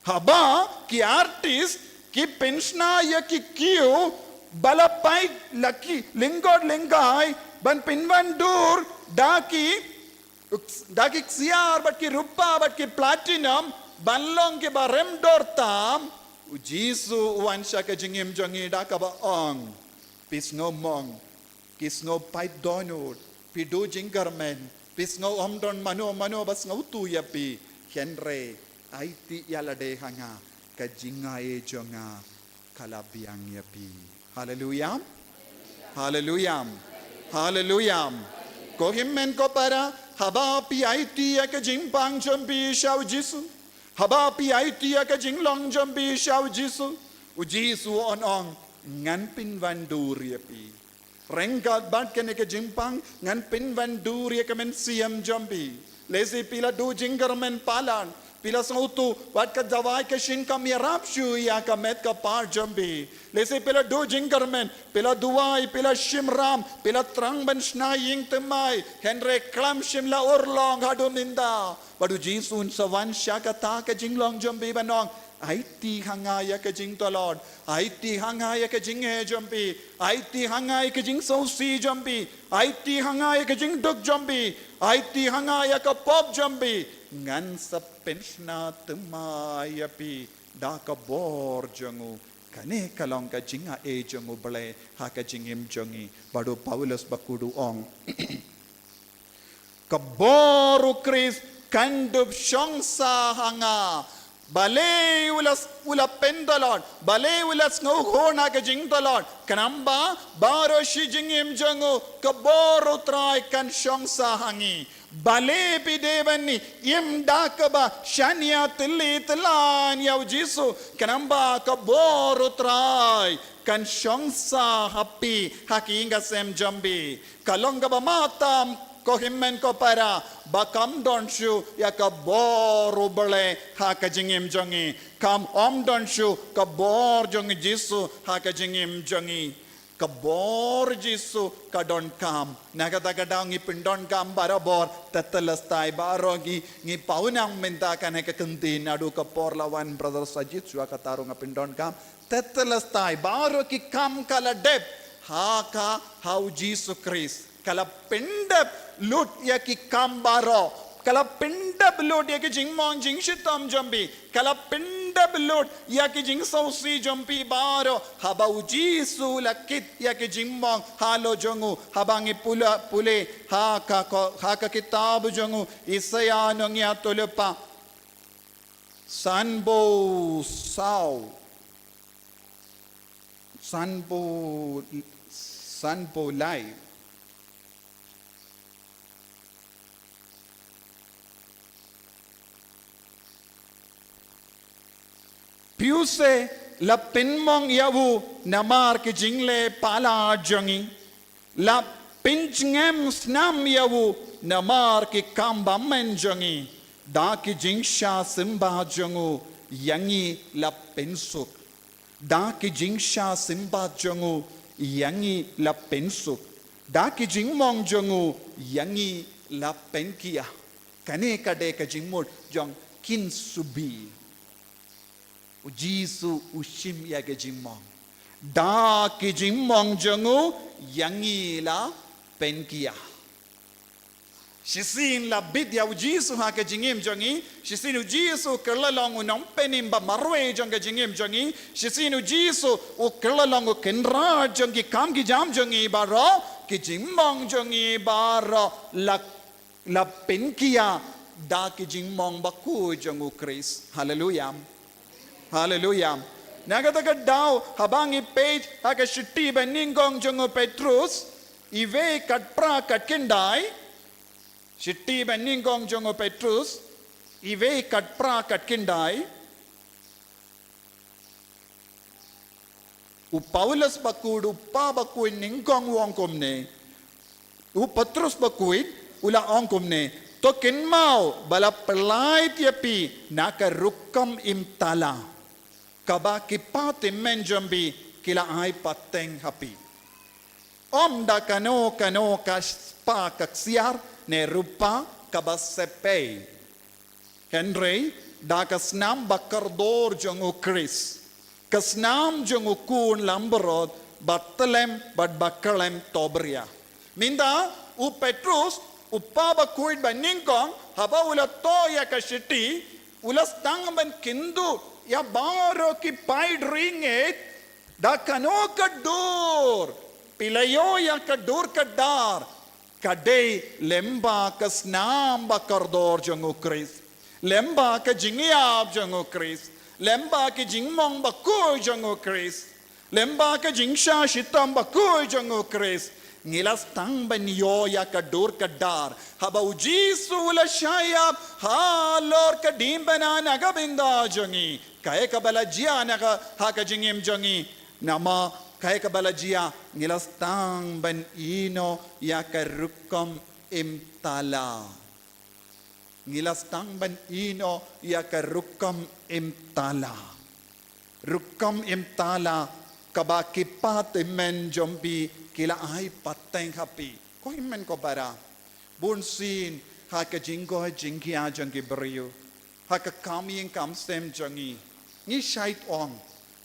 Haba ki artist ki pynshna ïa ki kiew ba la pait la ki lyngkot lyngkai ban pynwandur da ki, da ki ksiar bad ki rupa bad ki platinum ban long kiba rem dor tam, U Jisu u wan sha ka jingim jong ngi da kaba ong, phi sngew mong, ki sngew pait dohnud, phi duh jingkyrmen, phi sngew ym don mano mano ba sngewthuh ïa phi, hynrei aiti ïa lade ha nga, ka jingai ei jong nga ka la biang ïa phi. Haleluya. Haleluya. Haleluya. Ko hynmen ko para, Haba phi aiti ïa ka jingpang jong phi sha u Jisu, haba phi aiti ïa ka jinglong jong phi sha u Jisu, u Jisu un ong, ngan pynwandur ïa phi. Ryngkat bad kane ka jingpang, ngan pynwandur ïa ka mynsiem jong phi. Lehse phi la duh jingkyrmen palat, phi la sngewthuh wat ka dawai ka shin kam ïarap shuh ïa ka met ka par jong phi. Lehse phi la duh jingkyrmen, phi la duwai, phi la shim ram, phi la thrang ban shna ïing thymmai, hynrei khlem shym la urlong haduh mynta. Bad u Jisu un sa wan sha kata ka jinglong jong phi ban ong, aiti ha nga ïa ka jingtlot, aiti ha nga ïa ka jingeh jong phi, aiti ha nga ïa ka jingsngewsih jong phi, aiti ha nga ïa ka jingduk jong phi, aiti ha nga ïa ka pop jong phi, ngan sa pynshna thymmai ïa phi da ka bor jong u. Kane ka long ka jingai jong U Blei ha ka jingim jong ngi. Bad u Paulus bakhuid u ong, ka bor u Khrist kan dup shong sah ha nga. Balei u la, u la pyntlot, balei u la sngewhun ha ka jingtlot? Khnang ba baroh shi jingim jong u ka bor U Trai kan shong sah ha ngi. Balei phi dei ban im da kaba shaniah tylli tyllan ïa u Jisu? Khnang ba ka bor U Trai kan shong sah ha phi, ha ki ïing ka sem jong phi. Ka long kaba mad tam, ko hynmen ko para, ba kam don shuh ïa ka bor U Blei ha ka jingim jong ngi. Kam, ym don shuh ka bor jong u Jisu ha ka jingim jong ngi. Ka bor Jisu ka donkam. Na kata ka daw ngi pyndonkam barabor, tetelestai baroh ngi, ngi pawnang mynta kane ka kyntien naduh ka por la wan Brother Sajid, shuwa kata ruh nga pyndonkam. Tetelestai baroh ki kam ka la dep ha ka, ha u Jisu Khrist. Ka la pyndep lut ïa ki kam baroh. Ka la pyndep lut ïa ki jingmong jingshitom jong phi. Ka la pyndep lut ïa ki jingsngewsih jong phi baroh. Haba u Jisu la kit ïa ki jingmong halor jong u. Haba ngi pule, pule ha ka ko-, ha ka kitab jong u Isaiah, nongïathuhlypa sanphew saw, sanphew, sanphew lai. Phi u se la pynmong ïa u namar ki jingleh palat jong ngi. La pynjngem snam ïa u namar ki kam bymmen jong ngi. Da ki jingshah symbat jong u ïa ngi la pynsuk. Da ki jingshah symbat jong u ïa ngi la pynsuk. Da ki jingmong jong u ïa ngi la pynkiah. Kane ka dei ka jingmut jong Kynsubi. U Jisu u shim ïa ki jingmong. Da ki jingmong jong u ïa ngi la pynkiah. Shisien la bit ïa u Jisu ha ka jingim jong ngi, shisien u Jisu u kylla long u nongpynim ba marwei jong ka jingim jong ngi, shisien u Jisu u kylla long u kynrad jong ki kam ki jam jong ngi baroh, ki jingmong jong ngi baroh la, la pynkiah da ki jingmong bakhuid jong u Khrist. Haleluya. Haleluya. Na kata ka daw, haba ngi peit ha ka shithi ba nyngkong jong u Petrus, iwei, khatphra, khatkhyndai. Shithi ba nyngkong jong u Petrus, iwei, khatphra, khatkhyndai. U Paulus bakhuid, u pa bakhuid nyngkong u ong kumne. U Petrus bakhuid u la ong kumne. To kynmaw ba la pyllait ïa phi na ka rukom im thala kaba ki pateng jong phi ki la ai pateng ha phi. Ym da kano kano ka spah ka ksiar ne rupa kaba sepei. Hynrei da ka snam ba kordor jong u Khrist, ka snam jong u khun langbrot ba tyllem bad ba kyllem tobria. Mynta u Petrus, u pa bakhuid ba nyngkong, haba u la thoh ïa ka shithi, u la sdang ban kynduh ïa baroh ki paid ri ngeit da kano ka dur. Phi la ïoh ïa ka dur ka dar. Ka dei lyngba ka snam ba kordor jong u Khrist, lyngba ka jingïap jong u Khrist, lyngba ka jingmong bakhuid jong u Khrist, lyngba ka jingshah shitom bakhuid jong u Khrist, Ngi la sdang ban ïoh ïa ka dur ka dar haba u Jisu u la shah ïap halor ka diengphna na ka bynta jong ngi. Kaei kaba la jia na ka, ha ka jingim jong ngi? Namar kaei kaba la jia, ngi la sdang ban ïehnoh ïa ka rukom im tala. Ngi la sdang ban ïehnoh ïa ka rukom im tala. Rukom im tala kaba ki patymmen jong phi ki la ai pateng ha phi. Ko hynmen ko para, bunsien ha ka jingkoit jingkhiah jong ki briew, ha ka kam ïing kam sem jong ngi, ngi shait ong,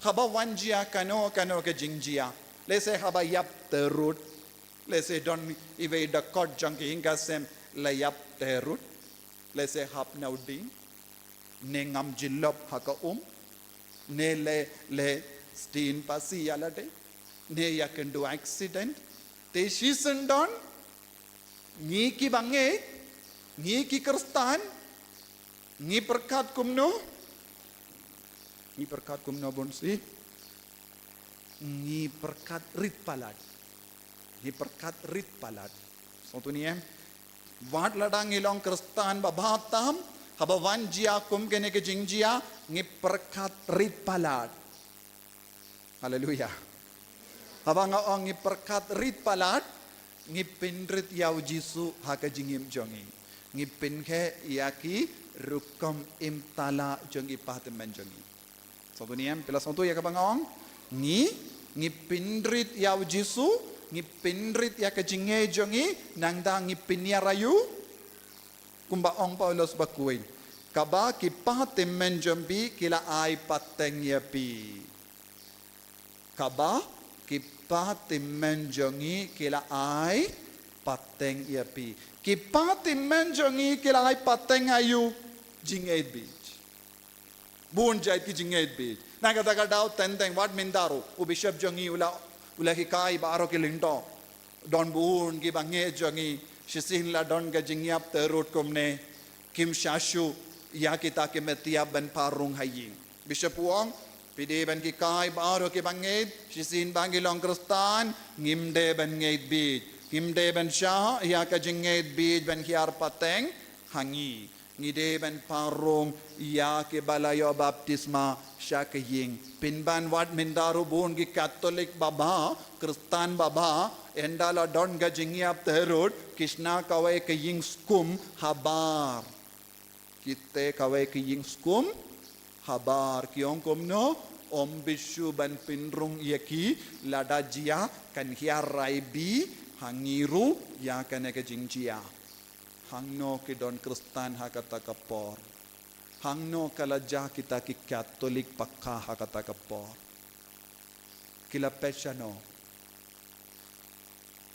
haba wan jia kano kano ka jingjia, lehse haba ïap tyrut, lehse don iwei da kot jong ki ïing ka sem la ïap tyrut, lehse hap na u dieng, ne ngam jyllop ha ka um, ne le, le sdien phasi ïa lade, ne ïakynduh accident. Te shisien don, ngi ki bangeit, ngi ki Khristan, ngi pyrkhat kumno? Ngi pyrkhat kumno, bunsien? Ngi pyrkhat rit palat. Ngi pyrkhat rit palat. Sngewthuh ne em? Wat lada ngi long Khristan babha tam, haba wan jia kum kane ka jingjia, ngi pyrkhat rit palat. Haleluya. Haba nga ong ngi pyrkhat rit palat, ngi pynrit ïa u Jisu ha ka jingim jong ngi. Ngi pynkheiñ ïa ki rukom im tala jong ki patymmen jong ngi. Sngewthuh ne em, phi la sngewthuh ïa kaba nga ong? Ngi, ngi pynrit ïa u Jisu, ngi pynrit ïa ka jingngeit jong ngi, nangta ngi pynïar ïa u. Kumba ong Paulus bakhuid, kaba ki patymmen jong phi ki la ai pateng ïa phi. Kaba ki patymmen jong ngi ki la ai pateng ïa phi. Ki patymmen jong ngi ki la ai pateng ïa u, jingngeit bieit. Bun jait ki jingngeit bieit. Na kata ka daw teng teng, wat mynta ruh u bishop jong ngi u la, u la hikai baroh ki lyngdoh. Don bun ki bangeit jong ngi, shisien la don ka jingïap tyrut kumne, kim shah shuh ïa kita ki met ïap ban phah rung ha ïing. Bishop u ong, phi dei ban hikai baroh ki bangeit, shisien ba ngi long Khristan, ngim dei ban ngeit bieit. Ngim dei ban shah ïa ka jingngeit bieit ban hiar pateng ha ngi. Ngi dei ban phah rung ïa kiba la ïoh baptisma sha ka ïing. Pynban, wat mynta ruh bun ki Katholik babha, Khristan babha, ynda la don ka jingïap tyrut, ki shna kawei ka ïing skum habar. Ki tei kawei ka ïing skum habar, ki ong kumno, ym bishni ban pynrung ïa ki, lada jia kan hiar raibi ha ngi ruh ïa kane ka jingjia. Hangno ki don Khristan ha kata ka por? Hangno ka la jia kita ki Katholik paka ha kata ka por? Ki la peit shano?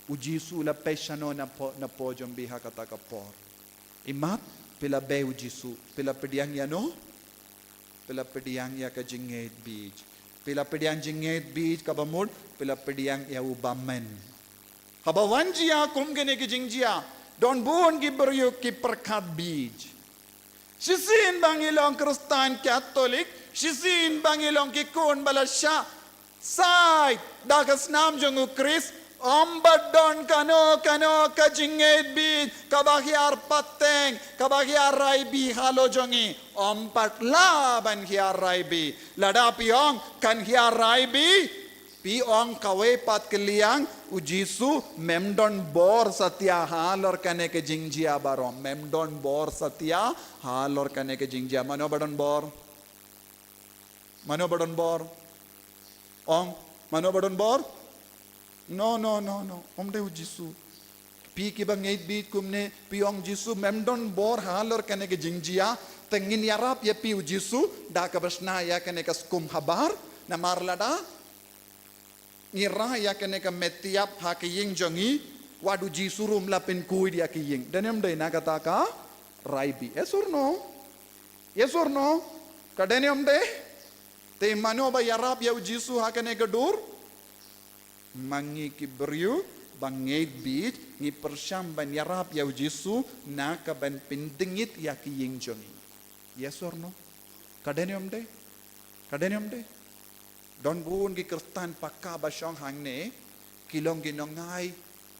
U Jisu u la peit shano na pdeng, na pdeng jong phi ha kata ka por? Imat, phi la bei u Jisu, phi la pdiang ïano? Phi la pdiang ïa ka jingngeit bieit. Phi la pdiang jingngeit bieit kaba mut, phi la pdiang ïa u bymman. Haba wan jia kum kine ki jingjia, don bun ki briew ki pyrkhat bieit. Shisien ba ngi long Khristan Katholik, shisien ba ngi long ki khun ba la shah said da ka snam jong u Khrist, ym pat don kano kano ka jingngeit bieit kaba hiar pateng, kaba hiar raibi halor jong ngi. Ym pat lah ban hiar raibi. Lada phi ong kan hiar raibi, phi ong kawei pat ka liang, u Jisu mem don bor satia halor kane ka jingjia baroh. Mem don bor satia halor kane ka jingjia. Mano ba don bor? Mano ba don bor? Ong, mano ba don bor? No, no, no, no. Ym dei u Jisu. Phi kiba ngeit bieit kumne, phi ong Jisu mem don bor halor kane ka jingjia, te ngin ïarap ïa phi u Jisu da kaba shna ïa kane ka skum habar, namar lada ngi rah ïa kane ka met ïap ha ka ïing jong ngi, wat u Jisu ruh um lah pynkhuid ïa ka ïing. Dei ne ym dei na kata ka raibi? Yes or no? Yes or no? Ka dei ne ym dei? Te mano ba ïarap ïa u Jisu ha kane ka dur? Ma ngi ki briew ba ngeit bieit, ngi pyrshang ban ïarap ïa u Jisu na ka ban pyndngit ïa ka ïing jong ngi. Yes or no? Ka dei ne ym dei? Ka dei ne ym dei? Don bun ki Khristan paka ba shong hangne, ki long ki nongai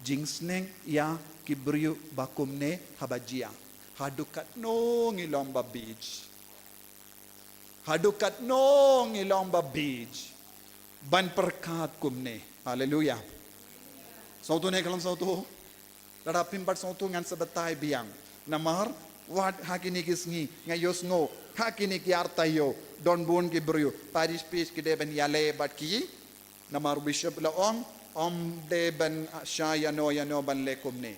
Jingsneng ïa ki briew ba kumne haba jia. Haduh katno ngi long ba bieit. Haduh katno ngi long ba bieit ban pyrkhat kumne. Haleluya. Sngewthuh ne khlem sngewthuh? Lada phim pat sngewthuh ngan sa batai biang. Namar wat ha kine ki sngi nga ïohsngew ha kine ki ar taïew don bun ki briew, parish priest ki dei ban ïaleh bad ki. Namar u bishop u la ong, ym dei ban shah ïano ïano ban leh kumne.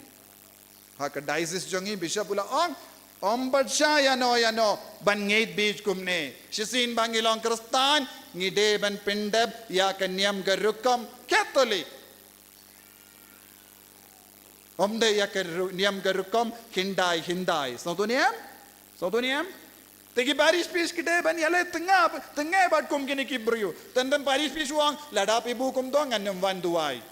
Ha ka diocese jong ngi, bishop u la ong, ym pat shah ïano ïano ban ngeit bieit kumne. Shisien ba ngi long Khristan, ngi dei ban pyndep ïa ka niam ka rukom Katholik. Ym dei ïa ka ru-, niam ka rukom Hyndai Hyndai. Sngewthuh ne em? Sngewthuh ne em? Te ki parish priest ki dei ban ïaleh tynga, tynga bad kum kine ki briew. Tang tang parish priest u ong, lada phi buh kumto ngan ym wan duwai.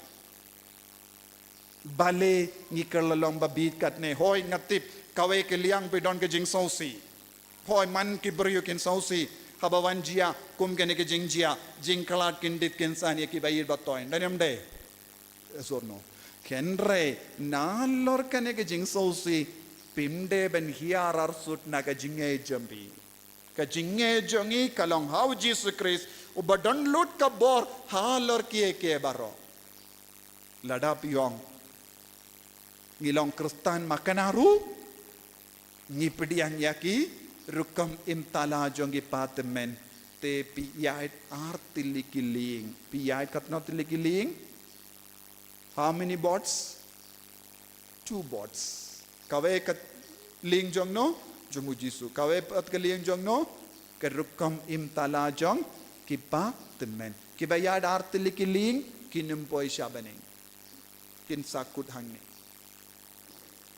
Balei ngi kylla long ba bieit katne? Hooid nga tip, kawei ka liang phi don ka jingsngewsih. Hooid man ki briew kin sngewsih haba wan jia kum kane ka jingjia, jingkhlad kyndit kynsan ïa kiba ïeit ba toiñ. Dang ym dei? Yes or no? Hynrei nalor kane ka jingsngewsih, phim dei ban hiar arsut na ka jingngeit jong phi. Ka jingngeit jong ngi ka long ha u Jisu Khrist, uba don lut ka bor halor kiei kiei baroh. Lada phi ong ngi long Khristan, ma kane ruh ngi pdiang ïa ki rukom im tala jong ki pa tymmen. Te phi ïaid ar tylli ki lieng. Phi ïaid katno tylli ki lieng? How many boards? Two boards. Kawei ka lieng jong no? Jong u Jisu. Kawei pat ka lieng jong no? Ka rukom im tala jong ki pa tymmen. Kiba ïaid ar tylli ki lieng kin ym poi sha bneng. Kin sa kut hangne.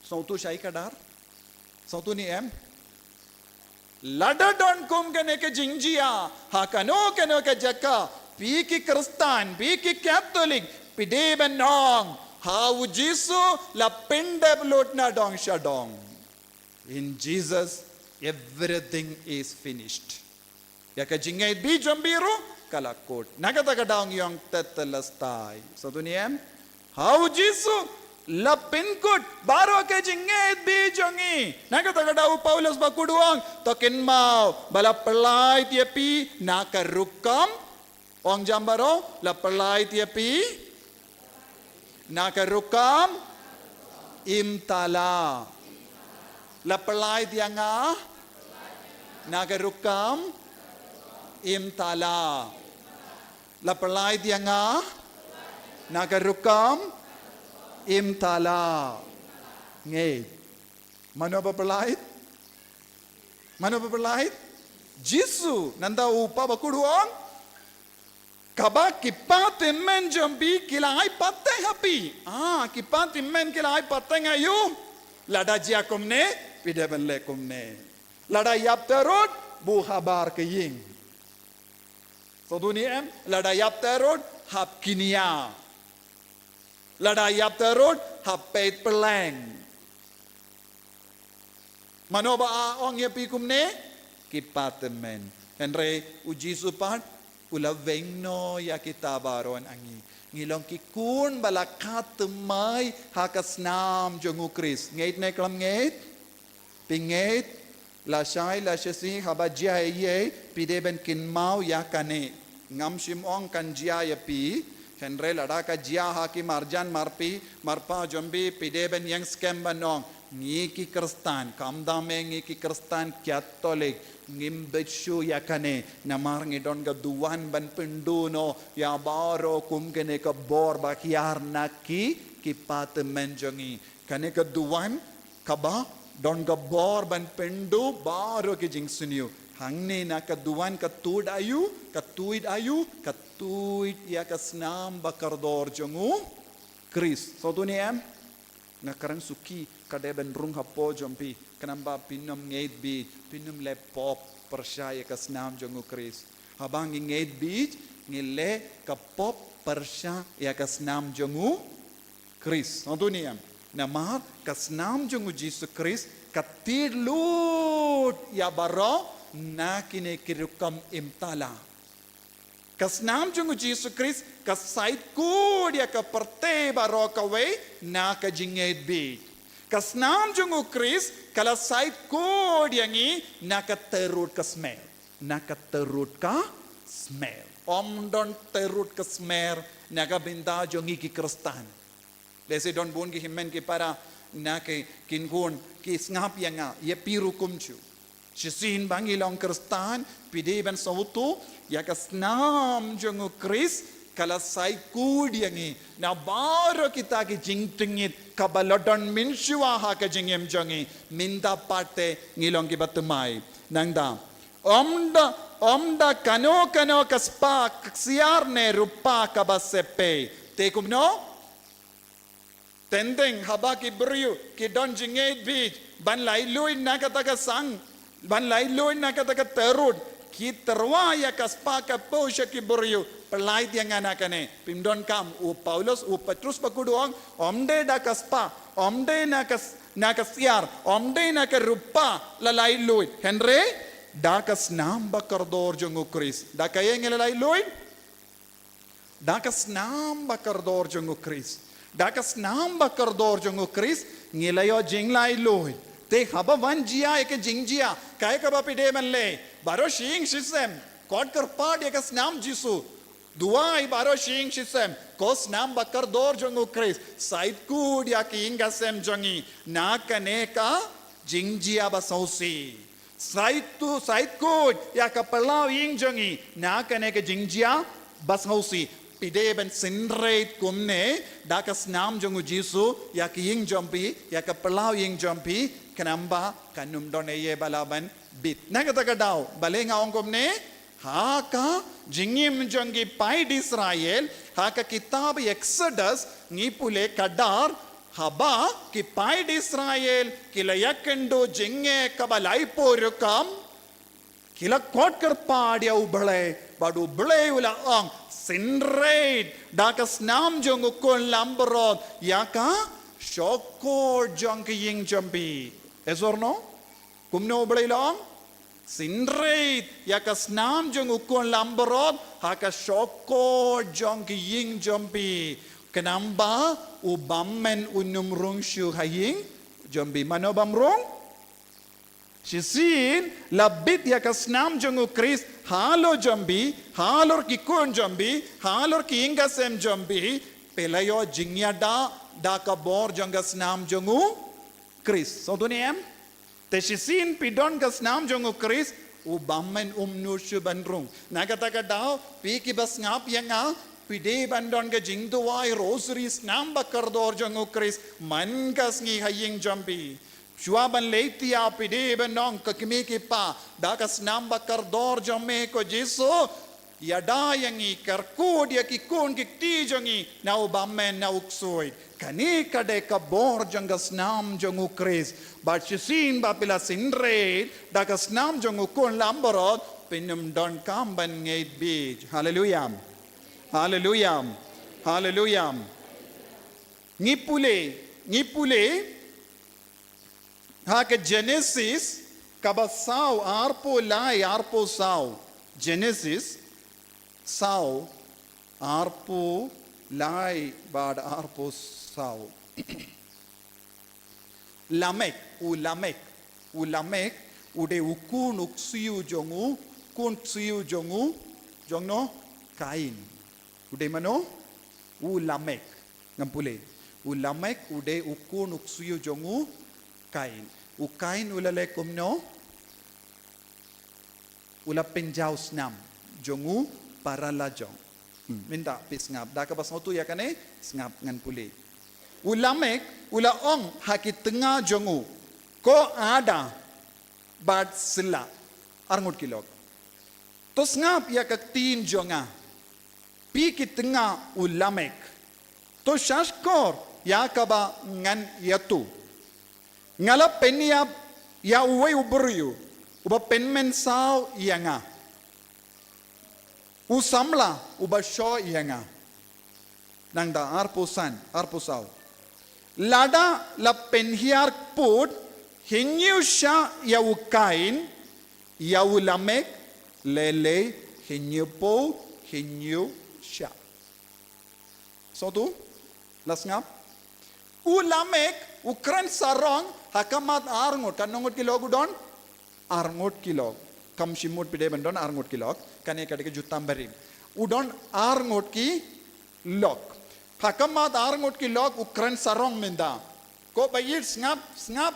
Sngewthuh shaei ka dar? Sngewthuh ne em? Lada don kum kane ka jingjia ha kano kano ka jaka, phi ki Khristan, phi ki Katholik, phi dei ban ong, ha u Jisu la pyndep lut na dong sha dong. In Jesus, everything is finished. Ïa ka jingngeit bieit jong phi ruh ka la kut. Na kata ka daw ngi ong tetelestai. Sngewthuh ne em? Ha u Jisu la pynkut baroh ka jingngeit bieit jong ngi. Na kata ka daw u Paulus bakhuid u ong, to kynmaw ba la pyllait ïa phi na ka rukom. Ong jam baroh, la pyllait ïa phi na ka rukom im tala. La pyllait ïa nga na ka rukom im tala. La pyllait ïa nga na ka rukom im tala. Ngeit. Mano ba pyllait? Mano ba pyllait? Jisu. Nangta u Kpa bakhuid u ong, kaba ki pa tymmen jong phi ki la ai pateng ha phi. Ah, ki pa tymmen ki la ai pateng ha u. Lada jia kumne, phi dei ban leh kumne. Lada ïap te rud, buh habar ka ïing. Sngewthuh ne em? Lada ïap te rud, hap kñia. Lada ïap te rud, hap peit pylleng. Mano ba ong ïa phi kumne? Ki pa tymmen. Hynrei u Jisu pat u la weng noh ïa kita baroh na ngi. Ngi long ki khun ba la kha thymmai ha ka snam jong u Khrist. Ngeit ne khlem ngeit? Phi ngeit? Lashai lashisngi haba jia eiei, phi dei ban kynmaw ïa kane. Ngam shym ong kan jia ïa phi, hynrei lada ka jia ha ki marjan marpi marpa jong phi, phi dei ban ïeng skhem ban ong, ngi ki Khristan, khamtam eh ngi ki Khristan Katholik, ngim bit shuh ïa kane, namar ngi don ka duwan ban pynduh noh ïa baroh kum kane ka bor ba hiar na ki, ki pa tymmen jong ngi. Kane ka duwan kaba don ka bor ban pynduh baroh ki jingsniew. Hangne na ka duwan ka tuid aïu, ka tuid aïu, ka tuid ïa ka snam ba kordor jong u Khrist. Sngewthuh ne em? Nga kren suki, ka dei ban rung hapoh jong phi, khnang ba phin ym ngeit bieit, phin ym leh pop pyrshah ïa ka snam jong u Khrist. Haba ngi ngeit bieit, ngi leh ka pop pyrshah ïa ka snam jong u Khrist. Sngewthuh ne em? Namar ka snam jong u Jisu Khrist ka tied lut ïa baroh na kine ki rukom im tala. Ka snam jong u Jisu Khrist ka sait kut ïa ka pyrthei baroh kawei na ka jingngeit bit. Ka snam jong u Khrist ka la sait kut ïa ngi na ka tyrut ka smer. Na ka tyrut ka smer. Ym don tyrut ka smer na ka bynta jong ngi ki Khristan. Lehse don bun ki hynmen ki para na ki khun ki sngap ïa nga, ïa phi ruh kumjuh. Shisien ba ngi long Khristan, phi dei ban sngewthuh ïa ka snam jong u Khrist ka la sait kut ïa ngi na baroh kita ki jingtngit kaba la don mynshuwa ha ka jingim jong ngi, mynta pat te ngi long kiba thymmai. Nangta, ym da, ym da kano kano ka spah, ka ksiar ne rupa kaba sepei. Te kumno? Teng teng haba ki briew ki don jingngeit bit ban laitluid na kata ka sang, ban laitluid na kata ka tyrut, ki tyrwa ïa ka spah ka phew sha ki briew. Pyllait ïa nga na kane. Phim donkam, u Paulus, u Petrus ba kut u ong, ym dei da ka spah, ym dei na ka s-, na ka ksiar, ym dei na ka rupa la laitluid. Hynrei da ka snam ba kordor jong u Khrist. Da kaei ngi la laitluid? Da ka snam ba kordor jong u Khrist. Da ka snam ba kordor jong u Khrist ngi la ïoh jinglaitluid. Te haba wan jia ïa ka jingjia, kaei kaba phi dei ban leh? Baroh shi ïing shi sem, kot kyrpad ïa ka snam Jisu. Duwai baroh shi ïing shi sem, ko snam ba kordor jong u Khrist, sait kut ïa ki ïing ka sem jong ngi na kane ka jingjia ba sngewsih. Sait tu, sait kut ïa ka phyllaw ïing jong ngi na kane ka jingjia ba sngewsih. Phi dei ban synreit kumne da ka snam jong u Jisu ïa ki ïing jong phi, ïa ka phyllaw ïing jong phi, khnang ba kan ym don ei ei ba lah ban bit. Na kata ka daw, balei nga ong kumne? Ha ka jingim jong ki paid Israel, ha ka kitab Exodus, ngi pule khadar, haba ki paid Israel ki la ïakynduh jingeh kaba laiphew rukom, ki la kot kyrpad ïa u Blei, bad u Blei u la ong, synreit da ka snam jong u khun langbrot ïa ka shongkor jong ki ïing jong phi. Yes or no? Kumno u Blei u la ong? Synreit ïa ka snam jong u khun langbrot ha ka shongkor jong ki ïing jong phi, khnang ba u bymmen un ym rung shuh ha ïing jong phi. Mano bym rung? Shisien la bit ïa ka snam jong u Khrist halor jong phi, halor ki khun jong phi, halor ki ïing ka sem jong phi, phi la ïoh jingïada da ka bor jong ka snam jong u Khrist. Sngewthuh ne em? Te shisien phi don ka snam jong u Khrist, u bymmen um nud shuh ban rung. Na kata ka daw, phi kiba sngap ïa nga, phi dei ban don ka jingduwai rosary snam ba kordor jong u Khrist man ka sngi ha ïing jong phi. Shuwa ban leit thiah phi dei ban ong, ko kmie ko kpa, da ka snam ba kordor jong me ko Jisu, ïada ïa ngi, kyrkhu ïa ki khun ki kti jong ngi na u bymmen na u ksuid. Kane ka dei ka bor jong ka snam jong u Khrist. Bad shisien ba phi la synreit da ka snam jong u khun langbrot, phin ym donkam ban ngeit bit. Haleluya. Haleluya. Haleluya. Ngi pule, ngi pule ha ka Genesis kaba saw, arphew lai, arphew saw. Genesis saw, arphew lai bad arphew saw. Lamek, u Lamek, u Lamek u dei u khun u ksiew jong u, khun ksiew jong u, jong no? Kain. U dei mano? U Lamek. Ngam pule. U Lamek u dei u khun u ksiew jong u Kain. U Kain u la leh kumno? U la pynjaw snam jong u para la jong. Hmm, mynta phi sngap. Da kaba sngewthuh ïa kane, sngap ngan pule. U Lamek u la ong ha ki tnga jong u, ko Ada bad Silla, arngut ki lok. To sngap ïa ka ktien jong nga, phi ki tnga u Lamek. To shahshkor ïa kaba ngan ïathuh. Nga la pynïap ïa uwei u briew uba pynmynsaw ïa nga, u samla uba shoh ïa nga. Nangta arphew san, arphew saw. Lada la pynhiar kput hynñiew shah ïa u Kain, ïa u Lamek lei lei hynñiewphew Hynñiew shah. Sngewthuh? La sngap? U Lamek, u kren sarong, ha ka mat ar ngut, katno ngut ki lok u don? Ar ngut ki lok. Kam shym mut phi dei ban don ar ngut ki lok, kane ka dei ka jutang barim. U don ar ngut ki lok. Ha ka mat ar ngut ki lok, u kren sarong mynta. Ko ba ïeit sngap, sngap.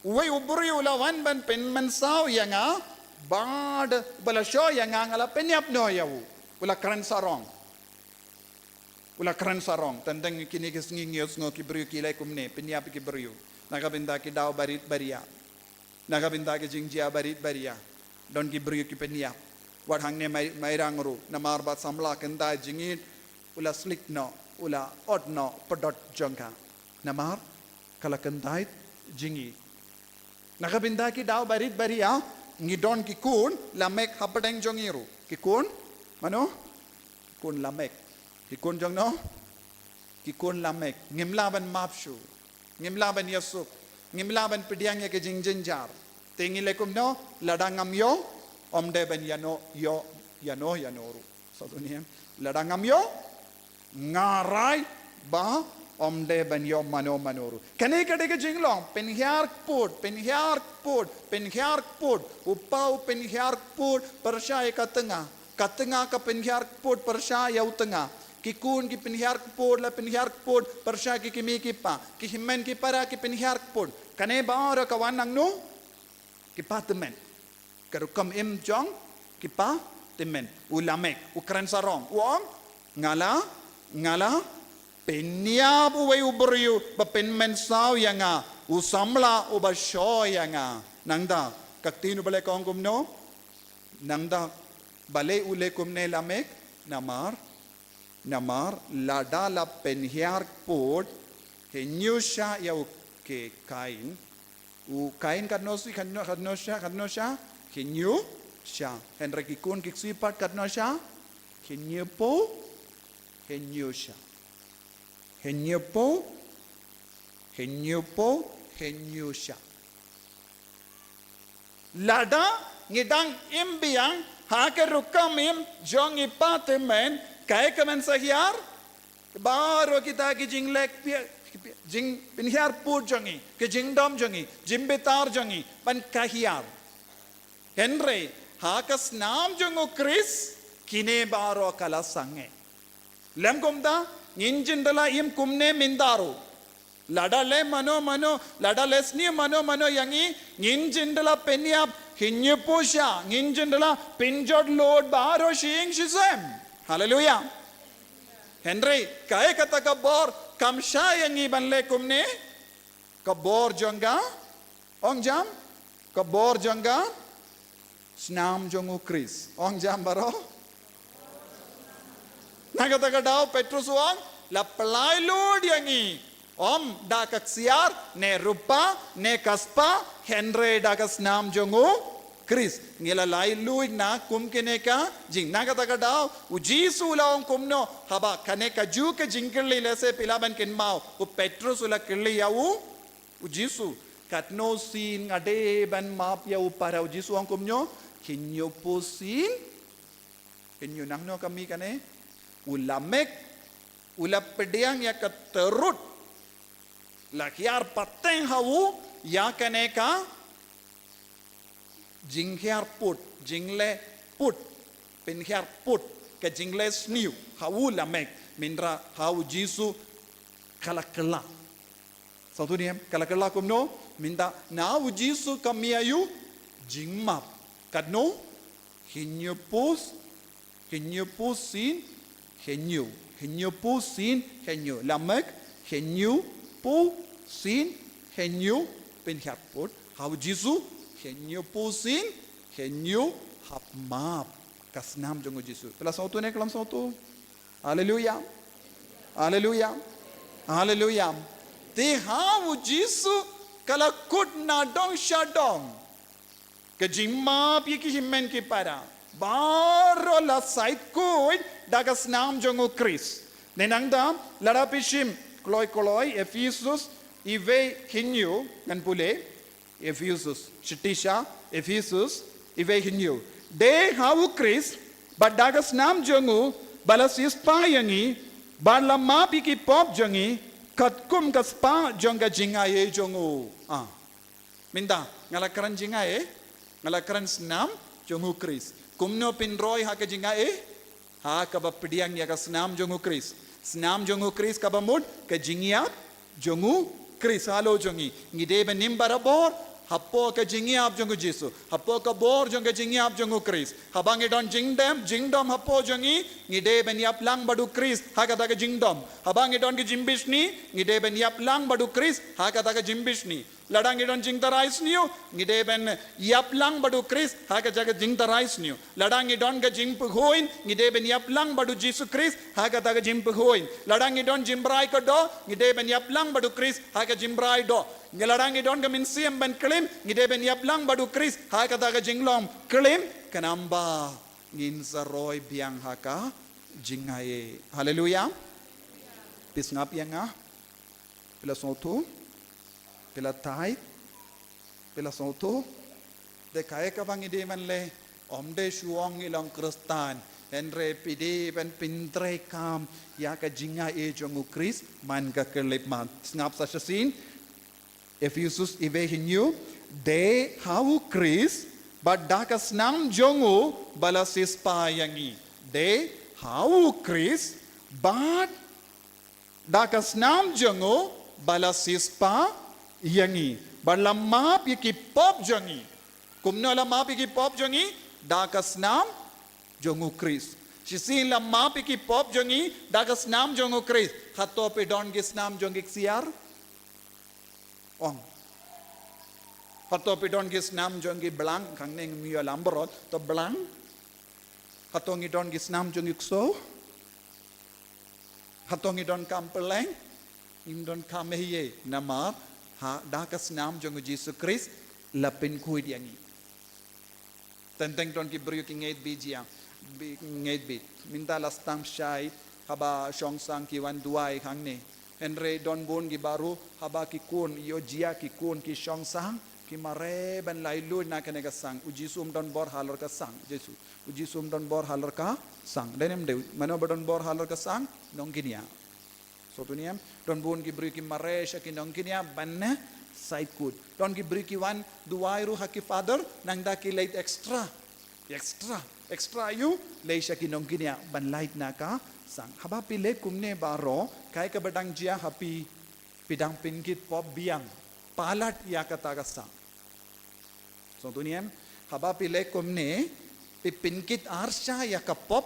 Uwei u briew u la wan ban pynmynsaw ïa nga, bad ba la shoh ïa nga nga la pynïap noh ïa u. U la kren sarong. U la kren sarong, tang tang kine ki sngi ngi ïohsngew ki briew ki leh kumne, pynïap ki briew. Na ka bynta ki daw barit baria. Na ka bynta ki jingjia barit baria. Don ki briew ki pynïap. Wat hangne Mai-, Mairang ruh, namar ba samla kyntait jingïeit, u la slick noh, u la ot noh, pdot jong ka. Namar, ka la kyntait jingïeit. Na ka bynta ki daw barit baria, ngi don ki khun Lamek hapdeng jong ngi ruh. Ki khun, mano? Ki khun Lamek. Ki khun jong no? Ki khun Lamek. Ngim lah ban map shuh. Ngim lah ban ïasuk. Ngim lah ban pdiang ïa ki jingjynjar. Te ngi leh kumno, lada ngam ïoh, ym dei ban ïano, ïoh, ïano, ïano ruh. Sngewthuh ne em? Lada ngam ïoh, nga rai ba ym dei ban ïoh mano mano ruh. Kane ka dei ka jinglong, pynhiar kput, pynhiar kput, pynhiar kput. U pa u pynhiar kput pyrshah ïa ka tnga. Ka tnga ka pynhiar kput pyrshah ïa u tnga. Ki khun ki pynhiar kput, la pynhiar kput pyrshah ki kmie ki kpa. Ki hynmen ki para ki pynhiar kput. Kane baroh ka wan nangno? Ki kpa tymmen. Ka rukom im jong ki kpa tymmen. U Lamek, u kren sarong, u ong, nga la, nga la pynïap uwei u briew ba pynmynsaw ïa nga, u samla uba shoh ïa nga. Nangta, ka ktien u ba leh ka ong kumno? Nangta, balei u leh kumne Lamek? Namar, namar, lada la pynhiar kput hynñiew shah ïa u Kain. U Kain katno shi, katno, katno shah, katno shah? Hynñiew shah. Hynrei ki khun ki ksuipat katno shah? Hynñiewphew, hynñiew shah. Hynñiewphew, hynñiewphew, hynñiew shah. Lada ngi dang im biang ha ka rukom im jong i kpa tymmen, kaei kaban sa hiar? Baroh kita ki jingleh kpia, kpia, jingpynhiar kput jong ngi, ki jingdom jong ngi, jingbitar jong ngi, ban ka hiar. Hynrei ha ka snam jong u Khrist, kine baroh ka la sangeh. Lem kumta, ngin jin da la im kumne mynta ruh. Lada leh mano mano, lada leh sniew mano mano ïa ngi, ngin jin da la pynïap hynñiewphew shah, ngin jin da la pynjot lut baroh shi ïing shi sem. Haleluya. Hynrei, kaei kata ka bor, kam shah ïa ngi ban leh kumne? Ka bor jong ka, ong jam, ka bor jong ka snam jong u Khrist. Ong jam baroh. Na kata ka daw Petrus u ong, la pynlait lut ïa ngi, ym da ka ksiar, ne rupa, ne ka spah, hynrei da ka snam jong u Khrist. Ngi la lait lut na kum kine ka jing. Na kata ka daw, u Jisu u la ong kumno, haba kane kajuh ka jingkylli lehse phi lah ban kynmaw, u Petrus u la kylli ïa u, u Jisu, katno sien nga dei ban map ïa u para? U Jisu u ong kumno? Hynñiewphew sien hynñiew. Nangno ka mih kane? U Lamek u la pdiang ïa ka tyrut, la hiar pateng ha u ïa kane ka jinghiar kput, jingleh kput, pynhiar kput, ka jingleh sniew ha u Lamek, mynta ha u Jisu ka la kylla. Sngewthuh ne em, ka la kylla kumno? Mynta na u Jisu ka mih ïa u jingmap. Katno? Hynñiewphew, hynñiewphew sien hynñiew. Hynñiewphew sien hynñiew. Lamek, hynñiewphew sien hynñiew pynhiar kput. Ha u Jisu, hynñiewphew sien hynñiew hap map. Ka snam jong u Jisu. Phi la sngewthuh ne khlem sngewthuh? Haleluya. Haleluya. Haleluya. Te ha u Jisu ka la kut na dong sha dong ka jingmap ïa ki hynmen ki para. Baroh la sait khuid da ka snam jong u Khrist. Ne nangta, lada phi shim kloi kloi Ephesus, iwei hynñiew, ngan pule, Ephesus, shithi sha Ephesus, iwei hynñiew. Dei ha u Khrist, Bad da ka snam jong u ba la siewspah ïa ngi, bad la map ïa ki pop jong ngi, katkum ka spah jong ka jingaiei jong u. Ah. Mynta, nga la kren jingaiei, nga la kren snam jong u Khrist. Kumno phin roi ha ka jingaiei? Ha kaba pdiang ïa ka snam jong u Khrist. Snam jong u Khrist kaba mut ka jingïap jong u Khrist halor jong ngi. Ngi dei ban im barabor hapoh ka jingïap jong u Jisu, hapoh ka bor jong ka jingïap jong u Khrist. Haba ngi don jingdem, jingdom hapoh jong ngi, ngi dei ban ïap lang bad u Khrist ha kata ka jingdom. Haba ngi don ka jingbishni, ngi dei ban ïap lang bad u Khrist ha kata ka jingbishni. Lada ngi don jingtharai sniew, ngi dei ban ïap lang bad u Khrist ha kata ka jingtharai sniew. Lada ngi don ka jingpyrkhat, ngi dei ban ïap lang bad u Jisu Khrist ha kata ka jingpyrkhat. Lada ngi don jingbrai ka doh, ngi dei ban ïap lang bad u Khrist ha ka jingbraidoh. Ngi lada ngi don ka mynsiem ban klim, ngi dei ban ïap lang bad u Khrist ha kata ka jinglong klim. Khnang ba ngin sa roi biang ha ka jingaiei. Haleluia. Phi sngap ïa nga? Phi la sngewthuh? Phi la tied? Phi la sngewthuh? Te kaei kaba ngi dei ban leh? Ym dei shu ong ngi long Khristan, hynrei phi dei ban pyntreikam ïa ka jingaiei jong u Khrist man ka khyllipmat. Sngap sa shisien. Ephesus iwei hynñiew. Dei ha u Khrist bad da ka snam jong u ba la siewspah ïa ngi. Dei ha u Khrist bad da ka snam jong u ba la siewspah ïa ngi, bad la map ïa ki pop jong ngi. Kumno la map ïa ki pop jong ngi? Da ka snam jong u Khrist. Shisien la map ïa ki pop jong ngi da ka snam jong u Khrist. Hato phi don ki snam jong ki ksiar? Ong. Hato phi don ki snam jong ki blang? Khnang ngi ïa lambrot to blang. Hato ngi don ki snam jong ki ksew? Hato ngi don kam pylleng? Ngim don kam ei ei, namar ha da ka snam jong u Jisu Khrist la pynkhuid ïa ngi. Teng teng don ki briew ki ngeit beit jia, bi-, ngeit beit. Mynta la sdang shai haba shong sang ki wan duwai hangne. Hynrei don bun ki baroh haba ki khun ïoh jia ki khun ki shong sang, ki mareh ban laitluid na kane ka sang. U Jisu um don bor halor ka sang. Jisu. U Jisu um don bor halor ka sang. Dei ne ym dei? Mano ba don bor halor ka sang? Nongkynïa. Sngewthuh ne em? Don bun ki briew ki mareh sha ki nongkynïa ban ne sait kut. Don ki briew ki wan duwai ruh ha ki father, nangta ki leit extra. Extra. Extra ïa u leit sha ki nongkynïa ban lait na ka sang. Haba phi leit kumne baroh, kaei kaba dang jia ha phi? Phi dang pynkit pop biang palat ïa kata ka sang. Sngewthuh ne em? Haba phi leit kumne, phi pynkit arshah ïa ka pop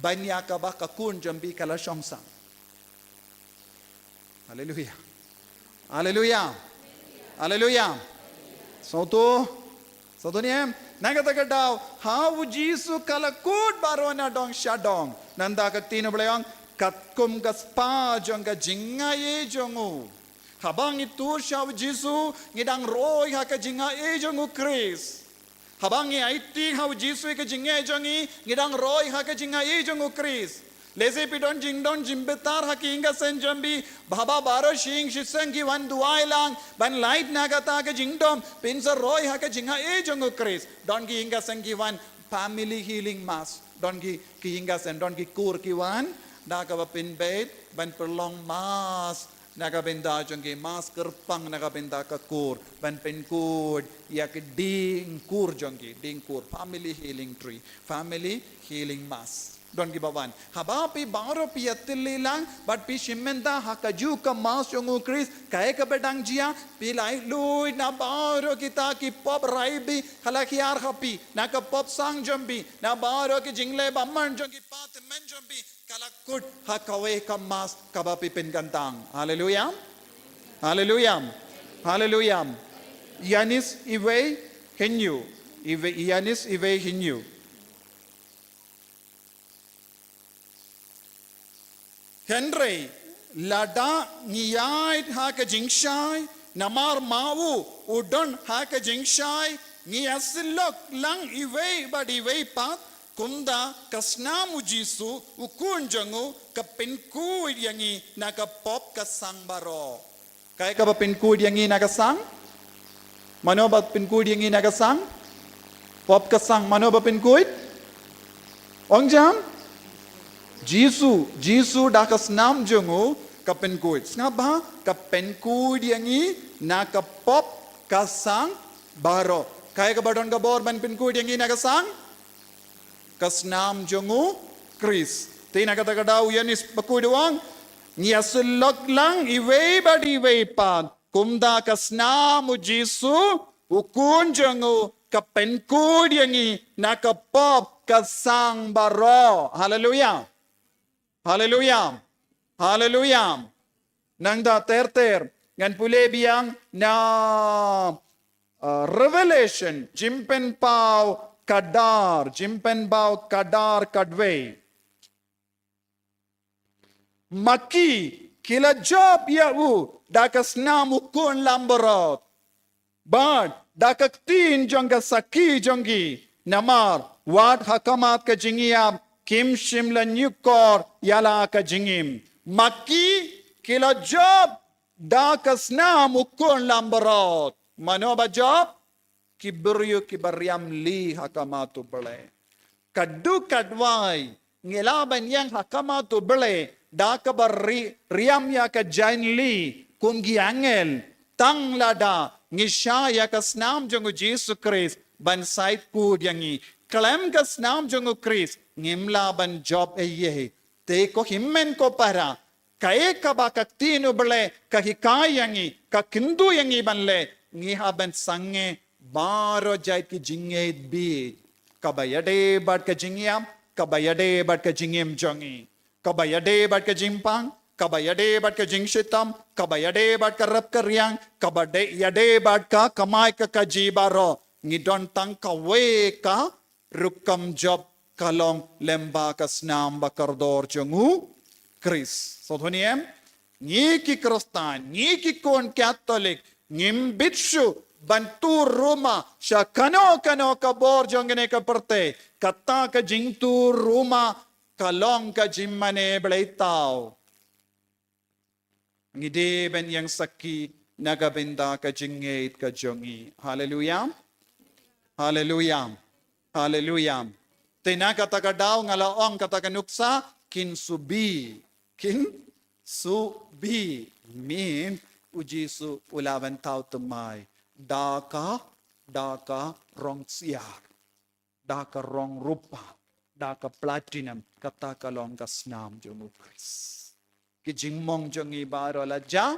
ban ïa kaba ka khun jong phi ka la shong sang. Haleluia. Haleluia. Haleluia. Sngewthuh? Sngewthuh ne em? Na kata ka daw, ha u Jisu ka la kut baroh na dong sha dong. Nangta ka ktien U Blei ong, katkum ka spah jong ka jingaiei jong u. Haba ngi tur sha u Jisu, ngi dang roi ha ka jingaiei jong u Khrist. Haba ngi aiti ha u Jisu ïa ka jingaiei jong ngi, ngi dang roi ha ka jingaiei jong u Khrist. Lehse phi don jingdon jingbitar ha ki ïing ki sem jong phi, haba baroh shi ïing shi sem ki wan duwai lang ban lait na kata ka jingdom, phin sa roi ha ka jingaiei jong u Khrist. Don ki ïing ki sem ki wan family healing mass. Don ki, ki ïing ki sem, don ki kur ki wan da kaba pynbeit ban pynlong mass na ka bynta jong ki, mass kyrpang na ka bynta ka kur, ban pynkhuid ïa ki dieng kur jong ki, dieng kur, family healing tree, family healing mass. Don kiba wan. Haba phi baroh phi ïatylli lang bad phi shim bynta ha kajuh ka mass jong u Khrist, kaei kaba dang jia? Phi laitluid na baroh kita ki pop raibi ka la hiar ha phi, na ka pop sang jong phi, na baroh ki jingleh bymman jong ki patymmen jong phi, ka la kut ha kawei ka mass kaba phi pynkyntang. Haleluia. Haleluia. Haleluia. Ïanis iwei hynñiew. Iwei, Ïanis iwei hynñiew. Hynrei lada ngi ïaid ha ka jingshai, namar ma u u don ha ka jingshai, ngi ïasyllok lang iwei bad iwei pat, kumta ka snam u Jisu u Khun jong u ka pynkhuid ïa ngi na ka pop ka sang baroh. Kaei kaba pynkhuid ïa ngi na ka sang? Mano ba pynkhuid ïa ngi na ka sang? Pop ka sang, mano ba pynkhuid? Ong jam? Jisu, Jisu da ka snam jong u ka pynkhuid. Sngap bha, ka pynkhuid ïa ngi na ka pop ka sang baroh. Kaei kaba don ka bor ban pynkhuid ïa ngi na ka sang? Ka snam jong u Khrist. Te na kata ka daw u Ïoannis bakhuid u ong, ngi ïa sylok lang iwei bad iwei pat, kumta ka snam u Jisu u khun jong u ka pynkhuid ïa ngi na ka pop ka sang baroh. Haleluia. Haleluia. Haleluia. Nangta ter ter ngan pule biang na, uh, Revelation, Jingpynpaw khatar, Jingpynpaw khatar khatwei. Ma ki, ki la jop ïa u da ka snam u khun langbrot bad da ka ktien jong ka sakhi jong ki. Namar wat ha khmat ka jingïap kim shym la ñiewkor ïa la ka jingim. Ma ki, ki la jop da ka snam u khun langbrot. Mano ba jop? Ki briew kiba riam lih ha khmat u Blei. Katto katwei ngi lah ban ïeng ha khmat u Blei da kaba ri-, riam ïa ka jaiñ lih kum ki angel, tang lada ngi shah ïa ka snam jong u Jisu Khrist ban sait khuid ïa ngi. Khlem ka snam jong u Khrist ngim lah ban jop ei ei. Te ko hynmen ko para, kaei kaba ka ktien u Blei ka hikai ïa ngi, ka kyntu ïa ngi ban leh, ngi hap ban sangeh baroh jait ki jingngeit bieit, kaba ïadei bad ka jingïap, kaba ïadei bad ka jingim jong ngi, kaba ïadei bad ka jingpang, kaba ïadei bad ka jingshitom, kaba ïadei bad ka rep ka riang, kaba dei ïadei bad ka kamai ka kajih baroh. Ngi don tang kawei ka rukom jop, ka long lyngba ka snam ba kordor jong u Khrist. Sngewthuh ne em? Ngi ki Khristan, ngi ki khun Katholik, ngim bit shuh ban tur ruma sha kano kano ka bor jong kane ka pyrthei. Kata ka jingtur ruma ka long ka jingmane bleitaw. Ngi dei ban ïeng sakhi na ka bynta ka jingngeit ka jong ngi. Haleluia. Haleluia. Haleluia. Te na kata ka daw nga la ong kata ka nuksa, kynsubi. Kynsubi. Min, u Jisu u la ban thaw thymmai da ka, da ka rong ksiar, da ka rong rupa, da ka platinum, kata ka long ka snam jong u Khrist. Ki jingmong jong ngi baroh la jah,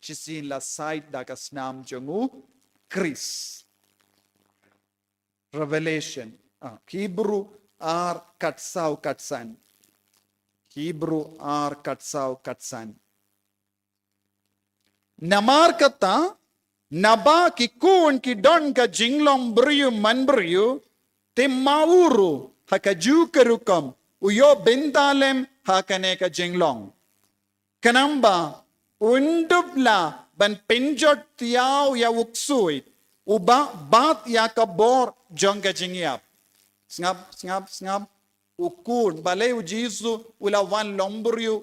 shisien la sait da ka snam jong u Khrist. Revelation, ah, Hebru ar khatsaw khatsan. Hebru ar khatsaw khatsan. Namar kata, naba ki khun ki don ka jinglong briew man briew, te ma u ruh ha kajuh ka rukom u ïoh bynta lem ha kane ka jinglong. Khnang ba un dup lah ban pynjot thiaw ïa u ksuid uba bat ïa ka bor jong ka jingïap. Sngap, sngap, sngap. U khun, balei u Jisu u la wan long briew,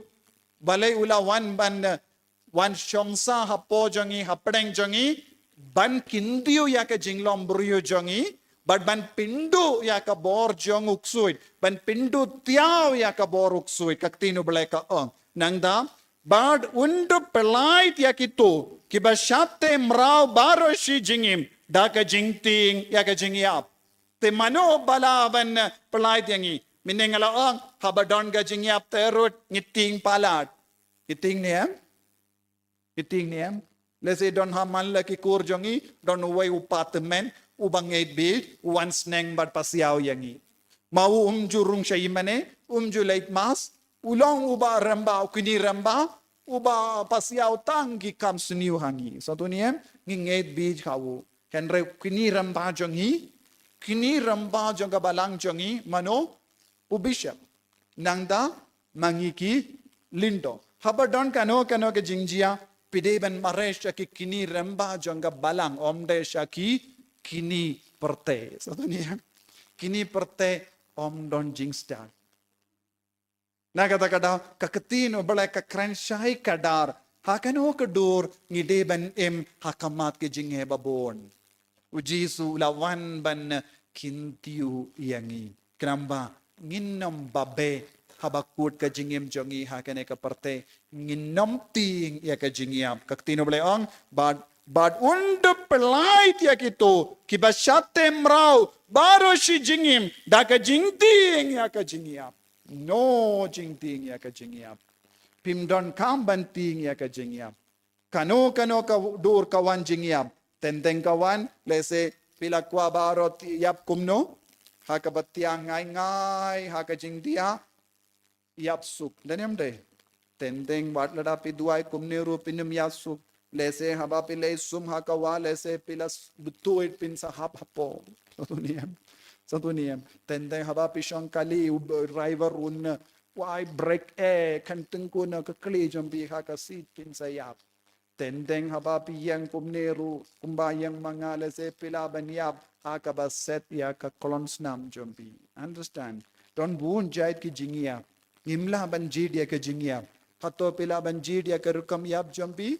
balei u la wan ban, eh, wan shong sah hapoh jong ngi, hapdeng jong ngi, ban kyntiew ïa ka jinglong briew jong ngi, bad ban pynduh ïa ka bor jong u ksuid, ban pynduh thiaw ïa ka bor u ksuid, ka ktien u Blei ka ong. Nangta, bad un dup pyllait ïa kito kiba shah teh mraw baroh shi jingim da ka jingtieng ïa ka jingïap. Te mano ba lah ban, eh, pyllait ïa ngi? Mynne nga la ong, haba don ka jingïap te ruh ngi tieng palat. Ngi tieng ne em? Ngi tieng ne em? Lehse don ha man la ki kur jong ngi, don uwei u patmen, uba ngeit bieit, u wan sneng bad pasiaw ïa ngi. Ma u um ju rung sha ïingmane, um ju leit mass, u long uba rem bha, u kñi rem bha, uba pasiaw tang ki kam sniew ha ngi. Sngewthuh ne em? Ngi ngeit bieit ha u. Hynrei kñi rem bha jong ngi, kñi rem bha jong ka balang jong ngi, mano? U bishop. Nangta ma ngi ki lyngdoh. Haba don kano kano ka jingjia, phi dei ban mareh sha ki kñi rem bha jong ka balang, ym dei sha ki kñi pyrthei. Sngewthuh ne em? Kñi pyrthei ym don jingstad. Na kata ka daw, ka ktien u Blei ka kren shai khadar, ha kano ka dur ngi dei ban im ha khmat ka jingeh babun. U Jisu u la wan ban kyntiew ïa ngi. Khnang ba ngin nym babe haba kut ka jingim jong ngi ha kane ka pyrthei, ngin nym tieng ïa ka jingïap. Ka ktien U Blei ong, bad, bad un da pynlait ïa kito kiba shah teh mraw baroh shi jingim da ka jingtieng ïa ka jingïap. No jingtieng ïa ka jingïap. Phim donkam ban tieng ïa ka jingïap. Kano kano ka dur ka wan jingïap. Teng teng ka wan, lehse phi la kwah baroh ïap kumno. Ha kaba tieng ngai ngai ha ka jingdiah, ïap suk. Dei ne em dei? Teng teng wat lada phi duwai kumne ruh phin ym ïap suk. Lehse haba phi leit sum ha ka wah, lehse phi la s-, betuid phin sa hap hapoh. Sngewthuh ne em? Sngewthuh ne em? Teng teng haba phi shong kali u b-, driver un na wai brake eh, kan tengkuna ka kali jong phi ha ka seat phin sa ïap. Teng teng haba phi ïeng kumne ruh, kumba ïeng ma nga, lehse phi lah ban ïap ha kaba set ïa ka klong snam jong phi. Understand? Don bun jait ki jingïap. Ngim lah ban jied ïa ka jingïap. Hato phi lah ban jied ïa ka rukom ïap jong phi?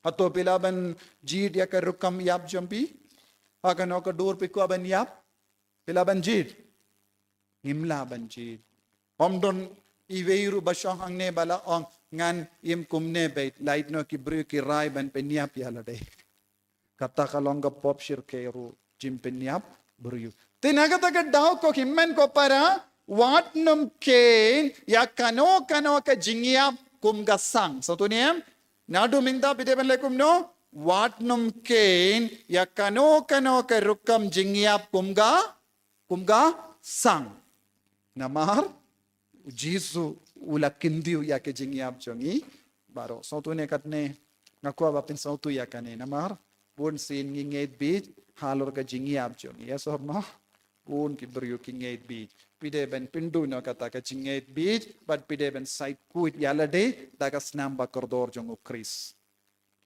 Hato phi lah ban jied ïa ka rukom ïap jong phi? Ha kano ka dur phi kwah ban ïap? Phi lah ban jied? Ngim lah ban jied. Ym don iwei ruh ba shong hangne ba la ong ngan im kumne beit, lait noh ki briew ki rai ban pynïap ïa lade. Kata ka long ka pop shyrkhei ruh, jingpynïap briew. Te na kata ka daw ko hynmen ko para, wat nym kheiñ ïa kano kano ka jingïap kum ka sang. Sngewthuh ne em? Naduh mynta phi dei ban leh kumno? Wat nym kheiñ ïa kano kano ka rukom jingïap kum ka kum ka sang. Namar u Jisu u la kyntiew ïa ka jingïap jong ngi baroh. Sngewthuh ne katne, nga kwah ba phin sngewthuh ïa kane. Namar bun sien ngi ngeit beit halor ka jingïap jong ngi. Yes or no? Bun ki briew ki ngeit beit. Phi dei ban pynduh noh kata ka jingngeit beit bad phi dei ban sait khuid ïa lade da ka snam ba kordor jong u Khrist.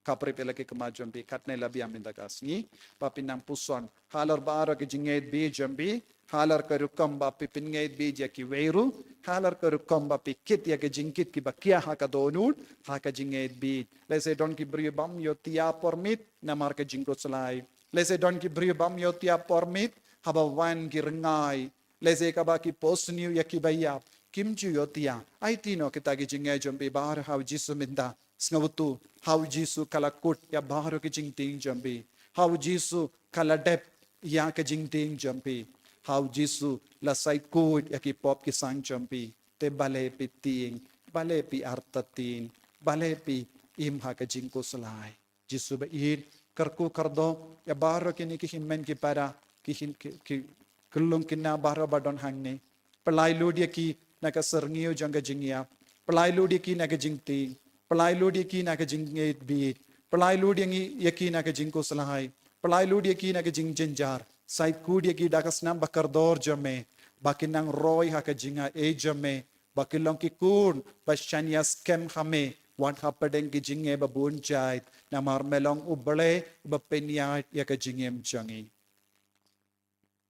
Khapri phi la ki khmat jong phi, katne la biang mynta ka sngi ba phin nang puson halor baroh ka jingngeit beit jong phi, halor ka rukom ba phi pynngeit beit ïa kiwei ruh, halor ka rukom ba phi kit ïa ka jingkit kiba khia ha ka dohnud, ha ka jingngeit beit. Lehse don ki briew bym ïoh ïa por miet namar ka jingkhuslai. Lehse don ki briew bym ïoh ïa por miet haba wan ki rngai. Lehse kaba ki pos niu ïa kiba ïap. Kim ju ïoh ïa. Aiti noh kita ki jingngeit jong phi baroh ha u Jisu mynta. Sngewthuh, ha u Jisu ka la kut ïa baroh ki jingtieng jong phi. Ha u Jisu ka la dep ïa ka jingtieng jong phi. Ha u Jisu la sait khuid ïa ki pop ki sang jong phi. Te balei phi tieng, balei phi artatien, balei phi im ha ka jingkhuslai. Jisu ba ïeit, kyrkhu kyrdoh ïa baroh kine ki hynmen ki para, ki hyn-, ki, ki, ki lung ki na baroh ba don hangne. Pynlait lut ïa ki na ka syrngiew jong ka jingïap. Pynlait lut ïa ki na ka jingtieng. Pynlait lut ïa ki na ka jingngeit beit. Pynlait lut ïa ngi, ïa ki na ka jingkhuslai. Pynlait lut ïa ki na ka jingjynjar. Sait khuid ïa ki da ka snam ba kordor jong me. Ba kin nang roi ha ka jingaiei jong me. Ba kin long ki khun ba shaniah skhem ha me, wat hapdeng ki jingeh ba bun jait, namar me long U Blei uba pynïaid ïa ka jingim jong ngi.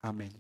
Amen.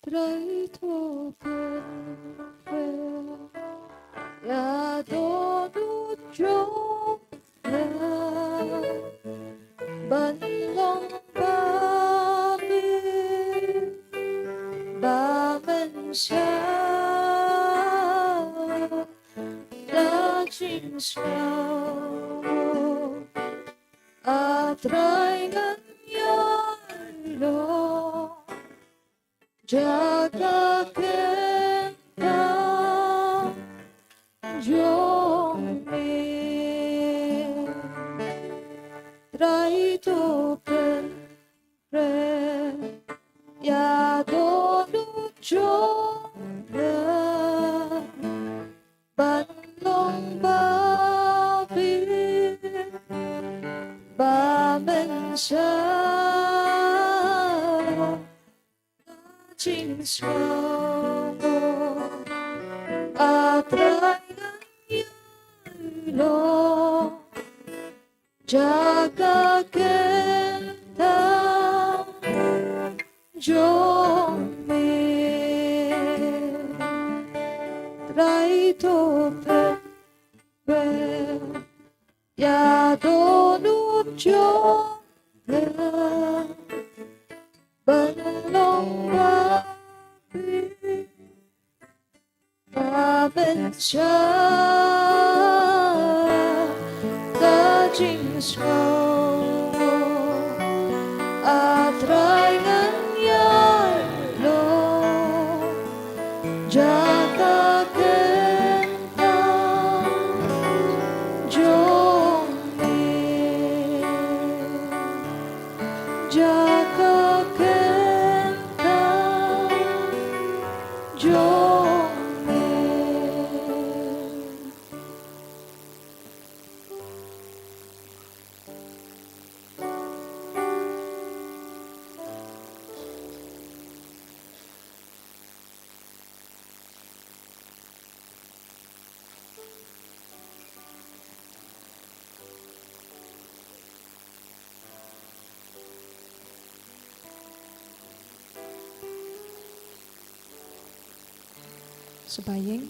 Trai to pynbeit ïa dohnud jong nga ban long ba bit ba mynsiem da jingsngew. A Trai ngan ïailong jaka kynta jong me. Trai to pynbeit ïa dohnud jong nga ban long ba bit ba mynsiem da jingsngew. A Trai ngan ïailong jaka kynta jong me. Trai to pynbeit ïa dohnud jong nga ban long ba bit ba mynsiem da jingsngew. A Trai ngan ïailong jaka kynta jong me. Jaka kynta jong me. Shaba ïing.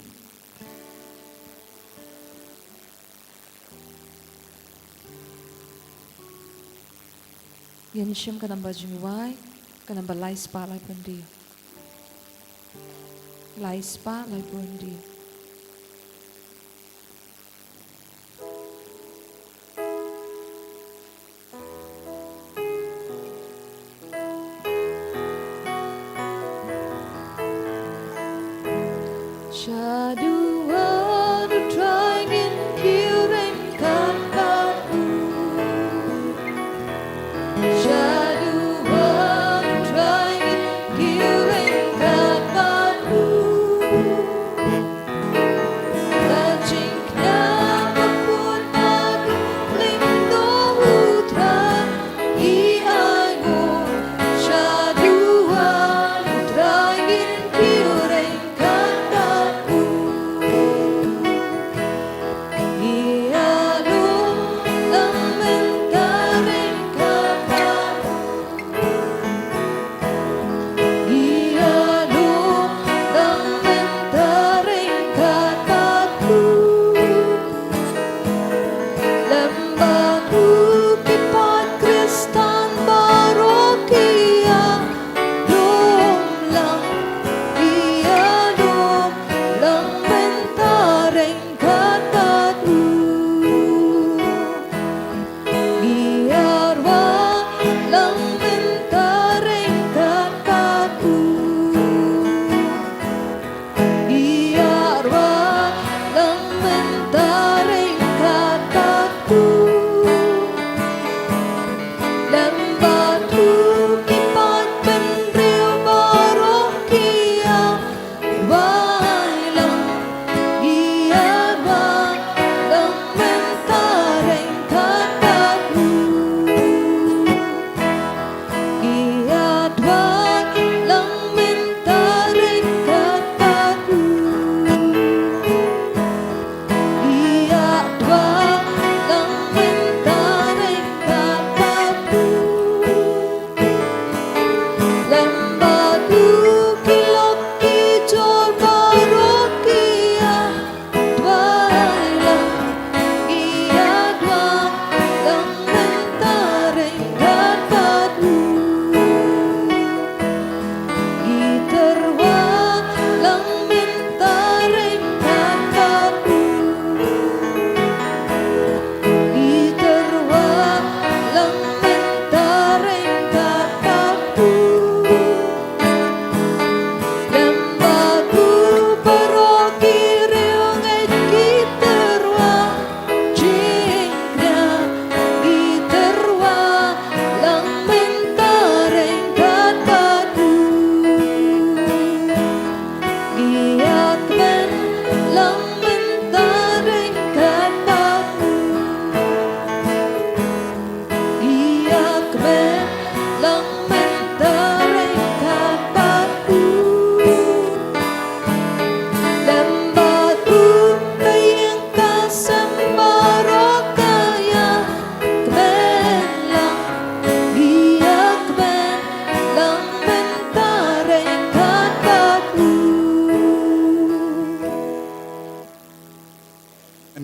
Ïa shim ka namba jingduwai, ka namba lai spah laiphew hynriew. Lai spah laiphew hynriew. Shaduh U Trai ngin kiew ryngkat bad u. Shaduh U Trai ngin kiew ryngkat bad u.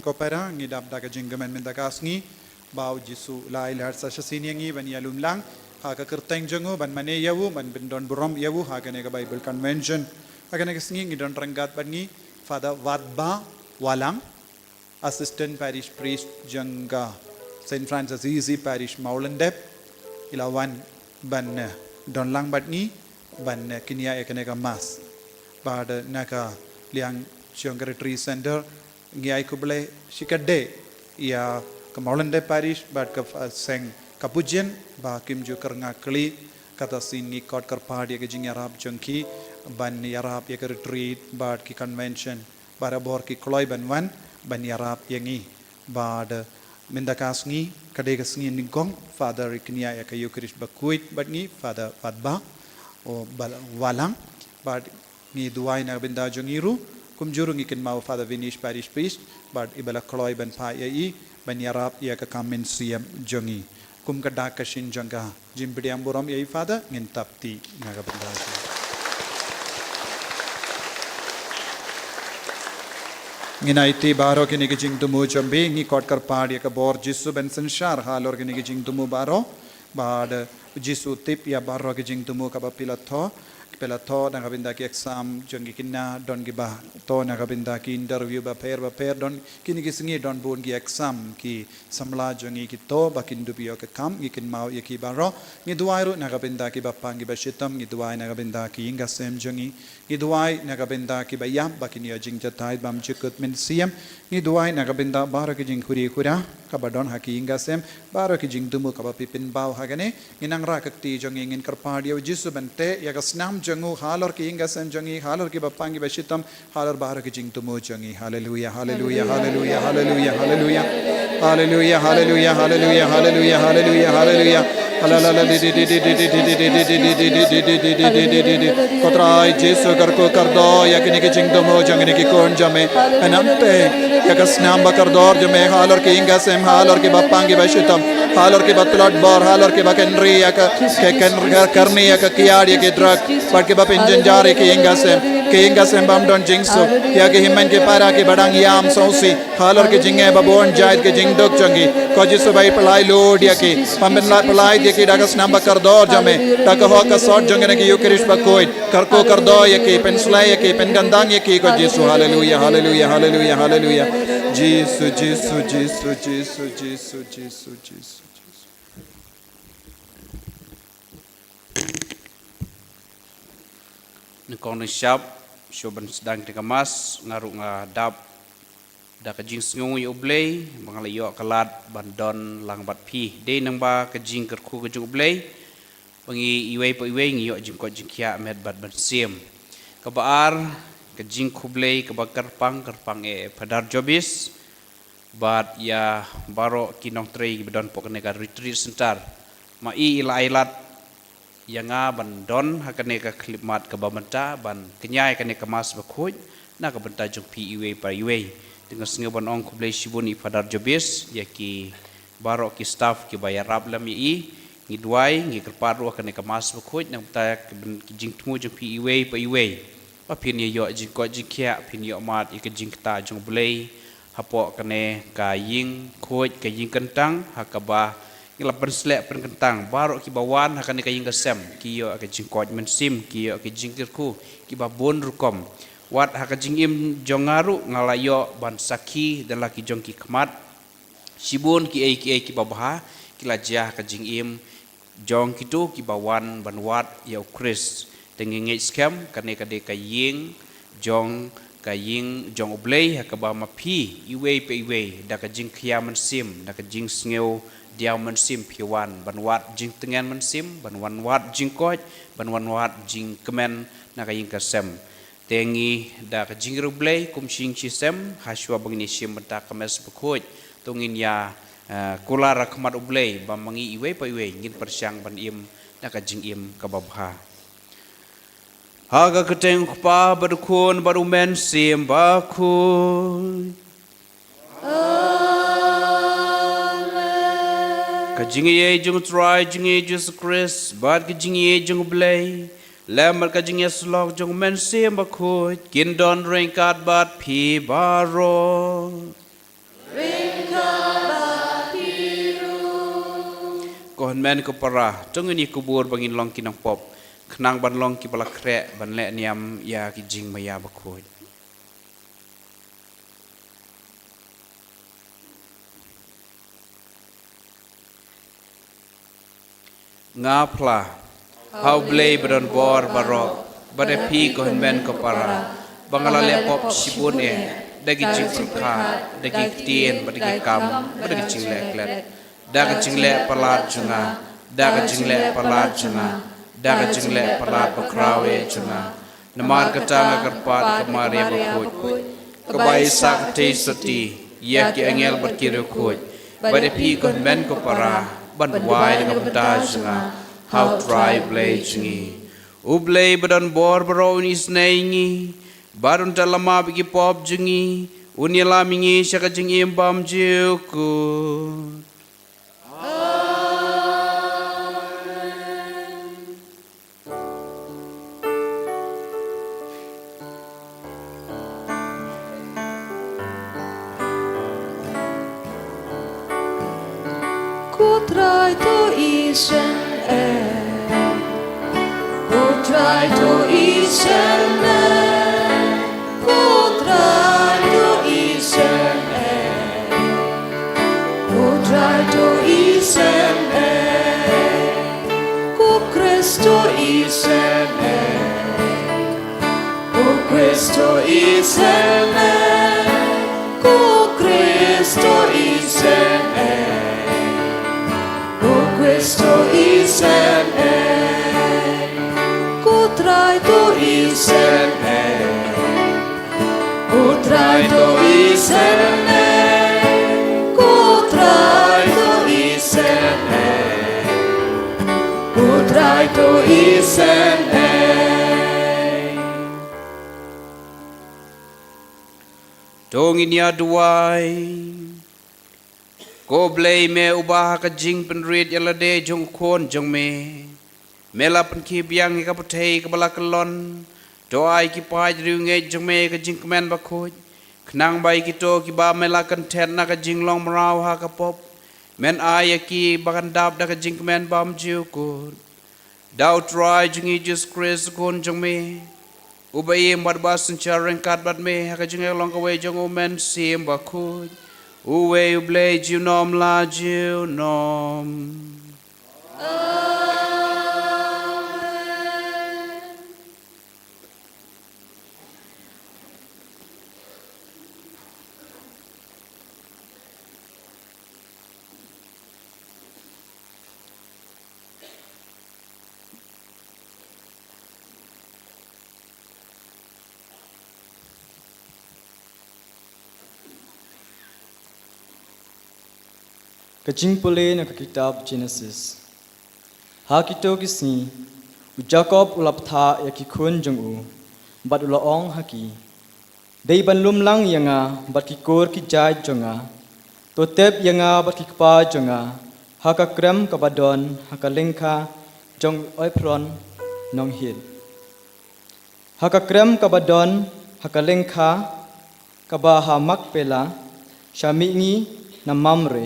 Ko para, ngi dap da ka jingkmen mynta ka sngi ba U Jisu u la ai lad sa shisien ïa ngi ban ïalum lang ha ka kyrteng jong u, ban mane ïa u, ban pyndon burom ïa u ha kane ka Bible Convention. Ha kane ka sngi ngi don ryngkat bad ngi Father Watbah Walang, Assistant Parish Priest jong ka Saint Francis Assisi Parish Mawlyndep. I la wan ban, eh, don lang bad ngi ban, eh, kynnoh ïa kane ka Mass. Bad, eh, na ka liang jong ka Retreat Center, ngi ai khublei shikatdei ïa ka Mawlyndep Parish bad ka, eh, seng Capuchin ba kim ju kyrngah kli. Kata sien ngi kot kyrpad ïa ka jingïarap jong ki ban ïarap ïa ka retreat bad ki convention. Barabor ki kloi ban wan ban ïarap ïa ngi. Bad mynta ka sngi ka dei ka sngi nyngkong Father i kynnoh ïa ka Eucharist bakhuid bad ngi, Father Watbah Walang. Bad ngi duwai na ka bynta jong ngi ruh, kumjuh ruh ngi kynmaw Father Vinish, Parish Priest, bad i ba la kloi ban phah ïa i ban ïarap ïa ka kam mynsiem jong ngi. Kum ka dak ka shin jong ka jingpdiang burom ïa i Father, ngin tap ti na ka bynta jong ngi. Ngin ai ti baroh kine ki jingthmu jong phi, ngi kot kyrpad ïa ka bor Jisu ban synshar halor kine ki jingthmu baroh. Bad Jisu u tip ïa baroh ki jingthmu kaba phi la thoh, phi la thoh na ka bynta ki exam jong ki khynnah, don kiba thoh na ka bynta ki interview bapher bapher, don kine ki sngi don bun ki exam ki samla jong ngi ki thoh ba kin dup ïoh ka kam, ngi kynmaw ïa ki baroh. Ngi duwai ruh na ka bynta ki bapang ki bashitom, ngi duwai na ka bynta ki ïing ka sem jong ngi, ngi duwai na ka bynta ki ba ïap ba kin ïoh jingjatai bymjukut mynsiem, ngi duwai na ka bynta baroh ki jingkhuri khura kaba don ha ki ïing ka sem, baroh ki jingthmu kaba phi pynpaw ha kane. Ngin nang rah ka kti jong ngi, ngin kyrpad ïa U Jisu ban teh ïa ka snam jong u halor ki ïing ka sem jong ngi, halor ki bapang ki bashitom, halor baroh ki jingthmu jong ngi. Haleluya, haleluya, haleluya, haleluya, haleluya. Haleluya, haleluya, haleluya, haleluya, haleluya, haleluya. Ko Trai Jisu, kyrkhu kyrdoh ïa kine ki jingthmu jong kine ki khun jong me. Nangta ïa ka snam ba kordor jong me halor ki ïing ka sem, halor ki bapang ki bashitom, halor ki ba tlot bor, halor ki ba kynriah ïa ka, ki kynriah ïa ka kiad ïa ki drug, bad ki ba pynjynjar ïa ki ïing ka sem, ki ïing ka sem bym don jingsuk, ïa ki hynmen ki para ki ba dang ïam sngewsih halor ki jingeh ba bun jait ki jingduk jong ki. Ko Jisu, ba pynlait lut ïa ki, ba pynlait, pynlait ïa ki da ka snam ba kordor jong me, da ka hok ka sot jong kane ka Eucharist bakhuid. Kyrkhu kyrdoh ïa ki, pynsleh ïa ki, pynkyntang ïa ki, ko Jisu. Haleluya, haleluya, haleluya, haleluya. Jisu, Jisu, Jisu, Jisu, Jisu, Jisu, Jisu. Nyngkong nyngshap, shuwa ban sdang ïa ka Mass, nga ruh nga dap da ka jingsngew ïa U Blei ba nga la ïoh ka lad ban don lang bad phi. Dei nangba ka jingkyrkhu ka jong U Blei ba ngi iwei pa iwei ngi ïoh jingkoit jingkhiah met bad mynsiem. Kaba ar, ka jingkhublei kaba kyrpang, kyrpang ïa Father Jobis bad ïa baroh ki nongtrei kiba don hapoh kane ka Retreat Center. Ma i i la ai lad ïa nga ban don ha kane ka khyllipmat kaba mynta ban kñia ïa kane ka Mass bakhuid na ka bynta jong phi iwei pa iwei. Te nga sngew ban ong khublei shibun ïa Father Jobis, ïa ki baroh ki staff kiba ïarap lem ïa i. Ngi duwai, ngi kyrpad ruh ha kane ka Mass bakhuid na ka bynta ki jingthmu jong phi iwei pa iwei. Ba phin ïa ïoh jingkoit jingkhiah, phin ïoh mad ïa ka jingkta jong U Blei hapoh kane ka ïing khuid, ka ïing kyntang, ha kaba ngi la pynsleh pynkyntang. Baroh kiba wan ha kane ka ïing ka sem ki ïoh ka jingkoit mynsiem, ki ïoh ka jingkyrkhu kiba bun rukom. Wat ha ka jingim jong nga ruh nga la ïoh ban sakhi da la ki jong ki khmat. Shibun kiei kiei kiba bha ki la jia ha ka jingim jong kito kiba wan ban wad ïa U Khrist. Te ngi ngeit skhem kane ka dei ka ïing jong, ka ïing jong U Blei ha kaba ma phi iwei pa iwei da ka jingkhia mynsiem, da ka jingsngew diaw mynsiem phi wan ban wad jingtngen mynsiem, ban wan wad jingkoit, ban wan wad jingkmen na ka ïing ka sem. Te ngi da ka jingriewblei kum shi ïing shi sem, ha shuwa ba ngin ïa shim bynta ka Mass bakhuid, to ngin ïa, eh, kular ha khmat U Blei ba ma ngi iwei pa iwei ngin pyrshang ban im da ka jingim kaba bha. Ha ka kyrteng U Kpa bad U Khun bad U Mynsiem Bakhuid. Amen. Ka jingïeit jong U Trai jong ngi Jisu Khrist bad ka jingïeit jong U Blei lem bad ka jingïasyllok jong U Mynsiem Bakhuid kin don ryngkat bad phi baroh. Ko hynmen ko para, to ngin ïa kubur ba ngin long ki nongpop, khnang ban long kiba la khreh ban leh niam ïa ki jingmaïa bakhuid. Nga phla ha U Blei ba don bor baroh, bad ha phi ko hynmen ko para, ba nga la leh pop shibun eh, da ki jingpyrkhat, da ki ktien, bad da ki kam, bad da ki jingleh klet, da ka jingleh palat jong nga, da ka jingleh palat jong nga, da ka jingleh palat bakhraw eh jong nga. Namar kata nga kyrpad ïa ka Maria bakhuid, kaba ai sa kti sati ïa ki angel bad ki riewkhuid, bad ha phi ko hynmen ko para, ban duwai da ka bynta jong nga ha U Trai Blei jong ngi. U Blei ba don bor baroh un isynei ïa ngi, bad un ïalam ïa ki pop jong ngi, un ïalam ïa ngi sha ka jingim bymjukut. Ko Trai to isynei. Ko Trai to isynei. Ko Trai to isynei. Ko Trai to isynei. Ko Khrist to isynei. Ko Khrist to isynei. Ko Khrist to isynei. Ko Khrist to isynei. Ko Trai to isynei. Ko Trai to isynei. Ko Trai to isynei. Ko Trai to isynei. To ngin ïa duwai. Ko Blei, me uba ha ka jingpynrit ïa lade jong u Khun jong me, me la pynkhibiang ïa ka pyrthei kaba la kyllon. To ai ki paid riewngeit jong me ka jingkmen bakhuid, khnang ba ïa kito kiba me la kynthet na ka jinglong mraw ha ka pop, men ai ïa ki ba kan dap da ka jingkmen bymjukut. Da U Trai jong ngi Jisu Khrist u Khun jong me, uba im bad ba synshar ryngkat bad me ha ka jingïalong kawei jong U Mynsiem Bakhuid, uwei U Blei junom la junom. Ka jingpule na ka kitab Genesis. Ha kito ki sngi, u Jakob u la bthah ïa ki khun jong u, bad u la ong ha ki, dei ban lum lang ïa nga bad ki kur ki jait jong nga. To tep ïa nga bad ki kpa jong nga ha ka krem kaba don ha ka lyngkha jong Ephron nong Hit. Ha ka krem kaba don ha ka lyngkha kaba ha Makpela, sha mihngi na Mamre,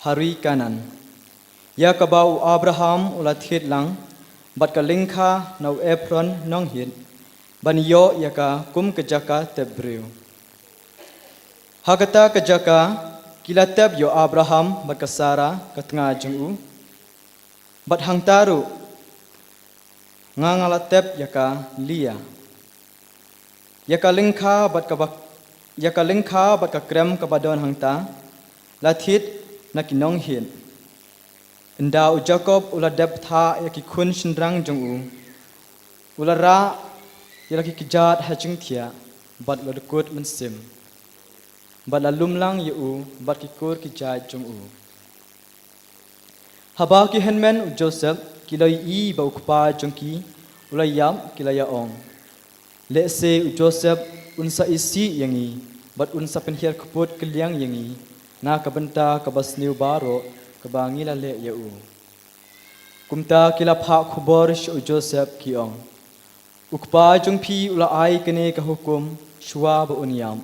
ha ri Kanaan, ïa kaba u Abraham u la thied lang bad ka lyngkha na u Ephron nong Hit, ban ïoh ïa ka kum ka jaka tep briew. Ha kata ka jaka ki la tep ïa u Abraham bad ka Sara ka tnga jong u. Bad hangta ruh nga, nga la tep ïa ka Lia. Ïa ka lyngkha bad ka bak-, ïa ka lyngkha bad ka krem kaba don hangta la thied na ki nong Hit. Ynda u Jakob u la dep bthah ïa ki khun shynrang jong u, u la rah ïa la ki kjat ha jingthiah bad u la dkut mynsiem, bad la lum lang ïa u bad ki kur ki jait jong u. Haba ki hynmen u Joseph ki la ïohi ba u kpa jong ki u la ïap, ki la ïa ong, lehse u Joseph un sa isih ïa ngi bad un sa pynhiar kput kylliang ïa ngi na ka bynta kaba sniew baroh kaba ngi la leh ïa u. Kumta ki la phah khubor sha u Joseph, ki ong, u kpa jong phi u la ai kane ka hukum shuwa ba un ïap.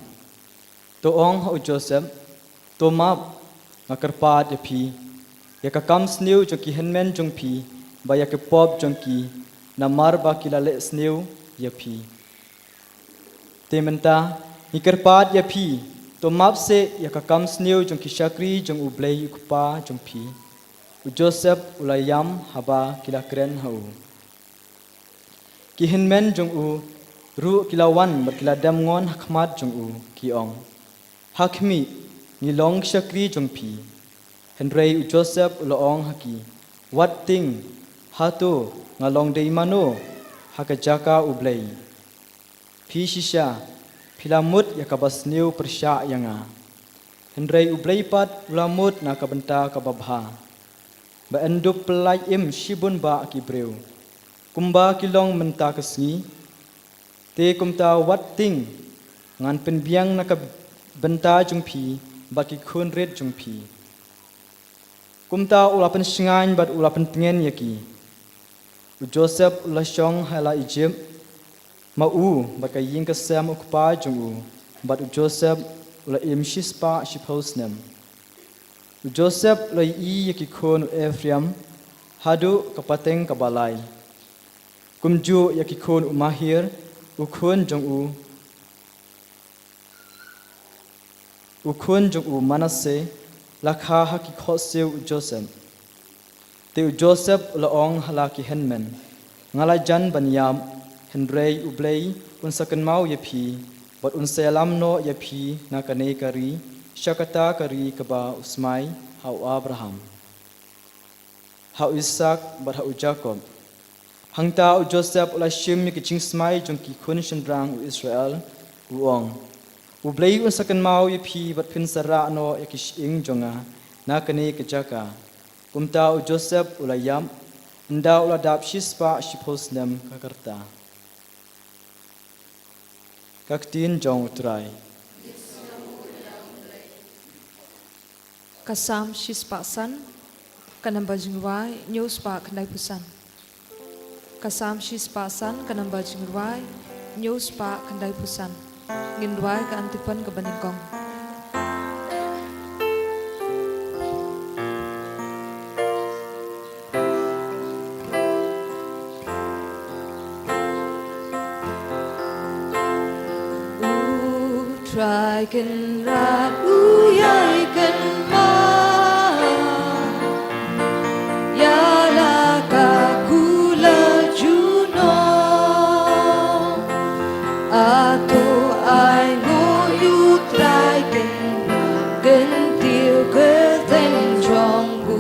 To ong ha u Joseph, to map, nga kyrpad ïa phi, ïa ka kam sniew jong ki hynmen jong phi, bad ïa ki pop jong ki, namar ba ki la leh sniew ïa phi. Te mynta, ngi kyrpad ïa phi, to map seh ïa ka kam sniew jong ki shakri jong U Blei U Kpa jong phi. U Joseph u la ïam haba ki la kren ha u. Ki hynmen jong u ruh ki la wan bad ki la dem ngon ha khmat jong u, ki ong, "Ha khmih, ngi long ki shakri jong phi." Hynrei u Joseph u la ong ha ki, "Wat tieng, hato nga long dei mano ha ka jaka U Blei? Phi shisha, phi la mut ïa kaba sniew pyrshah ïa nga. Hynrei U Blei pat u la mut na ka bynta kaba bha, ba yn dup pyllait im shibun bah ki briew, kumba ki long mynta ka sngi. Te kumta wat tieng, ngan pynbiang na ka bynta jong phi bad ki khun rit jong phi." Kumta u la pynshngaiñ bad u la pyntngen ïa ki. U Joseph u la shong ha la Ijipt, ma u bad ka ïing ka sem u kpa jong u, bad u Joseph u la im shispah shiphew snem. U Joseph u la ïohi ïa ki khun u Ephraim haduh ka pateng kaba lai, kumjuh ïa ki khun u Mahir, u khun jong u, u khun jong u Manasseh, la kha ha ki khohsiew u Joseph. Te u Joseph u la ong ha la ki hynmen, "Nga la jan ban ïap, hynrei U Blei un sa kynmaw ïa phi, bad un sa ïalam noh ïa phi na kane ka ri sha kata ka ri kaba u smai ha u Abraham, ha u Isaak bad ha u Jakob." Hangta u Joseph u la shim ïa ki jingsmai jong ki khun shynrang u Israel, u ong, "U Blei un sa kynmaw ïa phi bad phin sa rah noh ïa ki shyieng jong nga na kane ka jaka." Kumta u Joseph u la ïap, ynda u la dap shispah shiphew snem ka rta. Ka ktien jong u Trai. Ka Salm shispah san, ka namba jingrwai hynñiew spah khyndaiphew san. Ka Salm shispah san, ka namba jingrwai hynñiew spah khyndaiphew san. Ngin rwai ka antiphon kaba nyngkong. U Trai Kynrad u ïai kynmaw ïa la ka kular junom. Hato ai nguh ïa u Trai Kynrad, kyntiew kyrteng jong u.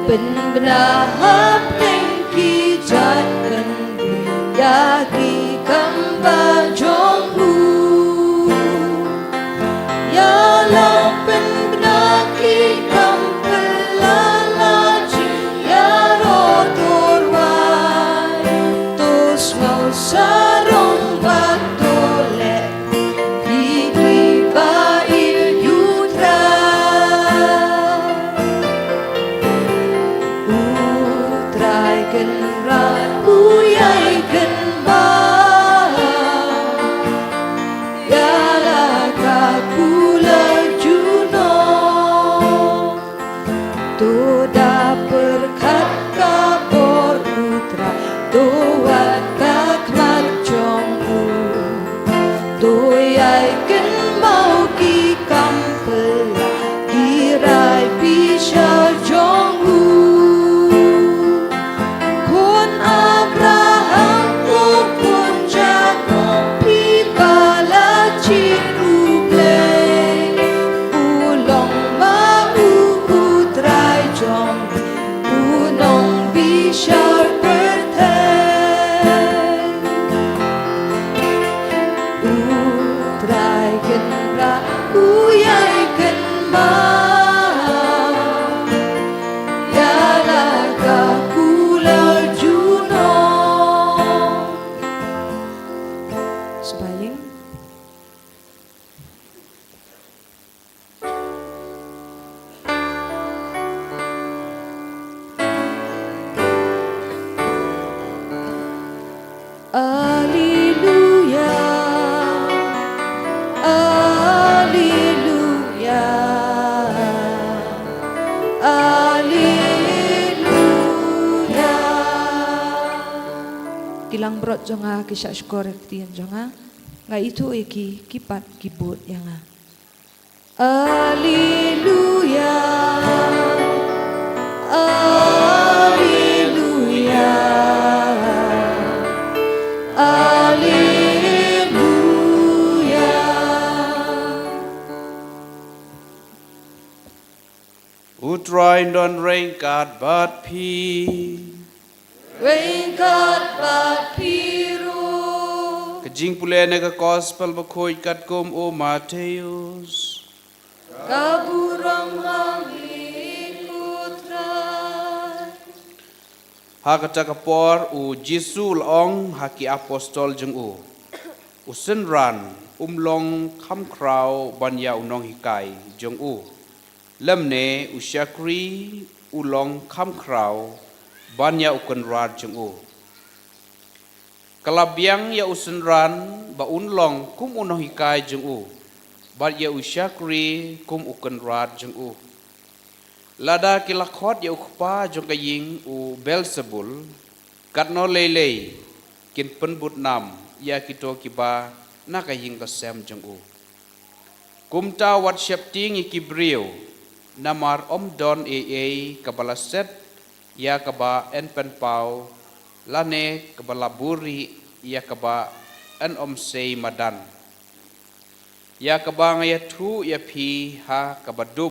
Pynbna hapdeng ki jait kynrad ïa ki kam ba jong u. Ïa la pynbna ki kam phylla, la jingïaroh to rwai. To sngew sarong bad to leh ïa kiba ïeit ïa u Trai. U Trai Kynrad u ïai kynmaw ïa la ka kular junom. To da pyrkhat ka bor u Trai, to wad ka khmat jong u. To ïai kynmaw ki kam phylla, ki rai bishar jong u. Khun Abraham, to Ki langbrot jong nga ki shah shkor ïa ka ktien jong nga. Nga ithuh ïa ki, ki pat ki bud ïa nga. Alleluia. Alleluia. Alleluia. U Trai un don ryngkat bad phi. Ryngkat bad phi ruh. Ka jingpule na ka Gospel Bakhuid katkum u Mathaios. Ka burom ha ngi, ko Trai. Ha kata ka por u Jisu u la ong ha ki apostol jong u, u synran um long kham khraw ban ïa u nonghikai jong u, lymne u shakri u long kham khraw ban ïa u kynrad jong u. Ka la biang ïa u synran ba un long kum u nonghikai jong u, bad ïa u shakri kum u kynrad jong u. Lada ki la khot ïa u kpa jong ka ïing u Beelzebul, katno lei lei kin pynbud nam ïa kito kiba na ka ïing ka sem jong u. Kumta wat sheptieng ïa ki briew, namar ym don ei ei kaba la set ïa kaba yn pynpaw, lane kaba la buhrieh ïa kaba yn ym sei madan. Ïa kaba nga ïathuh ïa phi ha kaba dum.